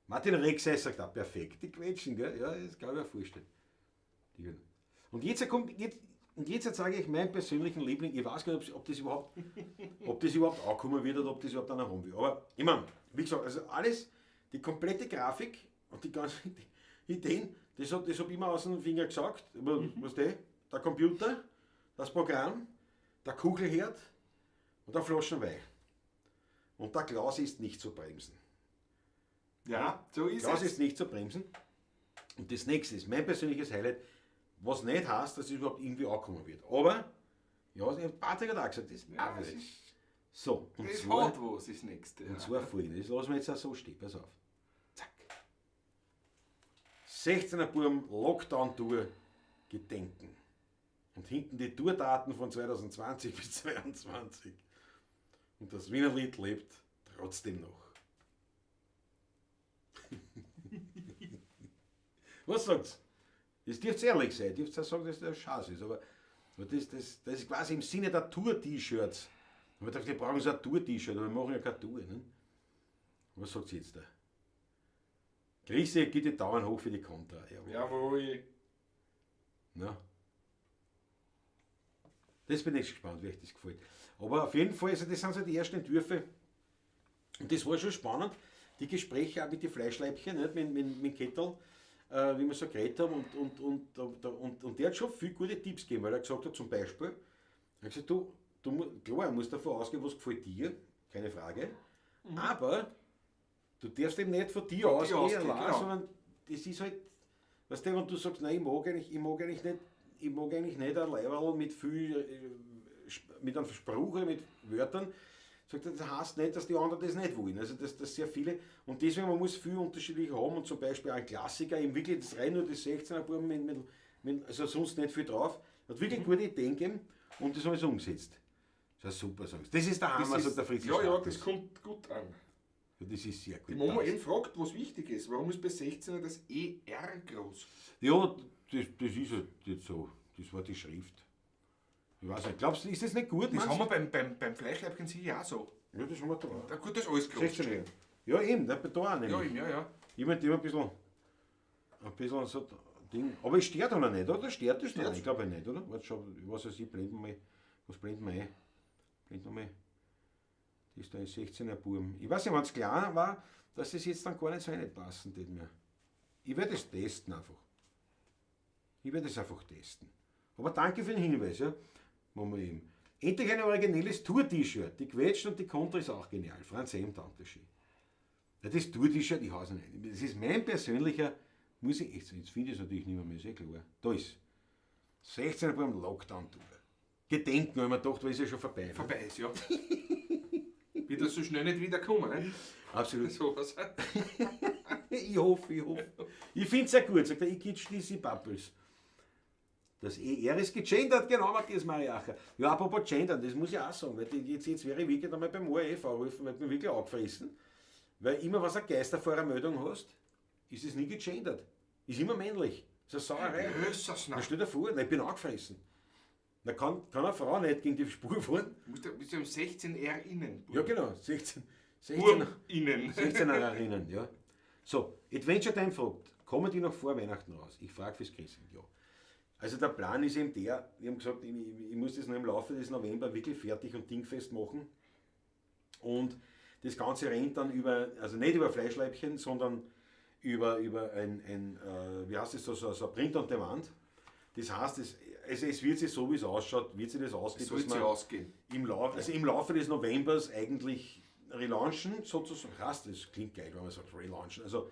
Martin Rexey sagt auch perfekt. Die Quetschen, gell? Ja, das kann ich mir vorstellen. Und jetzt kommt, jetzt, und jetzt sage ich meinen persönlichen Liebling, ich weiß gar nicht, ob das überhaupt, ob das überhaupt ankommen wird oder ob das überhaupt einer haben will. Aber ich meine, wie gesagt, also alles, die komplette Grafik und die ganzen Ideen, das hab ich immer aus dem Finger gesagt. Aber, was der? Der Computer, das Programm, der Kugelherd und der Flaschen Wein. Und der Klaus ist nicht zu bremsen. Ja, so ist Klaus es. ist nicht zu bremsen. Und das nächste ist mein persönliches Highlight, was nicht heißt, dass es überhaupt irgendwie ankommen wird. Aber, ja, Patrick hat auch gesagt, das ist Ja, auch das nicht. ist, So, und das zwar, hat was, das nächste. und Ja. zwar folgendes, das lassen wir jetzt auch so stehen, pass auf. Zack. 16er Burm Lockdown-Tour Gedenken. Und hinten die Tourdaten von 2020 bis 2022. Und das Wienerlied lebt trotzdem noch. Was sagt's? Das dürft ehrlich sein, dürft auch sagen, dass das Scheiß ist, aber das ist quasi im Sinne der Tour-T-Shirts. Und man dachte, wir brauchen so ein Tour-T-Shirt, aber wir machen ja keine Tour. Ne? Was sagt sie jetzt da? Grüße, geht die Daumen hoch für die Kontra. Jawohl. Jawohl. Na. Das bin ich gespannt, wie euch das gefällt. Aber auf jeden Fall, also das sind so die ersten Entwürfe. Und das war schon spannend. Die Gespräche auch mit den Fleischleibchen, nicht? Mit Kettel, wie wir so geredet haben. Und der hat schon viel gute Tipps gegeben, weil er gesagt hat, zum Beispiel, er hat gesagt, du, klar, du musst davon ausgehen, was gefällt dir, keine Frage. Aber du darfst eben nicht von dir Von dir ausgehen, ausgehen, allein, genau. sondern das ist halt, weißt du, wenn du sagst, nein, ich mag eigentlich nicht ein Leiberl mit viel, mit einem Spruch, mit Wörtern, sagt er, das heißt nicht, dass die anderen das nicht wollen. Also das sehr viele, und deswegen, man muss viel unterschiedlich haben, und zum Beispiel ein Klassiker, eben wirklich das rein nur das 16er Buben mit, also sonst nicht viel drauf, hat wirklich gute Ideen gegeben und das haben wir so umgesetzt. Das ist super, sagst du. Das ist der Hammer, Das sagt ist, der Fritz. ja, ja, das kommt gut an. Ja, das ist sehr gut. Die Mama Das. eben fragt, was wichtig ist. Warum ist bei 16er das ER groß? Ja, das ist halt jetzt so. Das war die Schrift. Ich weiß nicht, glaubst du, ist das nicht gut? Das meinst haben wir beim Fleischleibchen sicher auch so. du? Ja, das haben wir da auch. Na gut, das ist alles groß. 16 Ja, eben, da bei da auch nämlich. Ja, eben, ja, ja. Ich möchte immer ein bisschen so Ding. Aber es stört auch noch nicht, oder? Stört das noch? Ich glaube nicht, oder? Warte, schau, was weiß ich, blenden wir mal. Was blenden wir ein? Blenden wir mal. Das ist da ein 16er Burm. Ich weiß nicht, wenn es klar war, dass das jetzt dann gar nicht so nicht passen tät mir. Ich werde es testen einfach. Ich werde es einfach testen. Aber danke für den Hinweis, ja. Machen wir eben. Endlich ein originelles Tour-T-Shirt. Die Quetschen und die Kontra ist auch genial. Franz M. Dankeschön. Ja, das Tour-T-Shirt, ich hau's nicht. Das ist mein persönlicher, muss ich echt sagen, jetzt finde ich es natürlich nicht mehr, ist eh klar. Da ist 16 beim Lockdown-Tour. Gedenken, weil man dachte, weil ist ja schon vorbei. Ne? Vorbei ist, ja. Wird das so schnell nicht wiederkommen, ne? Absolut. So was. Ich hoffe, ich hoffe. Ich finde es sehr gut, sagt er, ich geht schließe Bubbles. Das ER ist gegendert, genau, Matthias Mariacher. Ja, apropos gendern, das muss ich auch sagen, weil jetzt wäre ich wirklich einmal beim ORF anrufen, weil ich bin wirklich angefressen. Weil immer, was eine Geisterfahrermeldung hast, ist es nie gegendert. Ist immer männlich. Das ist eine Sauerei. Jesus, Na, nein. stell dir vor, nein, ich bin angefressen. Da kann eine Frau nicht gegen die Spur fahren. Du bist ja im 16R innen. Ja, genau, 16, 16, Burm innen. 16er-Erinnern, ja. So, Adventure Time fragt, kommen die noch vor Weihnachten raus? Ich frage fürs Christkind, ja. Also der Plan ist eben der, wir haben gesagt, ich muss das noch im Laufe des November wirklich fertig und dingfest machen. Und das Ganze rennt dann über, also nicht über Fleischleibchen, sondern über ein wie heißt das, so ein Print on Demand. Das heißt, es wird sich so, wie es ausschaut, wird sich das ausgehen, Es soll dass sich man ausgehen. im Laufe des Novembers eigentlich relaunchen, sozusagen. Krass, das klingt geil, wenn man sagt relaunchen. Also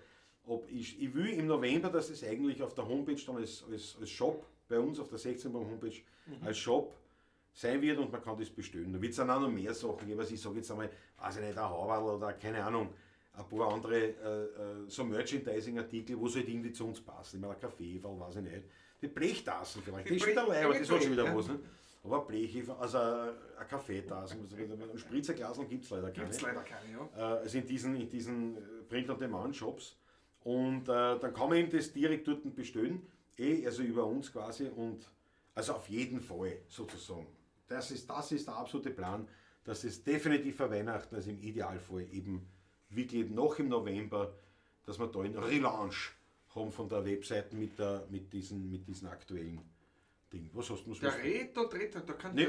ich will im November, dass es eigentlich auf der Homepage dann als Shop, bei uns auf der 16 Homepage, als Shop sein wird und man kann das bestellen. Da wird es dann auch noch mehr Sachen geben. Also ich sage jetzt einmal, weiß ich nicht, ein Haberl oder keine Ahnung, ein paar andere so Merchandising-Artikel, wo es halt irgendwie zu uns passen. Ich meine, ein Kaffee, weiß ich nicht. Die Blechtassen vielleicht, die ist wieder leer, aber das hat schon wieder was. Ne? Aber Blech, also ein Kaffeetassen, ein Spritzerglasel gibt es leider keine. Gibt's leider keine, ja. Also in diesen Print-on-Demand-Shops. Und dann kann man eben das direkt dort bestellen, also über uns quasi. Und also auf jeden Fall sozusagen. Das ist der absolute Plan, dass es definitiv vor Weihnachten, also im Idealfall eben wirklich noch im November, dass wir da einen Relaunch haben von der Webseite mit diesen aktuellen Ding. Was hast du? Der redet und redet, da kann, Nee.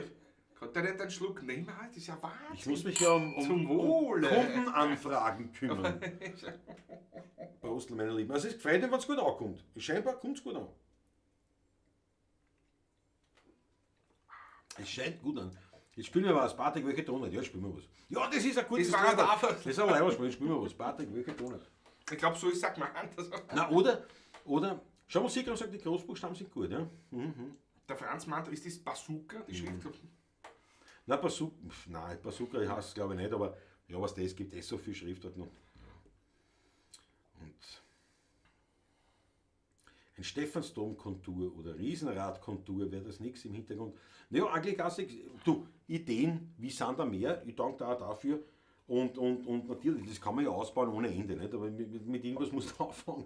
kann der nicht einen Schluck nehmen, das ist ja Wahnsinn. Ich muss mich ja Zum um Wohle. Kundenanfragen kümmern. Prost, meine Lieben. Also es gefällt mir, wenn es gut ankommt. Scheinbar kommt es gut an. Es scheint gut an. Jetzt spielen wir was. Patrick, welche Tonart? Ja, spielen wir was. Ja, das ist ein gutes Das war Lied. ein Das ist ein Leiberspiel. Jetzt spielen wir was. Patrick, welche Tonart? Ich glaube, so ist es auch gemeint. Also, Na, oder, schau mal, Sigram sagt, die Großbuchstaben sind gut, ja? der Franz meint, ist das Bazooka, die Schrift? Na, Bazooka, nein, Bazooka heißt es glaube ich nicht, aber ja, was das gibt, eh so viel Schrift halt noch. Und ein Stephansdom-Kontur oder Riesenrad-Kontur wäre das nichts im Hintergrund. Naja, eigentlich auch, du, Ideen, wie sind da mehr? Ich danke da auch dafür. Und natürlich, das kann man ja ausbauen ohne Ende, nicht? Aber mit irgendwas musst du anfangen.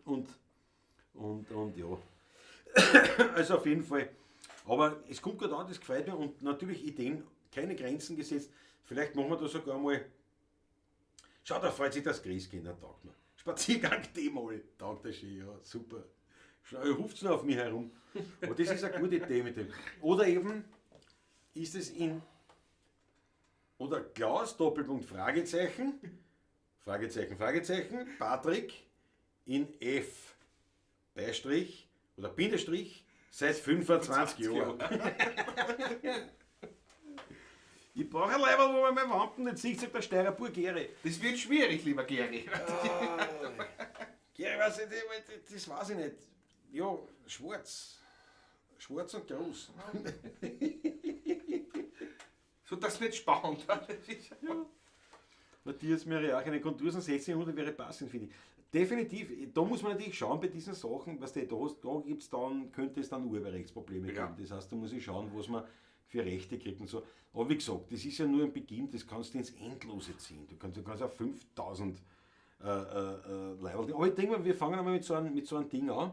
Und ja. Also auf jeden Fall. Aber es kommt gut an, das gefällt mir. Und natürlich Ideen, keine Grenzen gesetzt. Vielleicht machen wir da sogar mal. Schau, da freut sich das Christkind, da taugt mir. Spaziergang D-Moll, taugt der schön, ja, super. Ruft nur auf mich herum. Aber das ist eine gute Idee mit dem. Oder eben ist es in. Oder Klaus, Doppelpunkt, Fragezeichen, Fragezeichen, Fragezeichen, Patrick in F, Beistrich oder Bindestrich, seit 25 Jahren. Ich brauche ein Leiberl, wo man meine Wampen nicht sieht, sagt der Steirer Geri. Das wird schwierig, lieber Geri. Geri, weiß ich, das weiß ich nicht. Ja, schwarz. Schwarz und groß. So, das nicht spannend. Ja. Matthias mir auch eine Kontur von 1600 wäre passend, finde ich. Definitiv, da muss man natürlich schauen bei diesen Sachen, was du da hast, da gibt's dann, könnte es dann Urheberrechtsprobleme geben. Das heißt, da muss ich schauen, was man für Rechte kriegt und so. Aber wie gesagt, das ist ja nur ein Beginn, das kannst du ins Endlose ziehen. Du kannst auch 5000 Leiberl. Aber ich denke mal, wir fangen einmal mit so einem Ding an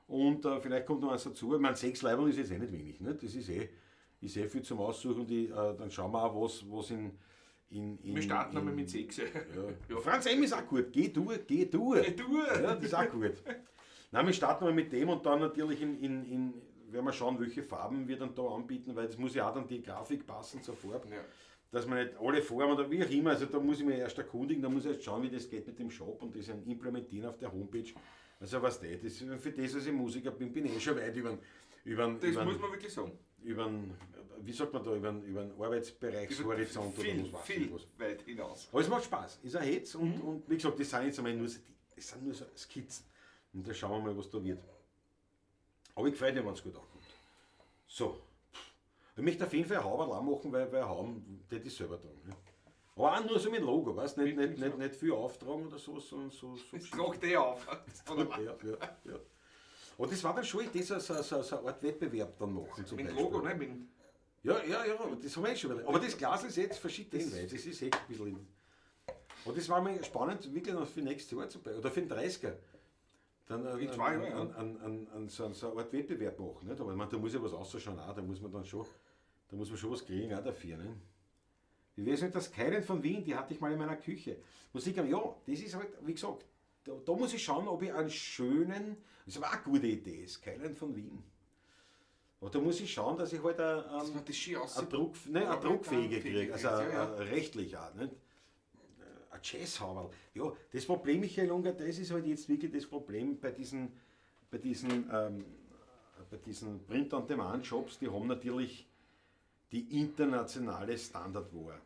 und vielleicht kommt noch eins dazu. Ich meine, 6 Leiberl ist jetzt eh nicht wenig, ne? Das ist eh viel zum Aussuchen. Die, dann schauen wir auch, was in wir starten einmal mit 6. Ja. Ja. Franz M. ist auch gut. Geh du, geh du. Geh du. Ja, das ist auch gut. Nein, wir starten mal mit dem und dann natürlich in werden wir schauen, welche Farben wir dann da anbieten, weil das muss ja auch dann die Grafik passen zur Farbe. Ja. Dass man nicht alle Farben oder wie auch immer, also da muss ich mich erst erkundigen, da muss ich erst schauen, wie das geht mit dem Shop und das implementieren auf der Homepage. Also was das, für das, dass ich Musiker bin, bin ich eh schon weit über das muss man wirklich sagen. Wie sagt man da, über den Arbeitsbereichshorizont viel, oder was weiß viel was. Weit hinaus. Aber es macht Spaß, ist ein Hetz und wie gesagt, das sind jetzt einmal nur so, das sind nur so Skizzen. Und da schauen wir mal, was da wird. Aber ich freue mich, wenn es gut ankommt. So. Ich möchte auf jeden Fall ein Hauberl auch machen, weil Hauben, das ist selber tragen. Ne? Aber auch nur so mit Logo, weißt du? Nicht viel auftragen oder so, sondern so. Das tragt eh auf. Ja. Aber das war dann schon das so eine Art Wettbewerb dann machen. Zum mit Beispiel. Logo, ne? Mit ja, aber das haben wir eh schon wieder. Aber das Glas ist jetzt verschieden, weil das ist echt ein bisschen. Und das war mir spannend, wirklich noch für nächstes Jahr zum Beispiel, oder für den 30er. Dann so eine Art Wettbewerb machen. Nicht? Aber ich meine, da muss ja was ausschauen auch, da muss man dann schon, da muss man schon was kriegen auch dafür. Ne? Wie wäre es mit das Skyline von Wien, die hatte ich mal in meiner Küche. Musik, ja, das ist halt, wie gesagt, da muss ich schauen, ob ich einen schönen, das war auch eine gute Idee, Skyline von Wien. Aber da muss ich schauen, dass ich halt eine druckfähige kriege, also rechtlich auch. Nicht? Ein Jazzhauberl. Ja, das Problem, Michael Unger, das ist halt jetzt wirklich das Problem bei diesen Print-on-Demand-Shops, die haben natürlich die internationale Standardware.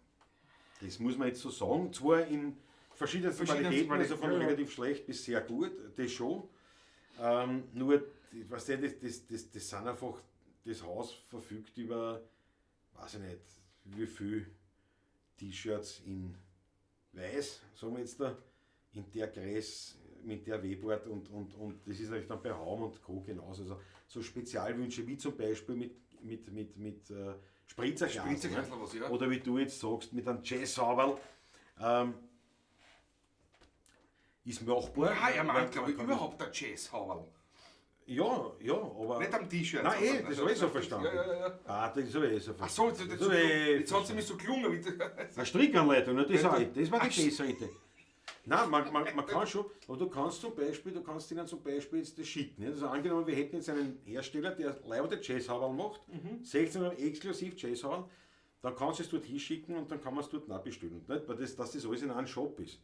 Das muss man jetzt so sagen. Zwar in verschiedensten Qualitäten, also von relativ schlecht bis sehr gut, das schon. Nur, weißt du, das sind einfach, das Haus verfügt über, weiß ich nicht, wie viel T-Shirts in Weiß, sagen wir jetzt da, in der Größe, mit der Webart und das ist natürlich dann bei Haum und Co. genauso. Also so Spezialwünsche wie zum Beispiel mit Spritzerglas, ne? Was, ja. Oder wie du jetzt sagst, mit einem Jazzhauberl. Ist machbar. Ja, er meint, glaube ich, überhaupt ein Jazzhauberl. Ja, aber... Nicht am T-Shirt. Nein, das habe ich so verstanden. Ja. Ah, das habe ich so verstanden. Ach so, jetzt hat sie mich so gelungen. Eine Strickanleitung, ne, das war die bessere Idee. Nein, man kann schon, aber du kannst ihnen zum Beispiel jetzt das schicken. Ne? Also angenommen, wir hätten jetzt einen Hersteller, der leider Jazzhauberl macht, 16 exklusiv Jazzhauberl, dann kannst du es dort hinschicken und dann kann man es dort nachbestellen. Nicht? Weil dass das alles in einem Shop ist.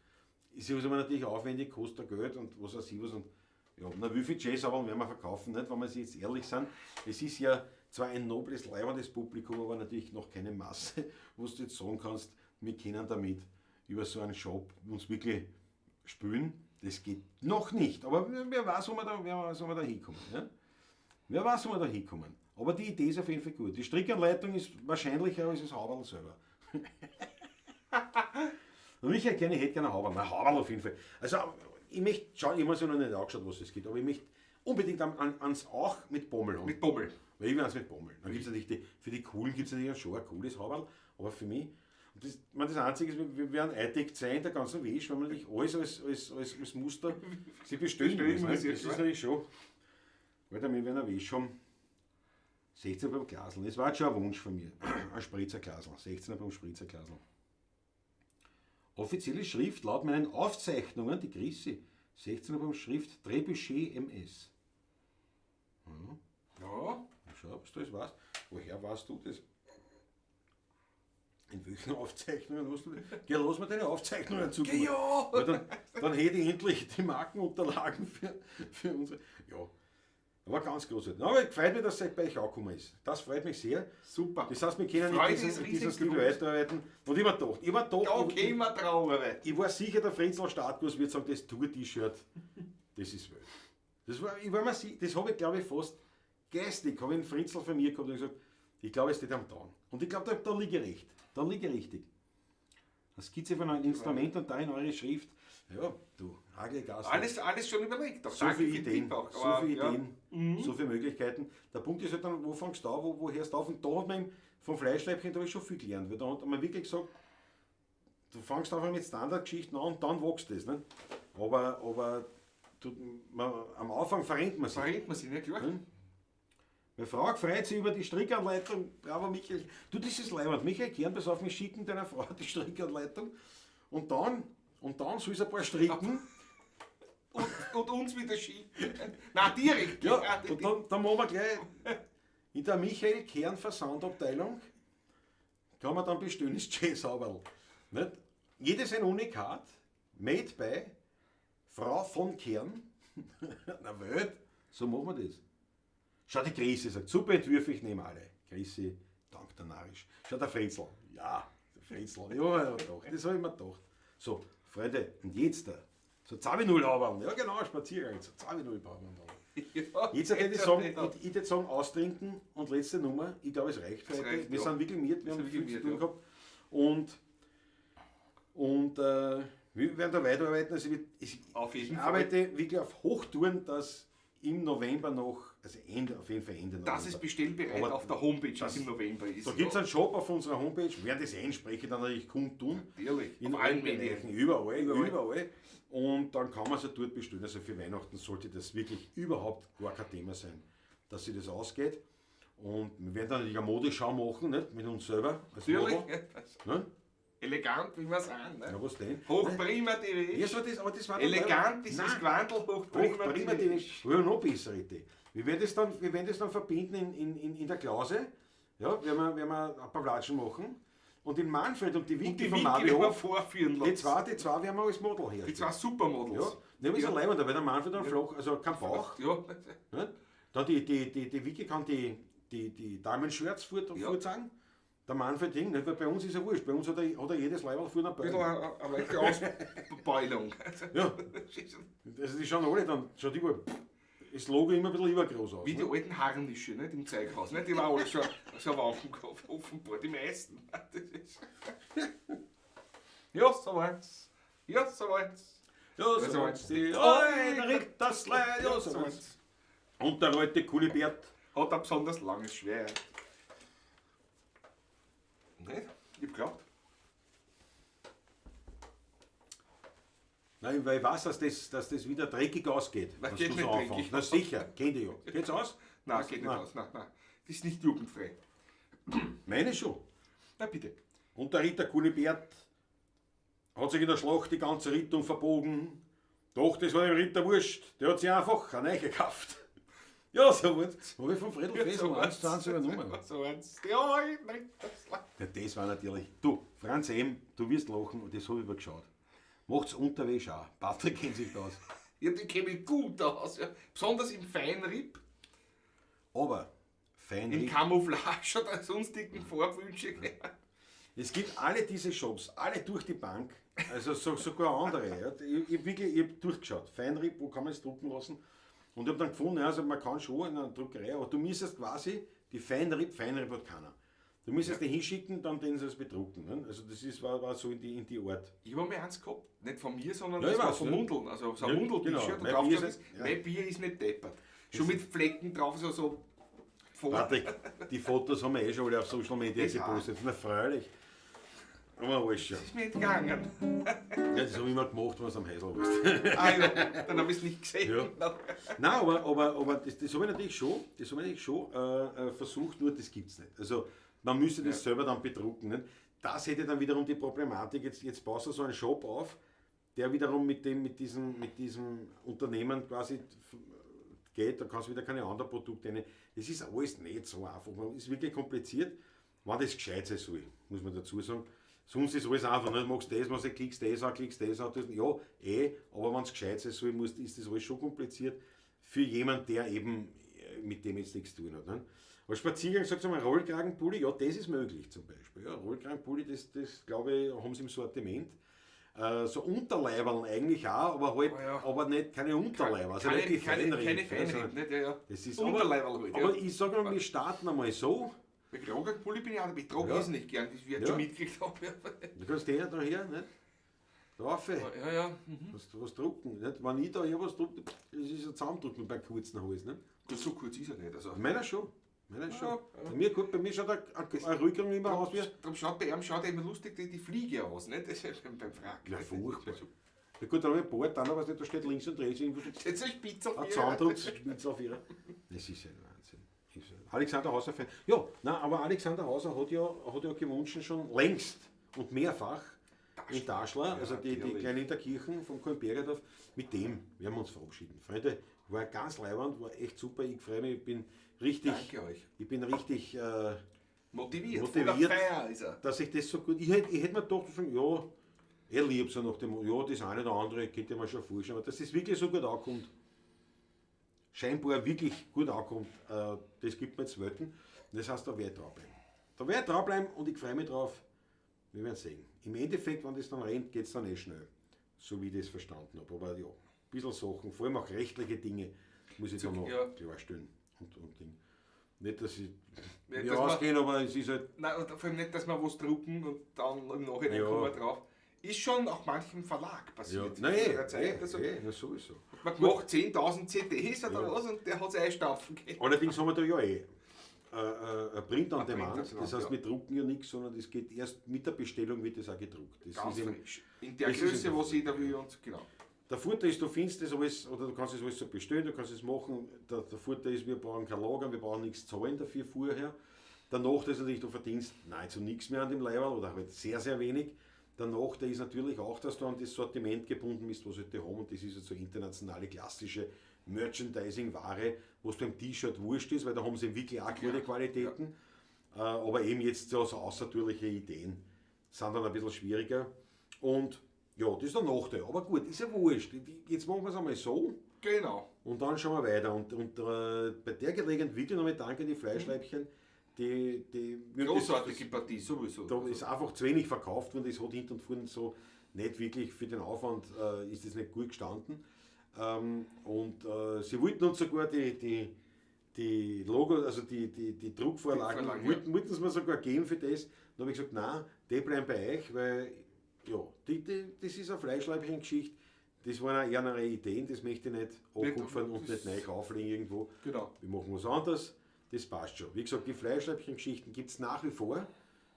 Ist aber natürlich aufwendig, kostet Geld und was weiß ich was. Und ja, na, wie viel Jazzhauberl werden wir verkaufen, nicht? Wenn wir jetzt ehrlich sind. Es ist ja zwar ein nobles, leibendes Publikum, aber natürlich noch keine Masse, wo du jetzt sagen kannst, wir können damit über so einen Shop uns wirklich Spülen, das geht noch nicht. Aber wer weiß, wo wir da, wer weiß, wo wir da hinkommen. Ja? Wer weiß, wo wir da hinkommen. Aber die Idee ist auf jeden Fall gut. Die Strickanleitung ist wahrscheinlicher als das Haberl selber. Und Michael Kern, ich hätte gerne ein Haberl. Nein, Haberl auf jeden Fall. Also, ich möchte, schau, ich habe mir noch nicht angeschaut, was es gibt, aber ich möchte unbedingt ans auch mit Bommel haben. Mit Bommel. Weil ich will eins mit Bommel. Dann gibt's natürlich die, für die Coolen gibt es natürlich schon ein cooles Haberl, aber für mich, und das, ich meine, das Einzige ist, wir werden eingedeckt sein in der ganzen Wäsche, weil man natürlich alles als Muster sich bestellen Bestellen muss. Ne? muss, Das ja, ist klar. natürlich schon. Alter, wir werden eine Wäsche haben. 16 beim Glasl. Das war jetzt schon ein Wunsch von mir. Ein Spritzerglasl. 16 beim Spritzerglasl. Offizielle Schrift laut meinen Aufzeichnungen, die Grisse, 16 beim Schrift Trebuchet MS. Ja. Schau, was du das weißt. Woher weißt du das? In welchen Aufzeichnungen hast du das? Geh, lass mir deine Aufzeichnungen zukommen. Ja! Weil dann hätte ich endlich die Markenunterlagen für unsere. Ja, aber ganz großartig. Aber es freut mich, dass es bei euch angekommen ist. Das freut mich sehr. Super. Das heißt, wir können Freude in ist diesem, riesig Stil groß. weiterarbeiten. Und ich war gedacht, Da ich, gehen wir traurig. ich war sicher, der Frenzel Startkurs wird sagen, das Tour-T-Shirt, das ist wild. Das war, ich war mir sicher, das habe ich, glaube ich, fast geistig, habe ich einen Frenzel von mir gehabt und gesagt, ich glaube, es steht am Tag. Und ich glaube, da liege ich recht. Da liege ich richtig. Eine Skizze von einem Instrument und da in eure Schrift. Ja, du, Hagelgas. Alles schon überlegt. Auch So danke viele für den Ideen, Tipp auch. so Aber, viele ja. Mhm. Ideen, so viele Möglichkeiten. Der Punkt ist halt dann, wo fängst du an, wo hörst du auf? Und da hat man vom Fleischleibchen, da habe ich schon viel gelernt, weil da hat man wirklich gesagt, du fängst einfach mit Standardgeschichten an und dann wächst das. Ne? Aber am Anfang verrennt man sich. Verrennt man sich, ne? Klar. Hm? Meine Frau freut sich über die Strickanleitung. Bravo, Michael. Du, das ist leibend. Michael Kern, pass auf, wir schicken deiner Frau die Strickanleitung. Und dann soll sie ein paar stricken. Und uns wieder schicken. Nein, direkt. Ja, und dann machen wir gleich in der Michael Kern Versandabteilung kann man dann bestellen, ist Jazz-Haberl. Nicht? Jedes ein Unikat, made by Frau von Kern. Na Welt, so machen wir das. Schau, die Grisi sagt, super Entwürfe, ich nehme alle. Grisi, dank der Narisch. Schau, der Frenzel. Ja, der Frenzel. Ja, doch, das habe ich mir gedacht. So, Freunde, und jetzt da. So 2-0 Haberl. Ja genau, Spaziergang. So 2-0 Haberl. Ja, Jetzt hätte ich sagen, ich würde sagen, austrinken und letzte Nummer. Ich glaube, es reicht für Es heute. reicht, Wir ja. sind wirklich miert, wir Wir haben sind viel wirklich zu tun miert, gehabt. Und wir werden da weiterarbeiten. Also ich Auf jeden ich Fall. arbeite wirklich auf Hochtouren, dass im November noch, also Ende, auf jeden Fall Ende November. Das ist bestellbereit Aber auf der Homepage, was im November ist. Da gibt es einen Shop auf unserer Homepage, wer das einspreche, dann natürlich kundtun. Natürlich, In auf allen Medien. Bereichen, überall. Und dann kann man es ja dort bestellen. Also für Weihnachten sollte das wirklich überhaupt gar kein Thema sein, dass sich das ausgeht. Und wir werden dann natürlich eine Modeschau machen, nicht? Mit uns selber. Als Natürlich. Model, ne? Elegant, wie wir sind. Ne? Ja, was denn? Hochprima TV. Ja, so das, aber das war dann Elegant ist Nein. das Gewandel, hochprima Hochprima TV. TV. Wir haben noch bessere Idee. Wir werden das dann, verbinden in der Klause. Ja, werden wir ein paar Flatschen machen. Und den Manfred und die Und Vicky die vom Vicky werden wir Mario, vorführen lassen. die zwei werden wir als Model herstellen. Die zwei Supermodels. Ja, ne, aber ist ja leibend, weil der Manfred dann flach, also kein Bauch. Ja. Ne? Dann die Vicky kann die Damenshirts vorzeigen. Der Manfred Ding, nicht? Weil bei uns ist ja wurscht. Bei uns hat er jedes Leiberl vor einer Ein bisschen Beule. eine leichte Ausbeulung. Ja. Also die schauen alle dann, schaut überall, das Logo immer ein bisschen übergroß aus. Wie die ne? alten Harnische, nicht? Im Zeughaus. Nicht? Die waren alle schon so Waffen offenbar, die meisten. Das ist ja, so waren's. Ja, so waren's. Ja, so waren's die alten Rittersleid, ja, so waren's. Und der alte Kunibert. Hat ein besonders langes Schwert. Nicht? Ich hab geglaubt. Nein, weil ich weiß, dass das wieder dreckig ausgeht. Nein, wenn geht du nicht so dreckig. anfängst. Na sicher, kennt ihr ja. Geht's aus? Nein, geht nicht Nein. aus. Nein, nein. Das ist nicht jugendfrei. Meine schon. Na bitte. Und der Ritter Kunibert hat sich in der Schlacht die ganze Rittung verbogen. Doch, das war dem Ritter wurscht. Der hat sich einfach eine neue gekauft. Ja, so war's. Hab ich von Fredl Ja, Fessel so 1 zu 1 übernommen. So waren's. Die alten Rittersleid. Ja, das war natürlich. Du, Franz M., du wirst lachen und das habe ich übergeschaut. Macht's Unterwäsche auch. Patrick kennt sich da aus. Ja, die kenne ich gut aus. Ja. Besonders im Feinripp, Aber in Feinripp. Camouflage oder sonstigen Farbwünsche. Es gibt alle diese Shops, alle durch die Bank, also so, sogar andere. Ja. Ich hab wirklich, ich hab durchgeschaut. Feinripp, wo kann man es drucken lassen? Und ich habe dann gefunden, ja, also man kann schon in einer Druckerei, aber du müsstest quasi die Feinripp, Feinripp hat keiner. Du müsstest die hinschicken, dann den sie es bedrucken. Ne? Also das ist, war so in die Art. Ich habe mal eins gehabt, nicht von mir, sondern Ja, das ich war weiß, von ne? Mundeln. Also so ein Ja, Mundel-T-Shirt genau. und Mein drauf Bier gestanden ist- ist, ja. mein Bier ist nicht deppert. Schon mit Flecken drauf, so, so voll. Patrick, die Fotos haben wir eh schon alle auf Social Media Das auch. gepostet. Na freilich. Aber alles schon. Das ist mir entgangen. Ja, das habe ich immer gemacht, wenn du am Häusl warst. Ah ja, dann habe ich es nicht gesehen. Ja. Nein, aber das habe ich natürlich schon, das habe ich natürlich schon versucht, nur das gibt es nicht. Also man müsste das selber dann bedrucken. Nicht? Das hätte dann wiederum die Problematik, jetzt baust du so einen Shop auf, der wiederum mit diesem Unternehmen quasi geht, da kannst du wieder keine anderen Produkte rein. Das ist alles nicht so einfach, man ist wirklich kompliziert, wenn das gescheit sein soll, muss man dazu sagen. Sonst ist alles einfach, ne? Du machst das, machst, klickst das an, klickst das an, das, ja, eh, aber wenn es gescheit sein soll, ist das alles schon kompliziert für jemanden, der eben mit dem jetzt nichts zu tun hat. Ne? Aber Spaziergang, sagst du mal, Rollkragenpulli, ja, das ist möglich zum Beispiel. Ja, Rollkragenpulli, das glaube ich, haben sie im Sortiment. So Unterleiberln eigentlich auch, aber halt, Oh ja. aber nicht, keine Unterleiber, also nicht die keine Feinripp, keine ne, Feinripp, sondern nicht? Ja, ja. Das ist Unterleiberl halt, aber ja. ich sage mal, wir starten einmal so. Bei Rollkragenpulli bin ich auch, ich trage Ja. es nicht gern, das wird Ja. schon mitgekriegt haben. Ja, Du kannst her, da her, nicht? Da rauf. ja. Ja. Was drucken, nicht? Wenn ich da hier was drucke, das ist ja zusammendrucken bei kurzen Hals, nicht? Gut, so kurz ist er nicht. Also. Meiner schon. Meiner schon. Ja, ja. Bei mir, gut, bei mir schaut ein Rückgang immer aus wie. Darum schaut bei ihm schaut er immer lustig die Fliege aus, nicht? Das ist beim Frack. Ja, furchtbar. Ja gut, dann habe ich ein Board, dann, aber da steht links und rechts irgendwo so Jetzt ist Spitz auf ein ihr. Zusammendruck, auf ihrer. Das ist ein Wahnsinn. Alexander Hauser Fan. Ja, nein, aber Alexander Hauser hat ja gewünscht schon längst und mehrfach in Daschler, also die natürlich. kleine Hinterkirchen vom Kornbergerdorf, mit dem werden wir uns verabschieden. Freunde, war ganz leiwand, war echt super, ich freue mich, ich bin richtig, Danke euch. ich bin richtig Motiviert. Motiviert. Voller Feier ist er. dass ich das so gut, ich hätt mir gedacht, ja, er liebt so nach dem, ja, das eine oder andere könnte man schon vorstellen, aber dass das wirklich so gut ankommt, scheinbar wirklich gut ankommt, das gibt mir jetzt Welten. Das heißt, da werde ich dranbleiben. Da werde ich dranbleiben und ich freue mich drauf. Wir werden sehen. Im Endeffekt, wenn das dann rennt, geht es dann eh schnell. So wie ich das verstanden habe. Aber ja, ein bisschen Sachen, vor allem auch rechtliche Dinge, muss ich da noch klarstellen. Und Ding. Nicht, dass ich Nicht, mir dass man- auskenne, aber es ist halt. Nein, und vor allem nicht, dass wir was drucken und dann im Nachhinein Ja. kommen wir drauf. Ist schon auch manchem Verlag Ja, passiert. nein, in der Zeit. Also, na sowieso. Man macht 10.000 CDs oder was und der hat es einstampfen können. Allerdings haben wir da ja ein Print on Ein Print Demand. on Demand, Das heißt, ja. wir drucken ja nichts, sondern das geht erst mit der Bestellung wird das auch gedruckt. Das Ganz ist eben, frisch. In der das ist Größe, eben- was jeder will und genau. Der Vorteil ist, du findest das alles, oder du kannst das alles so bestellen, du kannst es machen. Der Vorteil ist, wir brauchen kein Lager, wir brauchen nichts zahlen dafür vorher. Der Nachteil ist natürlich, du verdienst nahezu nichts mehr an dem Leiberl oder halt sehr, sehr wenig. Der Nachteil ist natürlich auch, dass du an das Sortiment gebunden bist, was halt die haben, und das ist halt so internationale, klassische Merchandising-Ware, was beim T-Shirt wurscht ist, weil da haben sie wirklich auch gute Qualitäten. Aber eben jetzt so außertürliche Ideen sind dann ein bisschen schwieriger. Und ja, das ist der Nachteil. Aber gut, ist ja wurscht. Jetzt machen wir es einmal so. Genau. Und dann schauen wir weiter. Und bei der Gelegenheit wirklich nochmal danke an die Fleischleibchen. Die Großartige Partie, sowieso. Da ist einfach zu wenig verkauft worden. Das hat hinten und vorne so nicht wirklich für den Aufwand ist das nicht gut gestanden. Sie wollten uns sogar die Logo, also die Druckvorlagen, Die Vorlagen, wollten sie mir sogar geben für das. Dann habe ich gesagt, nein, die bleiben bei euch, weil ja, das ist eine Fleischleibchen-Geschichte. Das waren auch eher ihre Ideen, das möchte ich nicht ankupfern und nicht neu auflegen irgendwo. Genau. Wir machen was anderes, das passt schon. Wie gesagt, die Fleischleibchen-Geschichten gibt es nach wie vor.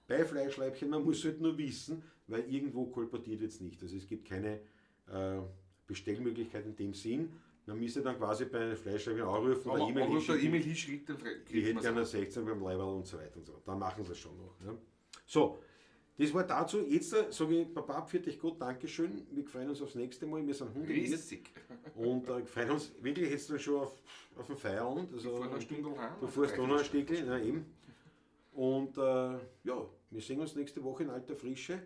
Bei Fleischleibchen, man muss halt nur wissen, weil irgendwo kolportiert wird es nicht. Also es gibt keine Bestellmöglichkeit in dem Sinn. Man müsste dann quasi bei einem Fleischleibchen anrufen oder E-Mail hinschicken. E-Mail hinschickt, dann kriegt Ich hätte man's gerne auch. 16 beim Leiberl und so weiter und so fort. Dann machen sie es schon noch. Ne? So, das war dazu. Jetzt sage ich, Papa, für dich Gott, Dankeschön. Wir freuen uns aufs nächste Mal. Wir sind hundert. Riesig. Und freuen uns wirklich jetzt dann schon auf den Feierabend. Also, Ich fahr noch eine Stunde heim. Du fährst auch noch ein Stückchen, ja, eben. Und ja, wir sehen uns nächste Woche in alter Frische.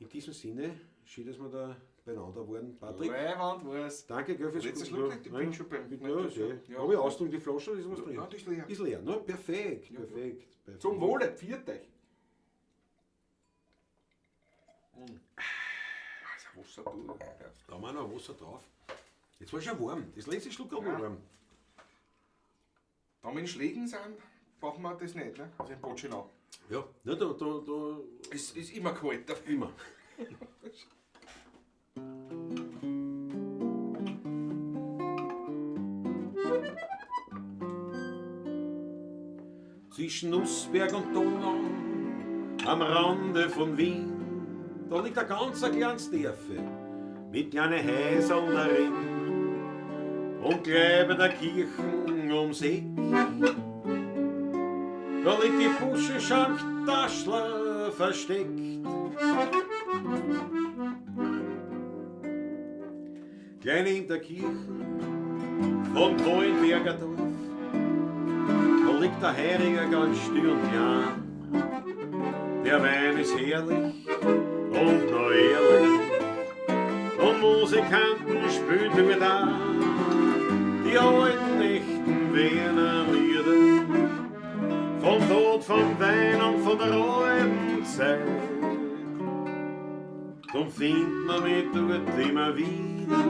In diesem Sinne, schön, dass wir da beieinander waren. Patrick, Leiwand war's. danke gell, fürs Letzter Schluck, ich bin schon beim- Ja, sehr. Ja. Habe ich ausgetrunken, die Flasche, oder ist was drin? Ja, die ist leer. Ist leer, ne? Perfekt, Ja. perfekt, perfekt. Zum Wohle, pfiat euch. Wasser durch. Ja. Da haben wir noch Wasser drauf. Jetzt war es schon warm. Das letzte Schluck war Ja. warm. Da wir in Schlägen sind, brauchen wir das nicht, ne? Also in Botschenau. Ja, ne, da Es ist immer kalt. immer. Zwischen Nussberg und Donau, am Rande von Wien, da liegt ein ganz ein kleines Dörfe mit kleinen Häusern darin und gleich bei der Kirchen ums Eck. Da liegt die Buschenschank Taschler versteckt. Klein in der Kirche von Kohlenberger Dorf, da liegt der Heiriger ganz still und klein. Der Wein ist herrlich und noch ehrlich, und Musikanten spielen wir da. Die alten echten Wiener Lieder, vom Tod, vom Wein und von der alten Zeit. Drum findet man mich dort immer wieder,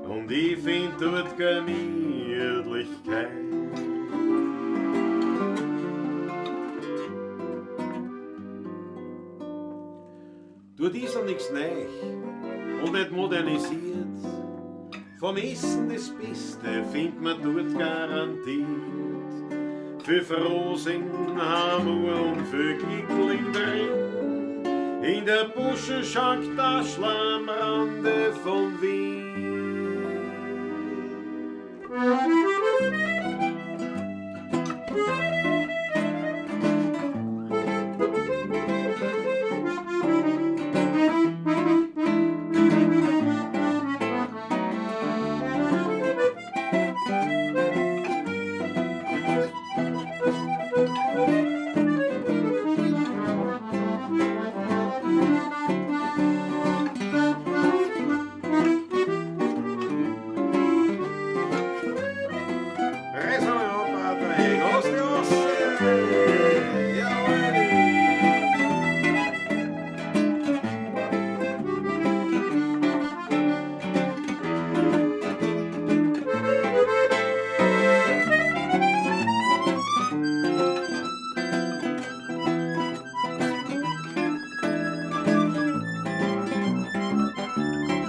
und ich find dort Gemütlichkeit. Dort ist ja nix neu und nicht modernisiert. Vom Essen das Beste findet man dort garantiert. Für Frohsinn, Hamur und für Glück drin. In der Buschenschank Taschl am Rande von Wien. Reiß einmal ab, Patrick. Aus die Osse. Jawohl.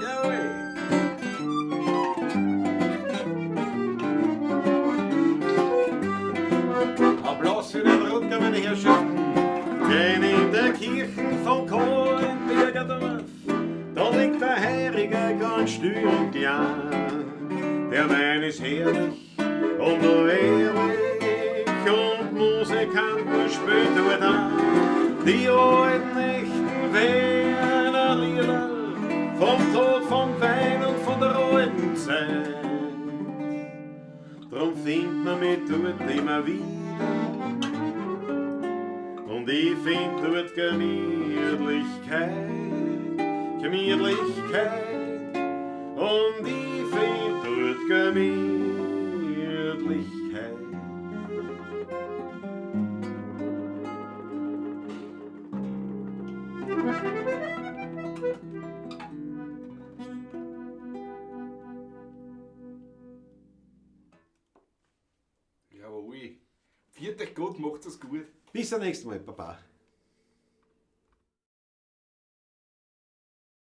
Jawohl. Applaus für den Rutger, meine Herrschaften. Denn in der Kirche von Kohlenberger Dorf, da liegt der Heiriger ganz still und klein. Der Wein ist herrlich und nur ehrlich, und Musikanten spielen dort an. Die alten echten Wiener Lieder, vom Tod, vom Wein und von der alten Zeit. Drum findet man mich dort immer wieder, und ich find dort Gemütlichkeit, Gemütlichkeit, und ich find dort Gemütlichkeit. Jawohl. Viert euch gut, macht's es gut. Bis zum nächsten Mal, Papa.